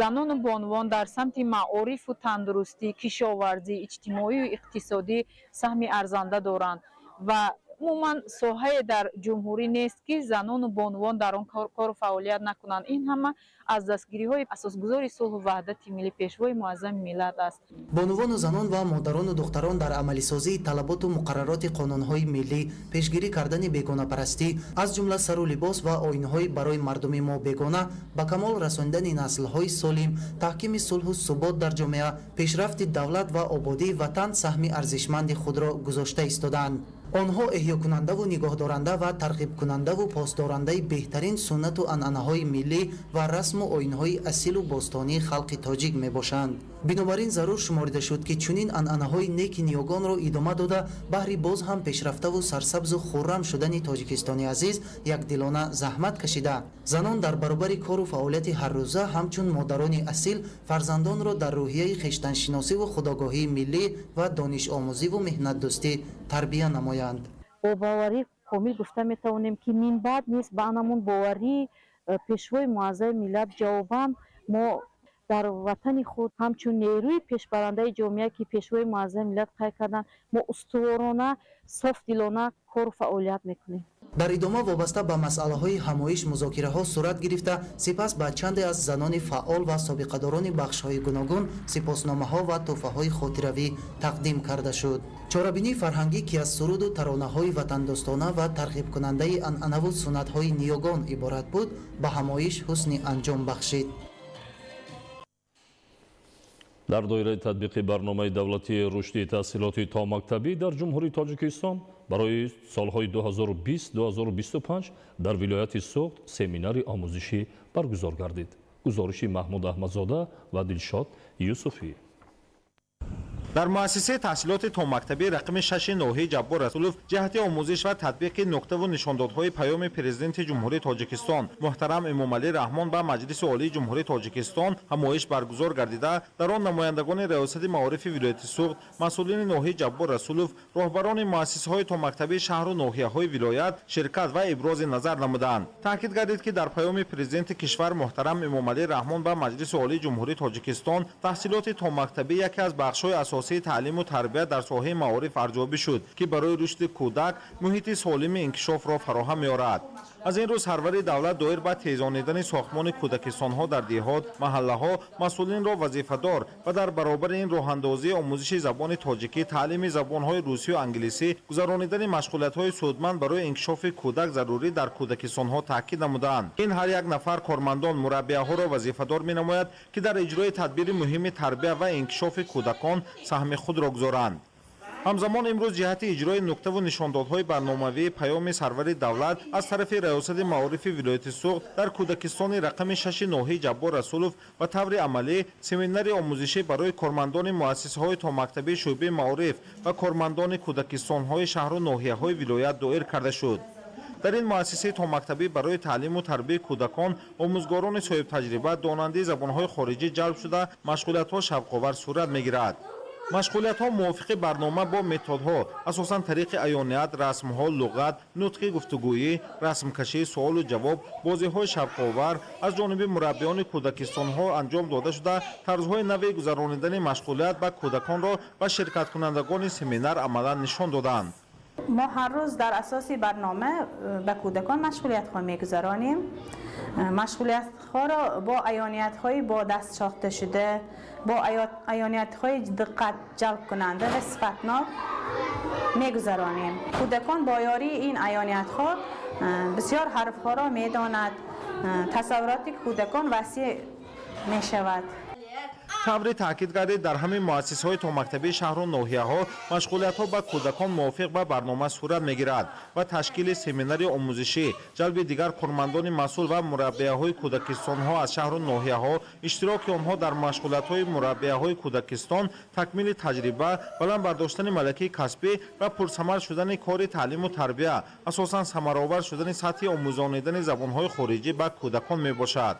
Занону бонувон дар самти маорифу тандурустӣ, кишоварзӣ, иҷтимоию иқтисодӣ саҳми арзанда доранд ва умуман соҳае дар ҷумҳурӣ нест, ки занону бонувон дар он кору фаъолият накунанд. Ин ҳама аз дастгириҳои асосгузори сулҳу ваҳдати миллӣ, Пешвои муаззами миллат аст. Бонувону занон ва модарону духтарон дар амалисозии талаботу муқаррароти қонунҳои миллӣ, пешгирӣ кардани бегонапарастӣ, аз ҷумла сару либос ва оинҳои барои мардуми мо бегона, ба камол расонидани наслҳои солим, таҳкими сулҳу субот дар ҷомеа, пешрафти давлат ва ободии ватан саҳми арзишманди худро гузошта истодаанд. Онҳо эҳёкунандаву нигоҳдоранда ва тарғибкунандаву посдорандаи беҳтарин суннату анъанаҳои миллӣ ва расму оинҳои асилу бостонии халқи тоҷик мебошанд. Бинобар ин зарур шуморида шуд, ки чунин анъанаҳои неки ниёгонро идома дода, баҳри боз ҳам пешрафтаву сарсабзу хуррам шудани Тоҷикистони азиз якдилона заҳмат кашида, занон дар баробари кору фаъолияти ҳаррӯза ҳамчун модарони асил фарзандонро дар рӯҳияи хештаншиносиву худогоҳии миллӣ ва донишомӯзиву меҳнатдӯстӣ тарбия намоянд. Бо боварӣ комил гуфта метавонем, ки минбаъд низ ба анамун боварии Пешвои муаззами миллат ҷавобан мо дар ватани худ ҳамчун нерӯи пешбарандаи ҷомеа, ки Пешвои муаззами миллат қайд карданд, мо устуворона, софдилона кору фаъолият мекунем. Дар идома вобаста ба масъалаҳои ҳамоиш музокираҳо сурат гирифта, сипас ба чанде аз занони фаъол ва собиқадорони бахшҳои гуногун сипосномаҳо ва тӯҳфаҳои хотиравӣ тақдим карда шуд. Чорабинии фарҳангӣ, ки аз суруду таронаҳои ватандӯстона ва тарғибкунандаи анъанаву суннатҳои ниёгон иборат буд, ба ҳамоиш ҳусни анҷом бахшид. Дар доираи татбиқи барномаи давлатии рушди таҳсилоти томактабӣ дар Ҷумҳурии Тоҷикистон барои солҳои 2020-2025 дар вилояти Суғд семинари омӯзишӣ баргузор гардид. Гузориши Маҳмуд Аҳмадзода ва Дилшод Юсуфӣ. Дар муассисаи таҳсилоти томактабӣ рақами 6 ноҳияи Ҷаббор Расулов ҷиҳати омӯзиш ва татбиқи нуқтаву нишондодҳои Паёми Президенти Ҷумҳурии Тоҷикистон муҳтарам Эмомалӣ Раҳмон ба Маҷлиси Олии Ҷумҳурии Тоҷикистон ҳамоиш баргузор гардида, дар он намояндагони Раёсати маорифи вилояти Суғд, масъулини ноҳияи Ҷаббор Расулов, роҳбарони муассисаҳои томактабии шаҳру ноҳияҳои вилоят ширкат ва ибрози назар намуданд. Таъкид гардид, ки дар Паёми Президенти кишвар муҳтарам Эмомалӣ Раҳмон ба Маҷлиси Олии Ҷумҳурии Тоҷикистон таҳсилоти томактабӣ яке аз бахшҳои асосии таълиму тарбия дар соҳаи маориф арзёбӣ шуд, ки барои рушди кӯдак муҳити солими инкишофро фароҳам меорад. Аз ин рӯ сарвари давлат доир ба тезонидани сохтмони кӯдакистонҳо дар деҳот, маҳаллаҳо масъулинро вазифадор ва дар баробари ин роҳандозии омӯзиши забони тоҷикӣ, таълими забонҳои русию англисӣ, гузаронидани машғулиятҳои судманд барои инкишофи кӯдак зарурӣ дар кӯдакистонҳо таъкид намуданд. Ин ҳар як нафар кормандон, мураббияҳоро вазифадор менамояд, ки дар иҷрои тадбири муҳими тарбия ва инкишофи кӯдакон саҳми худро гузоранд. Ҳамзамон имрӯз ҷиҳати иҷрои нуктаву нишондодҳои барномавии Паёми сарвари давлат аз тарафи Раёсати маорифи вилояти Суғд дар кӯдакистони рақами 6 ноҳияи Ҷаббор Расулов ба таври амалӣ семинари омӯзишӣ барои кормандони муассисаҳои томактабии шӯъбаи маориф ва кормандони кӯдакистонҳои шаҳру ноҳияҳои вилоят доир карда шуд. Дар ин муассисаи томактабӣ барои таълиму тарбияи кӯдакон омӯзгорони соҳибтаҷриба, донандаи забонҳои хориҷӣ ҷалб шуда, машғулиятҳо шавқовар сурат мегирад. Машғулиятҳо мувофиқи барнома бо методҳо, асосан тариқи аёният, расмҳо, луғат, нутқи гуфтугӯӣ, расмкашӣ, суолу ҷавоб, бозиҳои шавқовар аз ҷониби мураббиёни кӯдакистонҳо анҷом дода шуда, тарзҳои нави гузаронидани машғулият ба кӯдаконро ба ширкаткунандагони семинар амалан нишон доданд. Мо ҳар рӯз дар асоси барнома ба кӯдакон машғулиятҳо мегузаронем. Машғулиятҳоро бо аёниятҳои бо даст сохта шуда, бо аёниятҳои диққат ҷалбкунанда ва сифатнок мегузаронем. Кӯдакон бо ёрии ин аёниятҳо бисёр ҳарфҳоро медонад, тасаввуроти кӯдакон васеъ мешавад. Тавре таъкид гардид, дар ҳамин муассисаҳои томактабии шаҳру ноҳияҳо машғулиятҳо ба кӯдакон мувофиқ ба барнома сурат мегирад ва ташкили семинари омӯзишӣ, ҷалби дигар кормандони масъул ва мураббияҳои кӯдакистонҳо аз шаҳру ноҳияҳо, иштироки онҳо дар машғулиятҳои мураббияҳои кӯдакистон, такмили таҷриба, баланд бардоштани малакаи касбӣ ва пурсамар шудани кори таълиму тарбия, асосан самаровар шудани сатҳи омӯзонидани забонҳои хориҷӣ ба кӯдакон мебошад.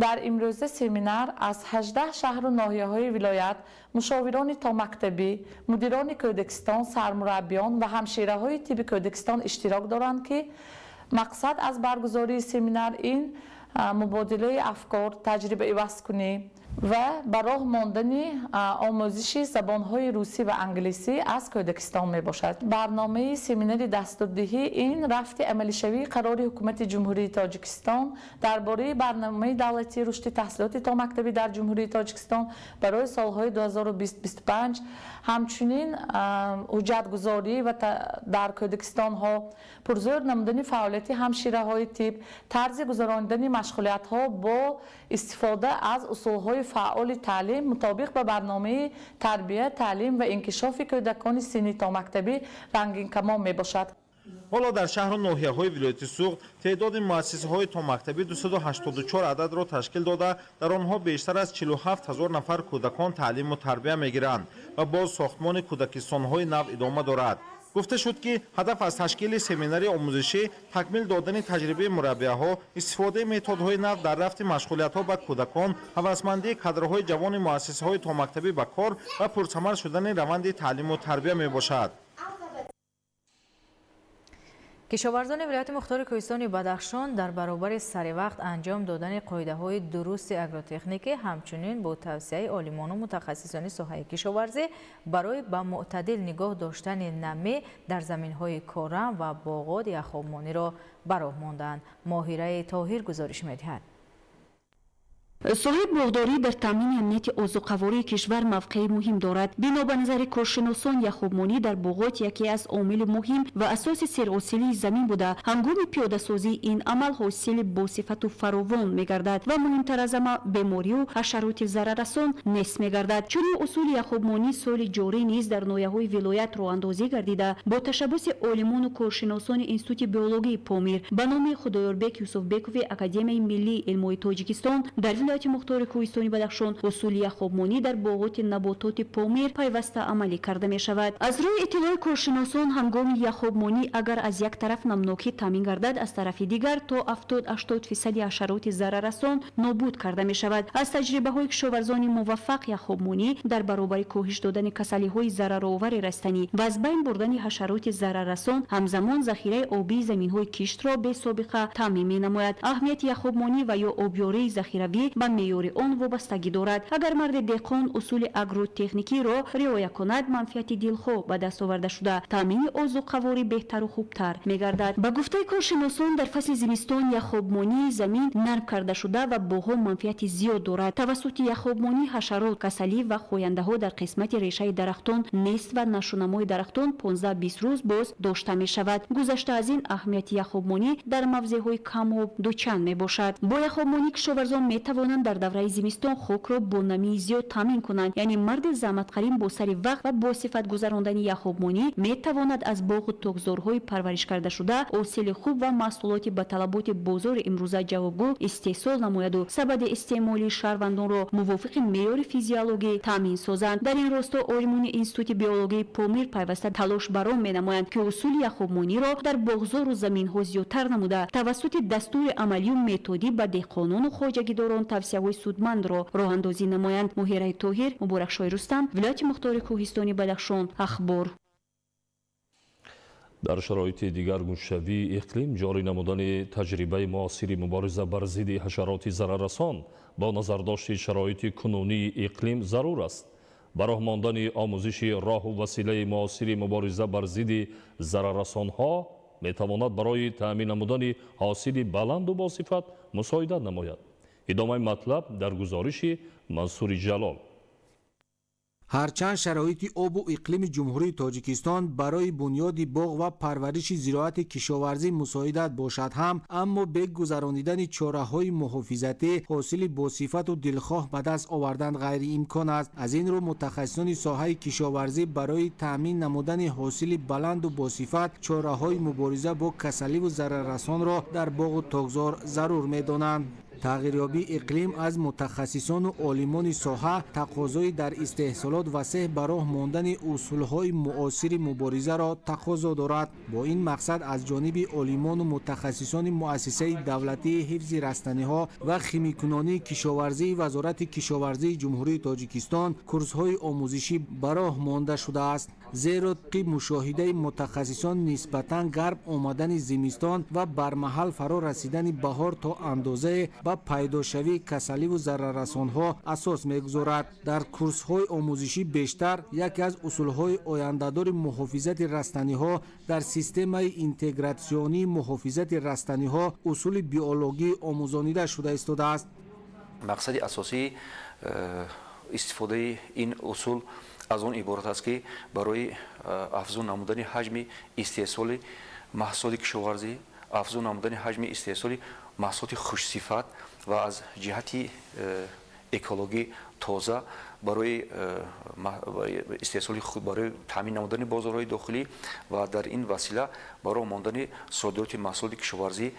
Дар имрӯза семинар аз 18 шаҳру ноҳияҳои вилоят мушовирони томактабӣ, мудирони кӯдакистон, сармураббиён ва ҳамшираҳои тибби кӯдакистон иштирок доранд, ки мақсад аз баргузории семинар ин мубодилаи афкор, таҷрибаивазкунӣ ва ба роҳ мондани омӯзиши забонҳои русӣ ва англисӣ аз кӯдакистон мебошад. Барномаи семинари дастурдиҳӣ ин рафти амалишавии қарори Ҳукумати Ҷумҳурии Тоҷикистон дар бораи барномаи давлатии рушди таҳсилоти томактабӣ дар Ҷумҳурии Тоҷикистон барои солҳои 2020-2025, ҳамчунин ҳуҷҷатгузорӣ ва дар кӯдакистонҳо, пурзӯр намудани фаъолияти ҳамшираҳои тиб, тарзи гузаронидани машғулиятҳо бо истифода аз усулҳои фаъоли таълим мутобиқ ба барномаи тарбия, таълим ва инкишофи кӯдакони синни томактабӣ рангинкамон мебошад. Ҳоло дар шаҳру ноҳияҳои вилояти Суғд теъдоди муассисаҳои томактабӣ 284 ададро ташкил дода, дар онҳо бештар аз 47 ҳазор нафар кӯдакон таълиму тарбия мегиранд ва боз сохтмони кӯдакистонҳои нав идома дорад. Гуфта шуд, ки ҳадаф аз ташкили семинари омӯзишӣ такмил додани таҷрибаи мураббияҳо, истифодаи методҳои нав дар рафти машғулиятҳо ба кӯдакон, ҳавасмандии кадрҳои ҷавони муассисаҳои томактабӣ ба кор ва пурсамар шудани раванди таълиму тарбия мебошад. Кишоварзони вилояти мухтори кӯҳистони Бадахшон дар баробари саривақт анҷом додани қоидаҳои дурусти агротехникӣ, ҳамчунин бо тавсияи олимону мутахассисони соҳаи кишоварзӣ барои ба мӯътадил нигоҳ доштани намӣ дар заминҳои корам ва боғот яхобмониро ба роҳ монданд. Моҳираи Тоҳир гузориш медиҳад. Соҳаи боғдорӣ дар таъмини амнияти озуқавории кишвар мавқеи муҳим дорад. Бино ба назари коршиносон, яхобмонӣ дар боғот яке аз омили муҳим ва асоси серҳосилии замин буда, ҳангоми пиёдасозии ин амал ҳосили босифату фаровон мегардад ва муҳимтар аз ҳама, беморию ҳашароти зараррасон нест мегардад. Чунин усули яхобмонӣ соли ҷорӣ низ дар ноҳияҳои вилоят роҳандозӣ гардида, бо ташаббуси олимону коршиносони Институти биологии Помир ба номи Худоёрбек Юсуфбекови Академияи миллии илмҳои Тоҷикистон дар вилояти мухтори Кӯҳистони Бадахшон усули яхобмонӣ дар боғоти набототи Помир пайваста амалӣ карда мешавад. Аз рӯи иттилои коршиносон, ҳангоми яхобмонӣ агар аз як тараф намнокӣ таъмин гардад, аз тарафи дигар то 70-80 фисади ҳашароти зараррасон нобуд карда мешавад. Аз таҷрибаҳои кишоварзони муваффақ, яхобмонӣ дар баробари коҳиш додани касалиҳои зараровари растанӣ ва аз байн бурдани ҳашароти зараррасон, ҳамзамон захираи обии заминҳои киштро бесобиқа таъмин менамояд. Аҳамияти яхобмонӣ ва ё обёрии захиравӣ ба меъёри он вобастагӣ дорад. Агар марди деҳқон усули агротехникиро риоя кунад, манфиати дилхоҳ ба даст оварда шуда, таъмини озуқаворӣ беҳтару хубтар мегардад. Ба гуфтаи коршиносон, дар фасли зимистон яхобмонии замин нарм карда шуда ва боғҳо манфиати зиёд дорад. Тавассути яхобмонӣ ҳашарот, касалӣ ва хояндаҳо дар қисмати решаи дарахтон нест ва нашунамои дарахтон 15-20 рӯз боз дошта мешавад. Гузашта аз ин, аҳамияти яхобмонӣ дар мавзеъҳои камоб дучанд мебошад. Бо яхобмонӣ кишоварзон метавонанд дар давраи зимистон хокро бо намии зиёд таъмин кунанд. Яъне марди заҳматқарин бо сари вақт ва бо сифат гузарондани яхобмонӣ метавонад аз боғу токзорҳои парвариш карда шуда ҳосили хуб ва маҳсулоти ба талаботи бозори имрӯза ҷавобгӯ истеҳсол намояду сабади истеъмолии шаҳрвандонро мувофиқи меъёри физиологӣ таъмин созанд. Дар ин росто олимони Институти биологии Помир пайваста талош бар он менамоянд, ки усули яхобмониро дар боғзору заминҳо зиёдтар намуда, тавассути дастури амалию методӣ ба деҳқонону хоҷагидорон тавсияҳои судмандро роҳандозӣ намоянд. Муҳираи Тоҳир, Муборакшоҳи Рустам, вилояти мухтори Кӯҳистони Бадахшон, Ахбор. Дар шароити дигаргуншавии иқлим ҷорӣ намудани таҷрибаи муосири мубориза бар зидди ҳашароти зараррасон бо назардошти шароити кунунии иқлим зарур аст. Ба роҳ мондани омӯзиши роҳу василаи муосири мубориза бар зидди зараррасонҳо метавонад барои таъмин намудани ҳосили баланду босифат мусоидат намояд. Идомаи матлаб дар гузориши Мансури Ҷалол. Ҳарчанд шароити обу иқлими Ҷумҳурии Тоҷикистон барои бунёди боғ ва парвариши зироати кишоварзӣ мусоидат бошад ҳам, аммо бе гузаронидани чораҳои муҳофизатӣ ҳосили босифату дилхоҳ ба даст овардан ғайриимкон аст. Аз ин рӯ мутахассисони соҳаи кишоварзӣ барои таъмин намудани ҳосили баланду босифат чораҳои мубориза бо касаливу зараррасонро дар боғу токзор зарур медонанд. Тағйирёбии иқлим аз мутахассисону олимони соҳа тақозои дар истеҳсолот васеъ ба роҳ мондани усулҳои муосири муборизаро тақозо дорад. Бо ин мақсад аз ҷониби олимону мутахассисони Муассисаи давлатии ҳифзи растаниҳо ва химикунонии кишоварзии Вазорати кишоварзии Ҷумҳурии Тоҷикистон курсҳои омӯзишӣ ба роҳ монда шудааст. Зеро тибқи мушоҳидаи мутахассисон, нисбатан гарм омадани зимистон ва бармаҳал фаро расидани баҳор то андозае ба пайдошавии касаливу зараррасонҳо асос мегузорад. Дар курсҳои омӯзишӣ бештар яке аз усулҳои ояндадори муҳофизати растаниҳо дар системаи интегратсионии муҳофизати растаниҳо, усули биологӣ омӯзонида шуда истодааст. Мақсади асосии истифодаи ин усул аз он иборат аст, ки барои афзун намудани ҳаҷми истеҳсоли маҳсулоти кишоварзӣ, афзун намудани ҳаҷми истеҳсоли маҳсулоти хушсифат ва аз ҷиҳати экологӣ тоза, барои истеҳсоли худ, барои таъмин намудани бозорҳои дохилӣ ва дар ин васила ба роҳ мондани содироти маҳсулоти кишоварзӣ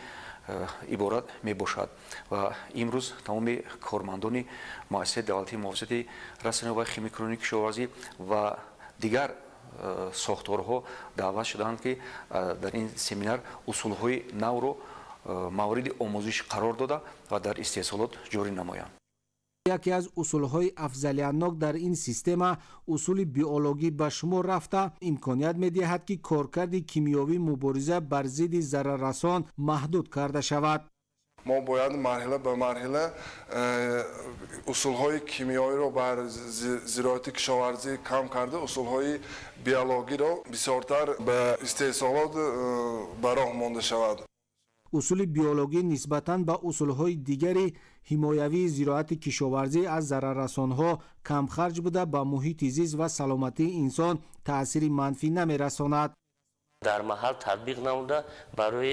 иборат мебошад. Ва имрӯз тамоми кормандони Муассисаи давлатии муҳофизати растаниҳо ва химикунонии кишоварзӣ ва дигар сохторҳо даъват шудаанд, ки дар ин семинар усулҳои навро мавриди омӯзиш қарор дода ва дар истеҳсолот ҷорӣ намоянд. Яке аз усулҳои афзалиятнок дар ин система усули биологӣ ба шумор рафта, имконият медиҳад, ки коркарди кимиёвии мубориза бар зидди зараррасон маҳдуд карда шавад. Мо бояд марҳила ба марҳила усулҳои кимиёиро бар зироати кишоварзӣ кам карда, усулҳои биологиро бисёртар ба истеҳсолот ба роҳ монда шавад. Усули биологӣ нисбатан ба усулҳои дигари ҳимоявии зироати кишоварзӣ аз зараррасонҳо камхарҷ буда, ба муҳити зист ва саломатии инсон таъсири манфӣ намерасонад. Дар маҳал татбиқ намуда барои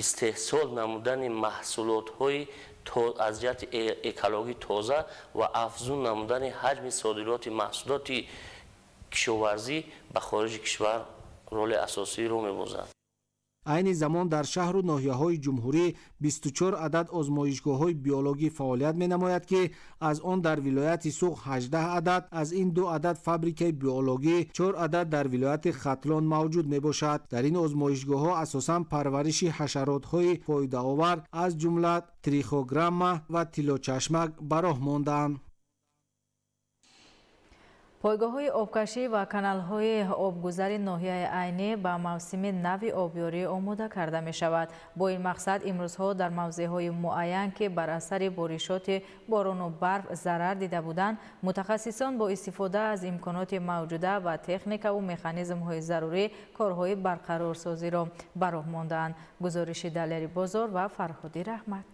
истеҳсол намудани маҳсулотҳои аз ҷиҳати экологӣ тоза ва афзун намудани ҳаҷми содироти маҳсулоти кишоварзӣ ба хориҷи кишвар роли асосиро мебозад. Айни замон дар шаҳру ноҳияҳои ҷумҳурӣ 24 адад озмоишгоҳҳои биологӣ фаъолият менамояд, ки аз он дар вилояти Суғд 18 адад, аз ин 2 адад фабрикаи биологӣ, 4 адад дар вилояти Хатлон мавҷуд мебошад. Дар ин озмоишгоҳҳо асосан парвариши ҳашаротҳои фоидаовар, аз ҷумла трихограмма ва тиллочашмак ба роҳ мондаанд. Пойгоҳҳои обкашӣ ва каналҳои обгузари ноҳияи Айнӣ ба мавсими нави обёрӣ омода карда мешавад. Бо ин мақсад имрӯзҳо дар мавзеъҳои муайян, ки бар асари боришоти борону барф зарар дида буданд, мутахассисон бо истифода аз имконоти мавҷуда ва техникаву механизмҳои зарурӣ корҳои барқарорсозиро ба роҳ мондаанд. Гузориши Далери Бозор ва Фарҳоди Раҳмат.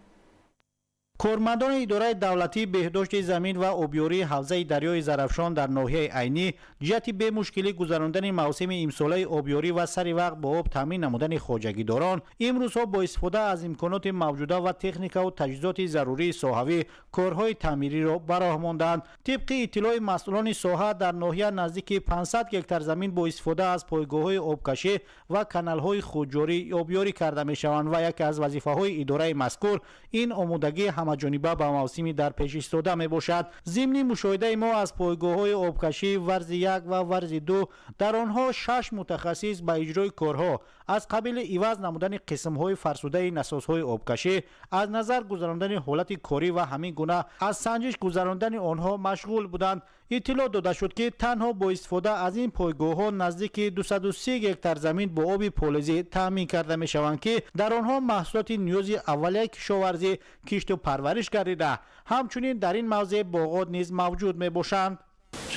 Кормандони идораи давлатии беҳдошти замин ва обёрии ҳавзаи дарёи Зарафшон дар ноҳияи Айнӣ ҷиҳати бемушкилӣ гузарондани мавсими имсолаи обёрӣ ва сари вақт бо об таъмин намудани хоҷагидорон имрӯзҳо бо истифода аз имконоти мавҷуда ва техникаву таҷҳизоти зарурии соҳавӣ корҳои таъмириро ба роҳ мондаанд. Тибқи иттилои масъулони соҳа, дар ноҳия наздики 500 гектар замин бо истифода аз пойгоҳҳои обкашӣ ва каналҳои худҷорӣ обёрӣ карда мешаванд ва яке аз вазифаҳои идораи мазкур ин омодагии ҳамаҷониба ба мавсими дар пеш истода мебошад. Зимни мушоҳидаи мо аз пойгоҳҳои обкашӣ варзи 1 ва варзи 2, дар онҳо 6 мутахассис ба иҷрои корҳо аз қабили иваз намудани қисмҳои фарсудаи насосҳои обкашӣ, аз назар гузарондани ҳолати корӣ ва ҳамин гуна аз санҷиш гузарондани онҳо машғул буданд. Иттилоъ дода шуд, ки танҳо бо истифода аз ин пойгоҳҳо наздики 230 гектар замин бо оби полезӣ таъмин карда мешаванд, ки дар онҳо маҳсулоти ниёзи аввалияи кишоварзӣ кишту парвариш гардида, ҳамчунин дар ин мавзеъ боғот низ мавҷуд мебошанд.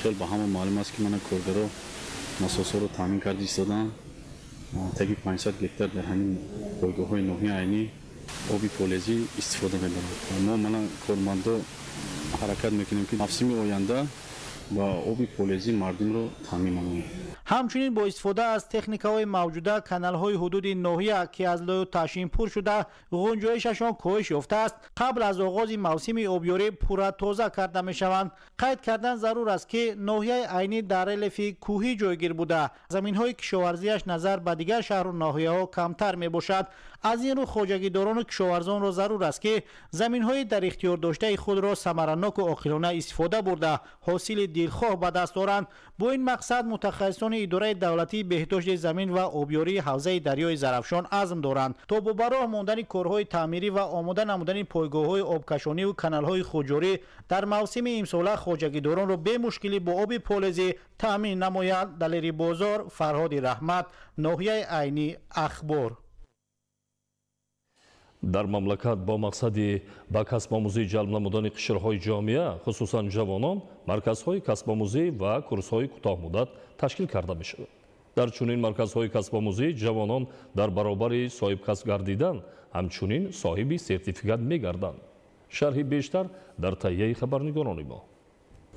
Хел ба ҳама маълум аст, ки мана коргаро насосҳоро таъмин карда истоданд. Таги 500 гектар дар ҳамин пойгоҳҳои ноҳияи Айнӣ оби полезӣ истифода мебаранд. Мо мана кормандо ҳаракат мекунем, ки мавсими оянда ба оби полезӣ мардумро таъмин намоем. Ҳамчунин бо истифода аз техникаҳои мавҷуда каналҳои ҳудуди ноҳия, ки аз лою ташин пур шуда ғунҷоишашон коҳиш ёфтааст, қабл аз оғози мавсими обёрӣ пурра тоза карда мешаванд. Қайд кардан зарур аст, ки ноҳияи Айнӣ дар релефи кӯҳӣ ҷойгир буда, заминҳои кишоварзиаш назар ба дигар шаҳру ноҳияҳо камтар мебошад. Аз ин рӯ хоҷагидорону кишоварзонро зарур аст, ки заминҳои дар ихтиёр доштаи худро самараноку оқилона истифода бурда, ҳосили дилхоҳ ба даст оранд. Бо ин мақсад мутахассисони идораи давлатии беҳдошти замин ва обёрии ҳавзаи дарёи Зарафшон азм доранд, то бо ба роҳ мондани корҳои таъмирӣ ва омода намудани пойгоҳҳои обкашониву каналҳои худҷорӣ дар мавсими имсола хоҷагидоронро бемушкилӣ бо оби полезӣ таъмин намоянд. Далери Бозор, Фарҳоди Раҳмат, ноҳияи Айнӣ, Ахбор. Дар мамлакат бо мақсади ба касбомӯзӣ ҷалб намудани қишрҳои ҷомеа, хусусан ҷавонон, марказҳои касбомӯзӣ ва курсҳои кӯтоҳмуддат ташкил карда мешавад. Дар чунин марказҳои касбомӯзӣ ҷавонон дар баробари соҳибкасб гардидан ҳамчунин соҳиби сертификат мегарданд. Шарҳи бештар дар таҳияи хабарнигорони мо.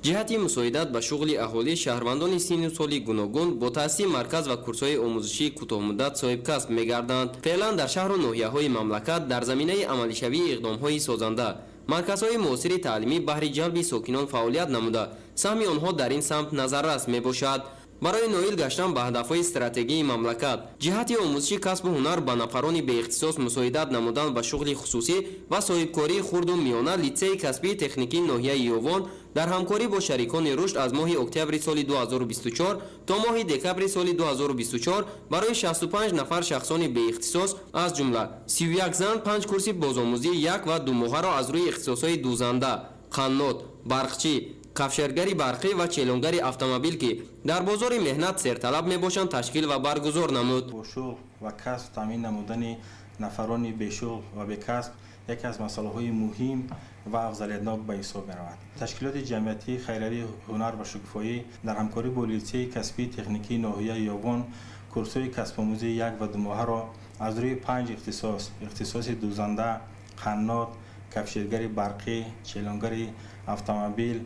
Ҷиҳати мусоидат ба шуғли аҳолӣ, шаҳрвандони синну соли гуногун бо таъсиси марказ ва курсҳои омӯзишии кӯтоҳмуддат соҳибкасб мегарданд. Феълан дар шаҳру ноҳияҳои мамлакат дар заминаи амалишавии иқдомҳои созанда марказҳои муосири таълимӣ баҳри ҷалби сокинон фаъолият намуда, саҳми онҳо дар ин самт назаррас мебошад. Барои ноил гаштан ба ҳадафҳои стратегии мамлакат, ҷиҳати омӯзиши касбу ҳунар ба нафарони беихтисос, мусоидат намудан ба шуғли хусусӣ ва соҳибкории хурду миёна, литсеи касбии техникии ноҳияи Ёвон дар ҳамкорӣ бо шарикони рушд аз моҳи октябри соли 2024 то моҳи декабри соли 2024 барои 65 нафар шахсони беихтисос, аз ҷумла 31 зан, 5 курси бозомӯзии як ва думоҳаро аз рӯи ихтисосҳои дӯзанда, қаннот, барқчӣ, кафшергари барқӣ ва челонгари автомобил, ки дар бозори меҳнат серталаб мебошанд, ташкил ва баргузор намуд. Бо шуғл ва касб таъмин намудани нафарони бешуғл ва бекасб яке аз масъалаҳои муҳим ва афзалиятнок ба ҳисоб меравад. Ташкилоти ҷамъиятии хайриявии ҳунар ва шукуфоӣ дар ҳамкорӣ бо литсеи касбии техникии ноҳияи Ёвон курсҳои касбомӯзии як ва думоҳаро Аз рӯи 5 ихтисос: ихтисоси дӯзанда, қаннод, кафшергари барқӣ, челонгари автомобил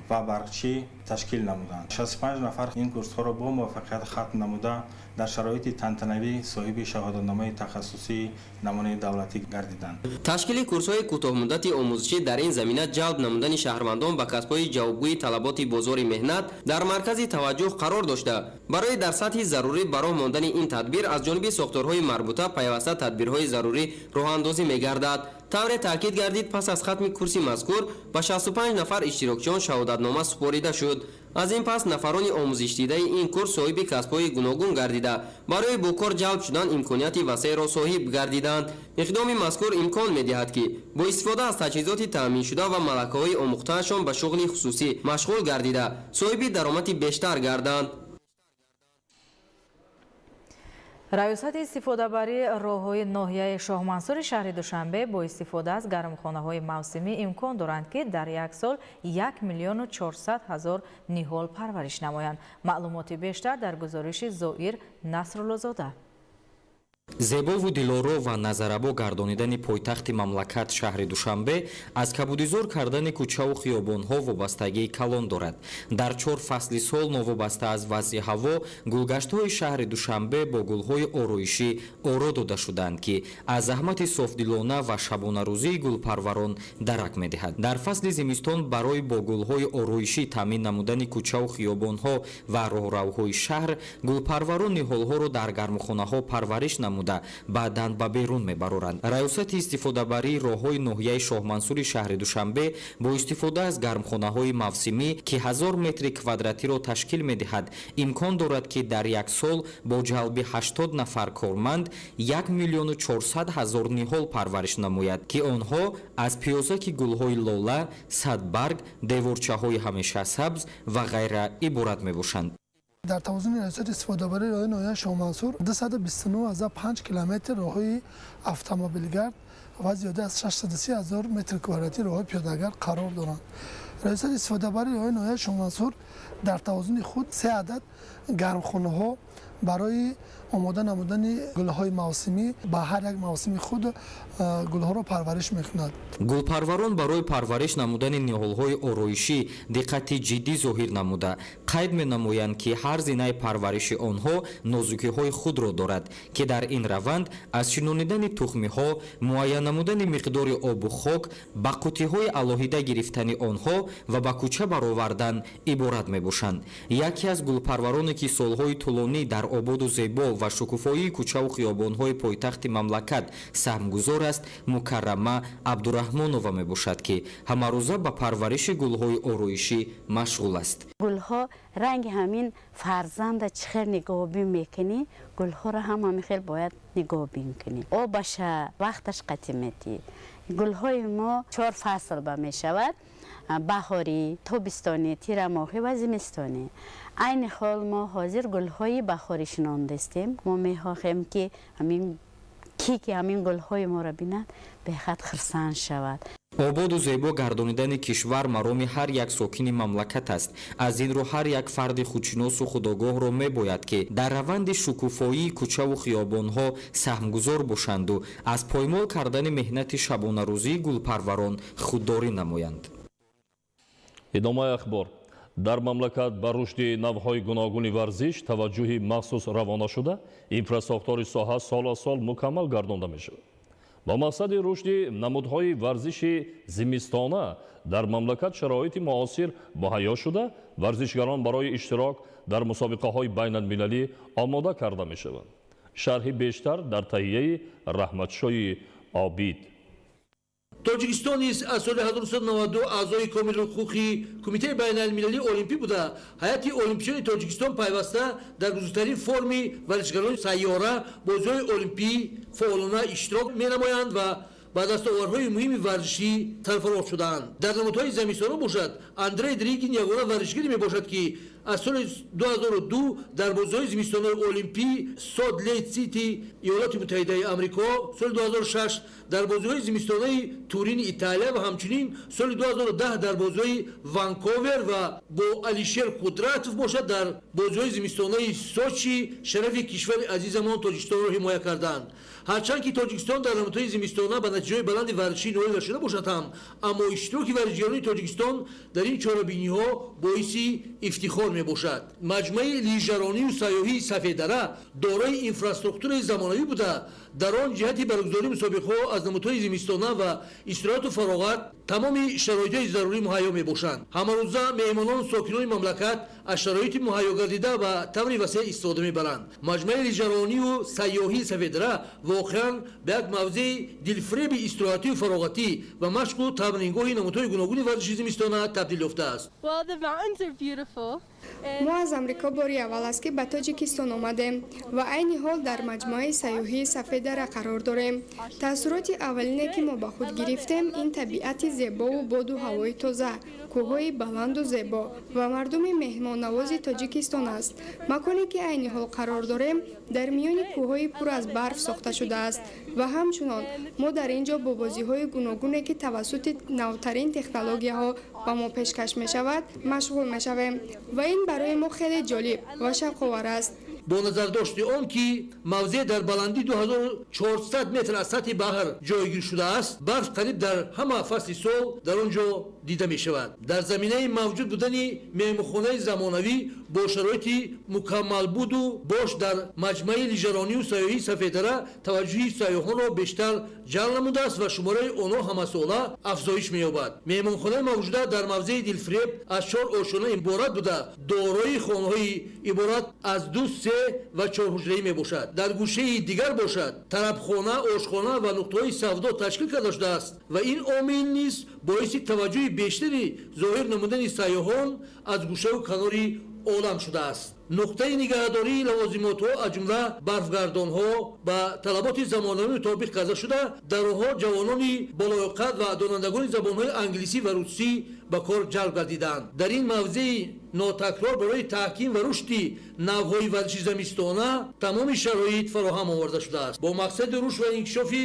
ва барқчӣ ташкил намуданд. 65 нафар ин курсҳоро бо муваффақият хатм намуда, дар шароити тантанавӣ соҳиби шаҳодатномаи тахассусии намунаи давлатӣ гардиданд. Ташкили курсҳои кӯтоҳмуддати омӯзишӣ дар ин замина ҷалб намудани шаҳрвандон ба касбҳои ҷавобгӯи талаботи бозори меҳнат дар маркази таваҷҷӯҳ қарор дошта, барои дар сатҳи зарурӣ ба роҳ мондани ин тадбир аз ҷониби сохторҳои марбута пайваста тадбирҳои зарурӣ роҳандозӣ мегардад. Тавре таъкид гардид, пас аз хатми курси мазкур ба 65 нафар иштирокчиён шаҳодатнома супорида шуд. Аз ин пас нафарони омӯзишдидаи ин курс соҳиби касбҳои гуногун гардида, барои бо кор ҷалб шудан имконияти васеъро соҳиб гардиданд. Иқдоми мазкур имкон медиҳад, ки бо истифода аз таҷҳизоти таъминшуда ва малакаҳои омӯхтаашон ба шуғли хусусӣ машғул гардида, соҳиби даромади бештар гарданд. Раёсати истифодабарии роҳҳои ноҳияи Шоҳмансури шаҳри Душанбе бо истифода аз гармхонаҳои мавсимӣ имкон доранд, ки дар як сол 1 400 000 ниҳол парвариш намоянд. Маълумоти бештар дар гузориши Зоир Насруллозода. Зебову дилоро ва назарабо гардонидани пойтахти мамлакат шаҳри Душанбе аз кабудизор кардани кӯчаву хиёбонҳо вобастагии калон дорад. Дар 4 фасли сол новобаста аз вазъи ҳаво гулгаштҳои шаҳри Душанбе бо гулҳои ороишӣ оро дода шудаанд, ки аз заҳмати софдилона ва шабонарӯзии гулпарварон дарак медиҳад. Дар фасли зимистон барои бо гулҳои ороишӣ таъмин намудани кӯчаву хиёбонҳо ва роҳравҳои шаҳр гулпарварон ниҳолҳоро дар гармхонаҳо парвариш намуда, баъдан ба берун мебароранд. Раёсати истифодабарии роҳҳои ноҳияи Шоҳмансури шаҳри Душанбе бо истифода аз гармхонаҳои мавсимӣ, ки 1000 метри квадратиро ташкил медиҳад, имкон дорад, ки дар як сол бо ҷалби 80 нафар корманд 1 400 000 ниҳол парвариш намояд, ки онҳо аз пиёзаки гулҳои лола, садбарг, деворчаҳои ҳамешасабз ва ғайра иборат мебошанд. Дар тавозуни раёсати истифодабарии роҳи ноҳияи Шоҳмансур 229,5 километр роҳҳои автомобилгард ва зиёда аз 630 000 метр квадратӣ роҳҳои пиёдагард қарор доранд. Раёсати истифодабарии роҳи ноҳияи Шоҳмансур дар тавозуни худ 3 адад гармхонаҳо барои омода намудани гулҳои мавсимӣ ба ҳар як мавсими худ гулҳоро парвариш мекунад. Гулпарварон барои парвариш намудани ниҳолҳои ороишӣ диққати ҷиддӣ зоҳир намуда, қайд менамоянд, ки ҳар зинаи парвариши онҳо нозукиҳои худро дорад, ки дар ин раванд аз шинонидани тухмиҳо, муайян намудани миқдори обу хок, ба қуттиҳои алоҳида гирифтани онҳо ва ба кӯча баровардан иборат мебошанд. Яке аз гулпарвароне, ки солҳои тӯлонӣ дар ободу зебо ва шукуфоии кӯчаву хиёбонҳои пойтахти мамлакат саҳмгузор аст, Мукаррама Абдураҳмонова мебошад, ки ҳамарӯза ба парвариши гулҳои ороишӣ машғул аст. Гулҳо ранги ҳамин фарзанда чӣ хел нигоҳубин мекунӣ, гулҳоро ҳам ҳамин хел бояд нигоҳубин кунӣ. Обаша вақташ қатӣ метиҳӣ. Гулҳои мо 4 фасл ба мешавад: баҳорӣ, тобистонӣ, тирамоҳӣ ва зимистонӣ. Айни ҳол мо ҳозир гулҳои баҳорӣ шинондастем. Мо мехоҳем, ки ҳамин ки ҳамин гулҳои моро бинад, беҳад хурсанд шавад. Ободу зебо гардонидани кишвар мароми ҳар як сокини мамлакат аст. Аз ин рӯ ҳар як фарди худшиносу худогоҳро мебояд, ки дар раванди шукуфоии кӯчаву хиёбонҳо саҳмгузор бошанду аз поймол кардани меҳнати шабонарӯзии гулпарварон худдорӣ намоянд. Идомаи ахбор. Дар мамлакат ба рушди навъҳои гуногуни варзиш таваҷҷӯҳи махсус равона шуда, инфрасохтори соҳа сол аз сол мукаммал гардонда мешавад. Ба мақсади рушди намудҳои варзиши зимистона дар мамлакат шароити муосир муҳайё шуда, варзишгарон барои иштирок дар мусобиқаҳои байналмилалӣ омода карда мешаванд. Шарҳи бештар дар таҳияи Раҳматшои Обид. Тоҷикистон низ аз соли 1992 аъзои комилҳуқуқи Кумитаи байналмилалии олимпӣ буда, ҳайати олимпичиёни Тоҷикистон пайваста дар бузургтарин форми варзишгарони сайёра бозиҳои олимпӣ фаъолона иштирок менамоянд ва ба дастовардҳои муҳими варзишӣ сарфароз шудаанд. Дар намудҳои зимистона бошад, Андрей Дригин ягона варзишгаре мебошад, ки аз соли 2002 дар бозиҳои зимистонаи Олимпӣ Солт Лейк Сити Иёлоти Муттаҳидаи Амрико, соли 2006 дар бозиҳои зимистонаи Турини Италия ва ҳамчунин соли 2010 дар бозиҳои Ванковер ва бо Алишер Қудратов бошад дар бозиҳои зимистонаи Сочи шарафи кишвари азизамон Тоҷикистонро ҳимоя карданд. Ҳарчанд ки Тоҷикистон дар намудҳои зимистона ба натиҷаҳои баланди варзишӣ ноил нашуда бошад ҳам, аммо иштироки варзишгарони Тоҷикистон дар ин чорабиниҳо боиси ифтихор мебошад. Маҷмӯаи лижаронию сайёҳии Сафеддара дорои инфраструктураи замонавӣ буда, дар он ҷиҳати баргузории мусобиқаҳо аз намудҳои зимистона ва истироҳату фароғат тамоми шароитҳои зарурӣ муҳайё мебошанд. Ҳамарӯза меҳмонону сокинони мамлакат аз шароити муҳайё гардида ба таври васеъ истифода мебаранд. Маҷмӯаи лижаронию сайёҳии Сафеддара воқеан ба як мавзеи дилфиреби истироҳатию фароғатӣ ва машқу тамрингоҳи намудҳои гуногуни варзиши зимистона табдил ёфтааст. Мо аз Амрико бори аввал аст, ки ба Тоҷикистон омадем ва айни ҳол дар маҷмӯаи сайёҳии Сафеддара қарор дорем. Таассуроти аввалине, ки мо ба худ гирифтем, ин табиати зебову боду ҳавои тоза, кӯҳҳои баланду зебо ва мардуми меҳмоннавози Тоҷикистон аст. Маконе, ки айни ҳол қарор дорем, дар миёни кӯҳҳои пур аз барф сохта шудааст ва ҳамчунон мо дар ин ҷо бо бозиҳои гуногуне, ки тавассути навтарин технологияҳо ба мо пешкаш мешавад, машғул мешавем ва ин барои мо хеле ҷолиб ва шавқовар аст. Бо назардошти он ки мавзеъ дар баландии 2400 метр аз сатҳи баҳр ҷойгир шудааст, барф қариб дар ҳама фасли сол дар он ҷо дида мешавад. Дар заминаи мавҷуд будани меҳмонхонаи замонавӣ бо шароити мукаммалбуду бош дар маҷмӯаи лижаронию сайёҳии Сафеддара таваҷҷӯҳи сайёҳонро бештар ҷалб намудааст ва шумораи онҳо ҳамасола афзоиш меёбад. Меҳмонхонаи мавҷуда дар мавзеи дилфиреб аз 4 ошёна иборат буда, дорои хонаҳои иборат аз 2, 3 ва 4 ҳуҷраӣ мебошад. Дар гӯшаи дигар бошад тарабхона, ошхона ва нуқтаҳои савдо ташкил карда шудааст ва ин омил низ боиси таваҷҷӯҳи бештари зоҳир намудани сайёҳон аз гӯшаву канори олам шудааст. Нуқтаи нигаҳдории лавозимотҳо аз ҷумла барфгардонҳо ба талаботи замонавӣ мутобиқ карда шуда, дар онҳо ҷавонони болоёқат ва донандагони забонҳои англисӣ ва русӣ ба кор ҷалб гардиданд. Дар ин мавзеи нотакрор барои таҳким ва рушди навъҳои варзиши зимистона тамоми шароит фароҳам оварда шудааст. Бо мақсади рушд ва инкишофи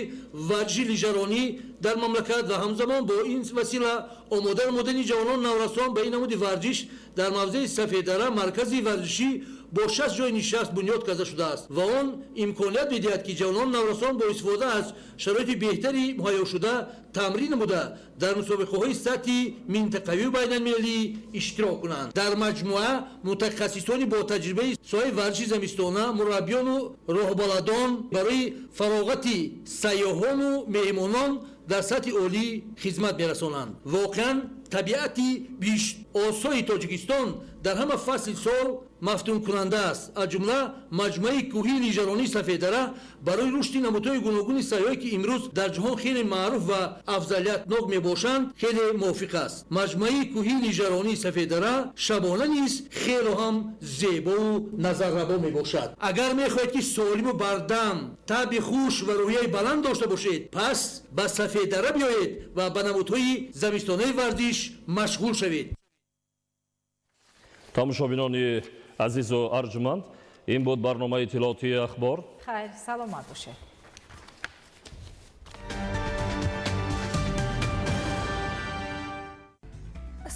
варзиши лижаронӣ дар мамлакат ва ҳамзамон бо ин васила омода намудани ҷавонон наврасон ба ин намуди варзиш дар мавзеи Сафеддара маркази варзишӣ бо 6 ҷои нишаст бунёд карда шудааст ва он имконият медиҳад, ки ҷавонон наврасон бо истифода аз шароити беҳтари муҳайёшуда тамрин намуда дар мусобиқаҳои сатҳи минтақавию байналмилалӣ иштирок кунанд. Дар маҷмӯа мутахассисони бо таҷрибаи соҳаи варзиши зимистона, мураббиёну роҳбаладон барои фароғати сайёҳону меҳмонон дар сатҳи олӣ хизмат мерасонанд. Воқеан табиати биҳиштосои Тоҷикистон дар ҳама фасли сол мафтункунанда аст. Аз ҷумла маҷмӯаи кӯҳии лижаронии Сафеддара барои рушди намудҳои гуногуни сайёҳӣ, ки имрӯз дар ҷаҳон хеле маъруф ва афзалиятнок мебошанд, хеле мувофиқ аст. Маҷмӯаи кӯҳии лижаронии Сафеддара шабона низ хело ҳам зебову назаррабо мебошад. Агар мехоҳед, ки солиму бардам, табъи хуш ва рӯҳияи баланд дошта бошед, пас ба Сафеддара биёед ва ба намудҳои зимистонаи варзиш машғул шавед. Тамошобинони азизу арҷманд, ин буд барномаи иттилоотии Ахбор. Хайр, саломат бошед.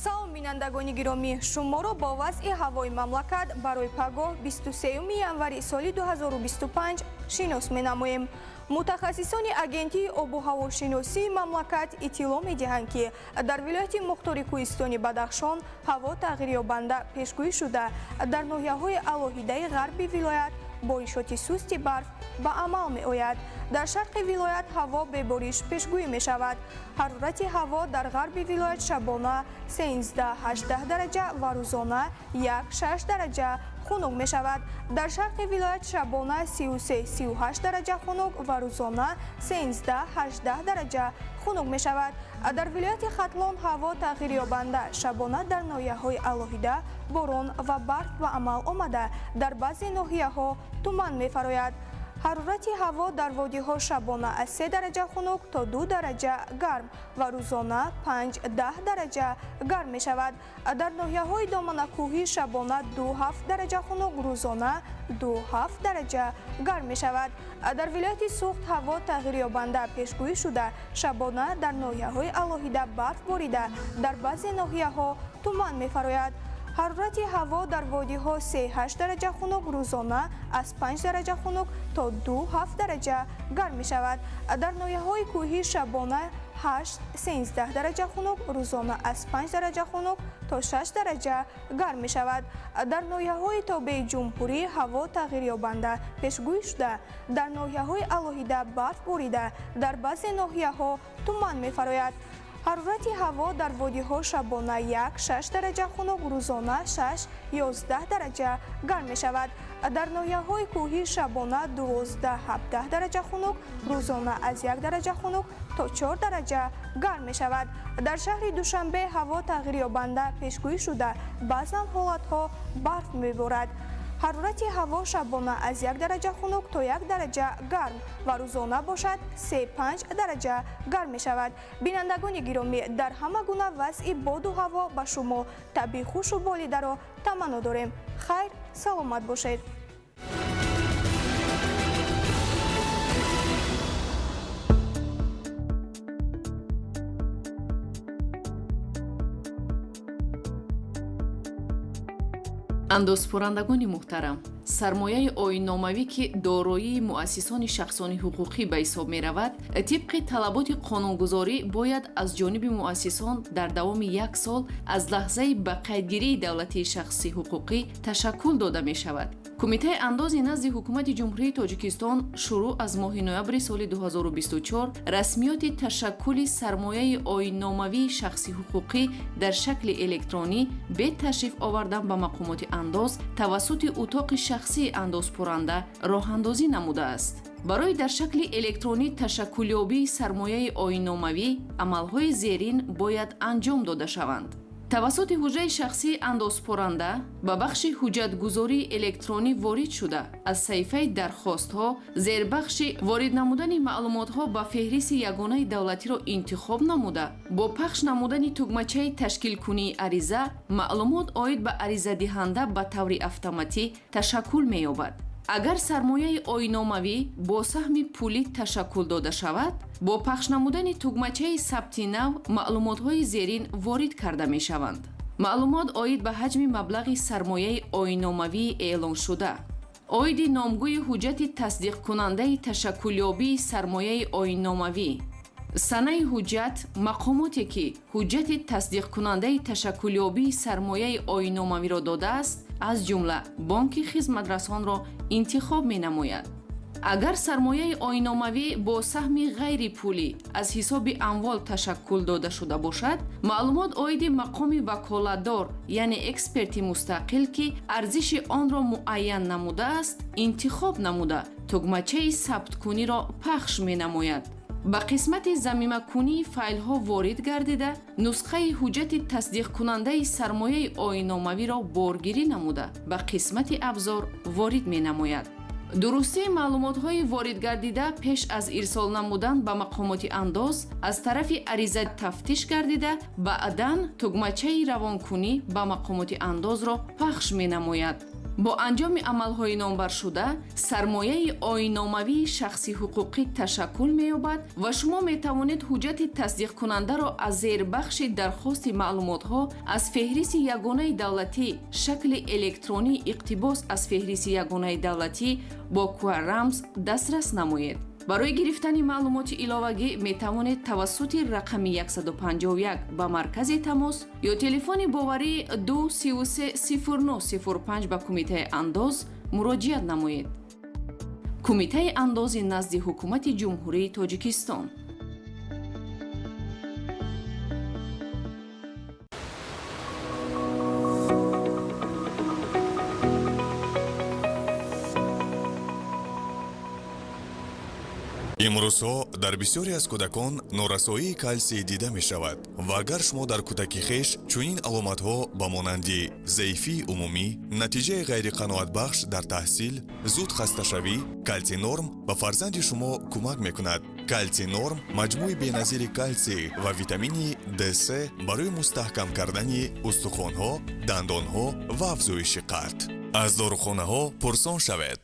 Салом, бинандагони гиромӣ, шуморо бо вазъи ҳавои мамлакат барои пагоҳ 23 январи соли 2025 шинос менамоем. Мутахассисони агентии обу ҳавошиносии мамлакат иттилоъ медиҳанд, ки дар вилояти мухтори кӯҳистони Бадахшон ҳаво тағйирёбанда пешгӯӣ шуда, дар ноҳияҳои алоҳидаи ғарби вилоят боришоти сусти барф ба амал меояд. Дар шарқи вилоят ҳаво бебориш пешгӯӣ мешавад. Ҳарорати ҳаво дар ғарби вилоят шабона 13-18 дараҷа ва рӯзона 1-6 дараҷа хунук мешавад. Дар шарқи вилоят шабона 33-38 дараҷа хунук ва рӯзона 13-18 дараҷа хунук мешавад. Дар вилояти Хатлон ҳаво тағйирёбанда, шабона дар ноҳияҳои алоҳида борон ва барф ба амал омада, дар баъзе ноҳияҳо туман мефарояд. Ҳарорати ҳаво дар водиҳо шабона аз 3 дараҷа хунук то 2 дараҷа гарм ва рӯзона 5-10 дараҷа гарм мешавад. Дар ноҳияҳои доманакӯҳӣ шабона 2-7 дараҷа хунук, рӯзона 2-7 дараҷа гарм мешавад. Дар вилояти Суғд ҳаво тағйирёбанда пешгӯӣ шуда, шабона дар ноҳияҳои алоҳида барф борида, дар баъзе ноҳияҳо туман мефарояд. Ҳарорати ҳаво дар водиҳо 3-8 дараҷа хунук, рӯзона аз 5 дараҷа хунук то 2-7 дараҷа гарм мешавад. Дар ноҳияҳои кӯҳӣ шабона 8-13 дараҷа хунук, рӯзона аз 5 дараҷа хунук то 6 дараҷа гарм мешавад. Дар ноҳияҳои тобеи ҷумҳурӣ ҳаво тағйирёбанда пешгӯӣ шуда, дар ноҳияҳои алоҳида барф борида, дар баъзе ноҳияҳо туман мефарояд. Ҳарорати ҳаво дар водиҳо шабона 1-6 дараҷа хунук, рӯзона 6-11 дараҷа гарм мешавад. Дар ноҳияҳои кӯҳӣ шабона 12-17 дараҷа хунук, рӯзона аз 1 дараҷа хунук то 4 дараҷа гарм мешавад. Дар шаҳри Душанбе ҳаво тағйирёбанда пешгӯӣ шуда, баъзан ҳолатҳо барф меборад. Ҳарорати ҳаво шабона аз 1 дараҷа хунук то 1 дараҷа гарм ва рӯзона бошад 3-5 дараҷа гарм мешавад. Бинандагони гиромӣ, дар ҳама гуна вазъи боду ҳаво ба шумо табии хушу болидаро таманно дорем. Хайр, саломат бошед. Андозпуррандагони муҳтарам, сармояи оинномавӣ, ки дороии муассисони шахсони ҳуқуқӣ ба ҳисоб меравад, тибқи талаботи қонунгузорӣ бояд аз ҷониби муассисон дар давоми як сол аз лаҳзаи ба қайдгирии давлатии шахси ҳуқуқӣ ташаккул дода мешавад. Кумитаи андози назди Ҳукумати Ҷумҳурии Тоҷикистон шурӯъ аз моҳи ноябри соли 2024 расмиёти ташаккули сармояи оинномавии шахси ҳуқуқӣ дар шакли электронӣ бе ташриф овардан ба мақомоти андоз тавассути утоқи шахсии андозпурранда роҳандозӣ намудааст. Барои дар шакли электронӣ ташаккулёбии сармояи оинномавӣ амалҳои зерин бояд анҷом дода шаванд. Тавассути ҳуҷраи шахсии андозпурранда ба бахши ҳуҷҷатгузории электронӣ ворид шуда, аз саҳифаи дархостҳо зербахши ворид намудани маълумотҳо ба феҳристи ягонаи давлатиро интихоб намуда, бо пахш намудани тугмачаи ташкилкунии ариза маълумот оид ба аризадиҳанда ба таври автоматӣ ташаккул меёбад. Агар сармояи оиномавӣ бо саҳми пулӣ ташаккул дода шавад, бо пахш намудани тугмачаи сабти нав маълумотҳои зерин ворид карда мешаванд. Маълумот оид ба ҳаҷми маблағи сармояи оиномавии эълоншуда, оиди номгӯи ҳуҷҷати тасдиқкунандаи ташаккулёбии сармояи оинномавӣ, санаи ҳуҷҷат, мақомоте ки ҳуҷҷати тасдиқкунандаи ташаккулёбии сармояи оинномавиро додааст, аз ҷумла бонки хизматрасонро интихоб менамояд. Агар сармояи оинномавӣ бо саҳми ғайрипулӣ аз ҳисоби амвол ташаккул дода шуда бошад, маълумот оиди мақоми ваколатдор, яъне эксперти мустақил, ки арзиши онро муайян намудааст, интихоб намуда, тугмачаи сабткуниро пахш менамояд. Ба қисмати замимакунии файлҳо ворид гардида, нусхаи ҳуҷҷати тасдиқкунандаи сармояи оинномавиро боргирӣ намуда, ба қисмати абзор ворид менамояд. Дурустии маълумотҳои воридгардида пеш аз ирсол намудан ба мақомоти андоз аз тарафи ариза тафтиш гардида, баъдан тугмачаи равонкунӣ ба мақомоти андозро пахш менамояд. Бо анҷоми амалҳои номбаршуда сармояи оинномавии шахси ҳуқуқӣ ташаккул меёбад ва шумо метавонед ҳуҷҷати тасдиқкунандаро аз зербахши дархости маълумотҳо аз феҳристи ягонаи давлатӣ шакли электронии иқтибос аз феҳристи ягонаи давлатӣ бо QR-рамз дастрас намоед. Барои гирифтани маълумоти иловагӣ метавонед тавассути рақами 151 ба маркази тамос ё телефони боварӣ 233 0905 ба Кумитаи андоз муроҷиат намоед. Кумитаи андози назди Ҳукумати Ҷумҳурии Тоҷикистон. Имрӯзҳо дар бисёре аз кӯдакон норасоии калсий дида мешавад ва агар шумо дар кӯдаки хеш чунин аломатҳо ба монанди заифии умумӣ, натиҷаи ғайриқаноатбахш дар таҳсил, зуд хасташавӣ, Калсинорм ба фарзанди шумо кӯмак мекунад. Калсинорм маҷмӯи беназири калсий ва витамини Д3 барои мустаҳкам кардани устухонҳо, дандонҳо ва афзоиши қад. Аз дорухонаҳо пурсон шавед.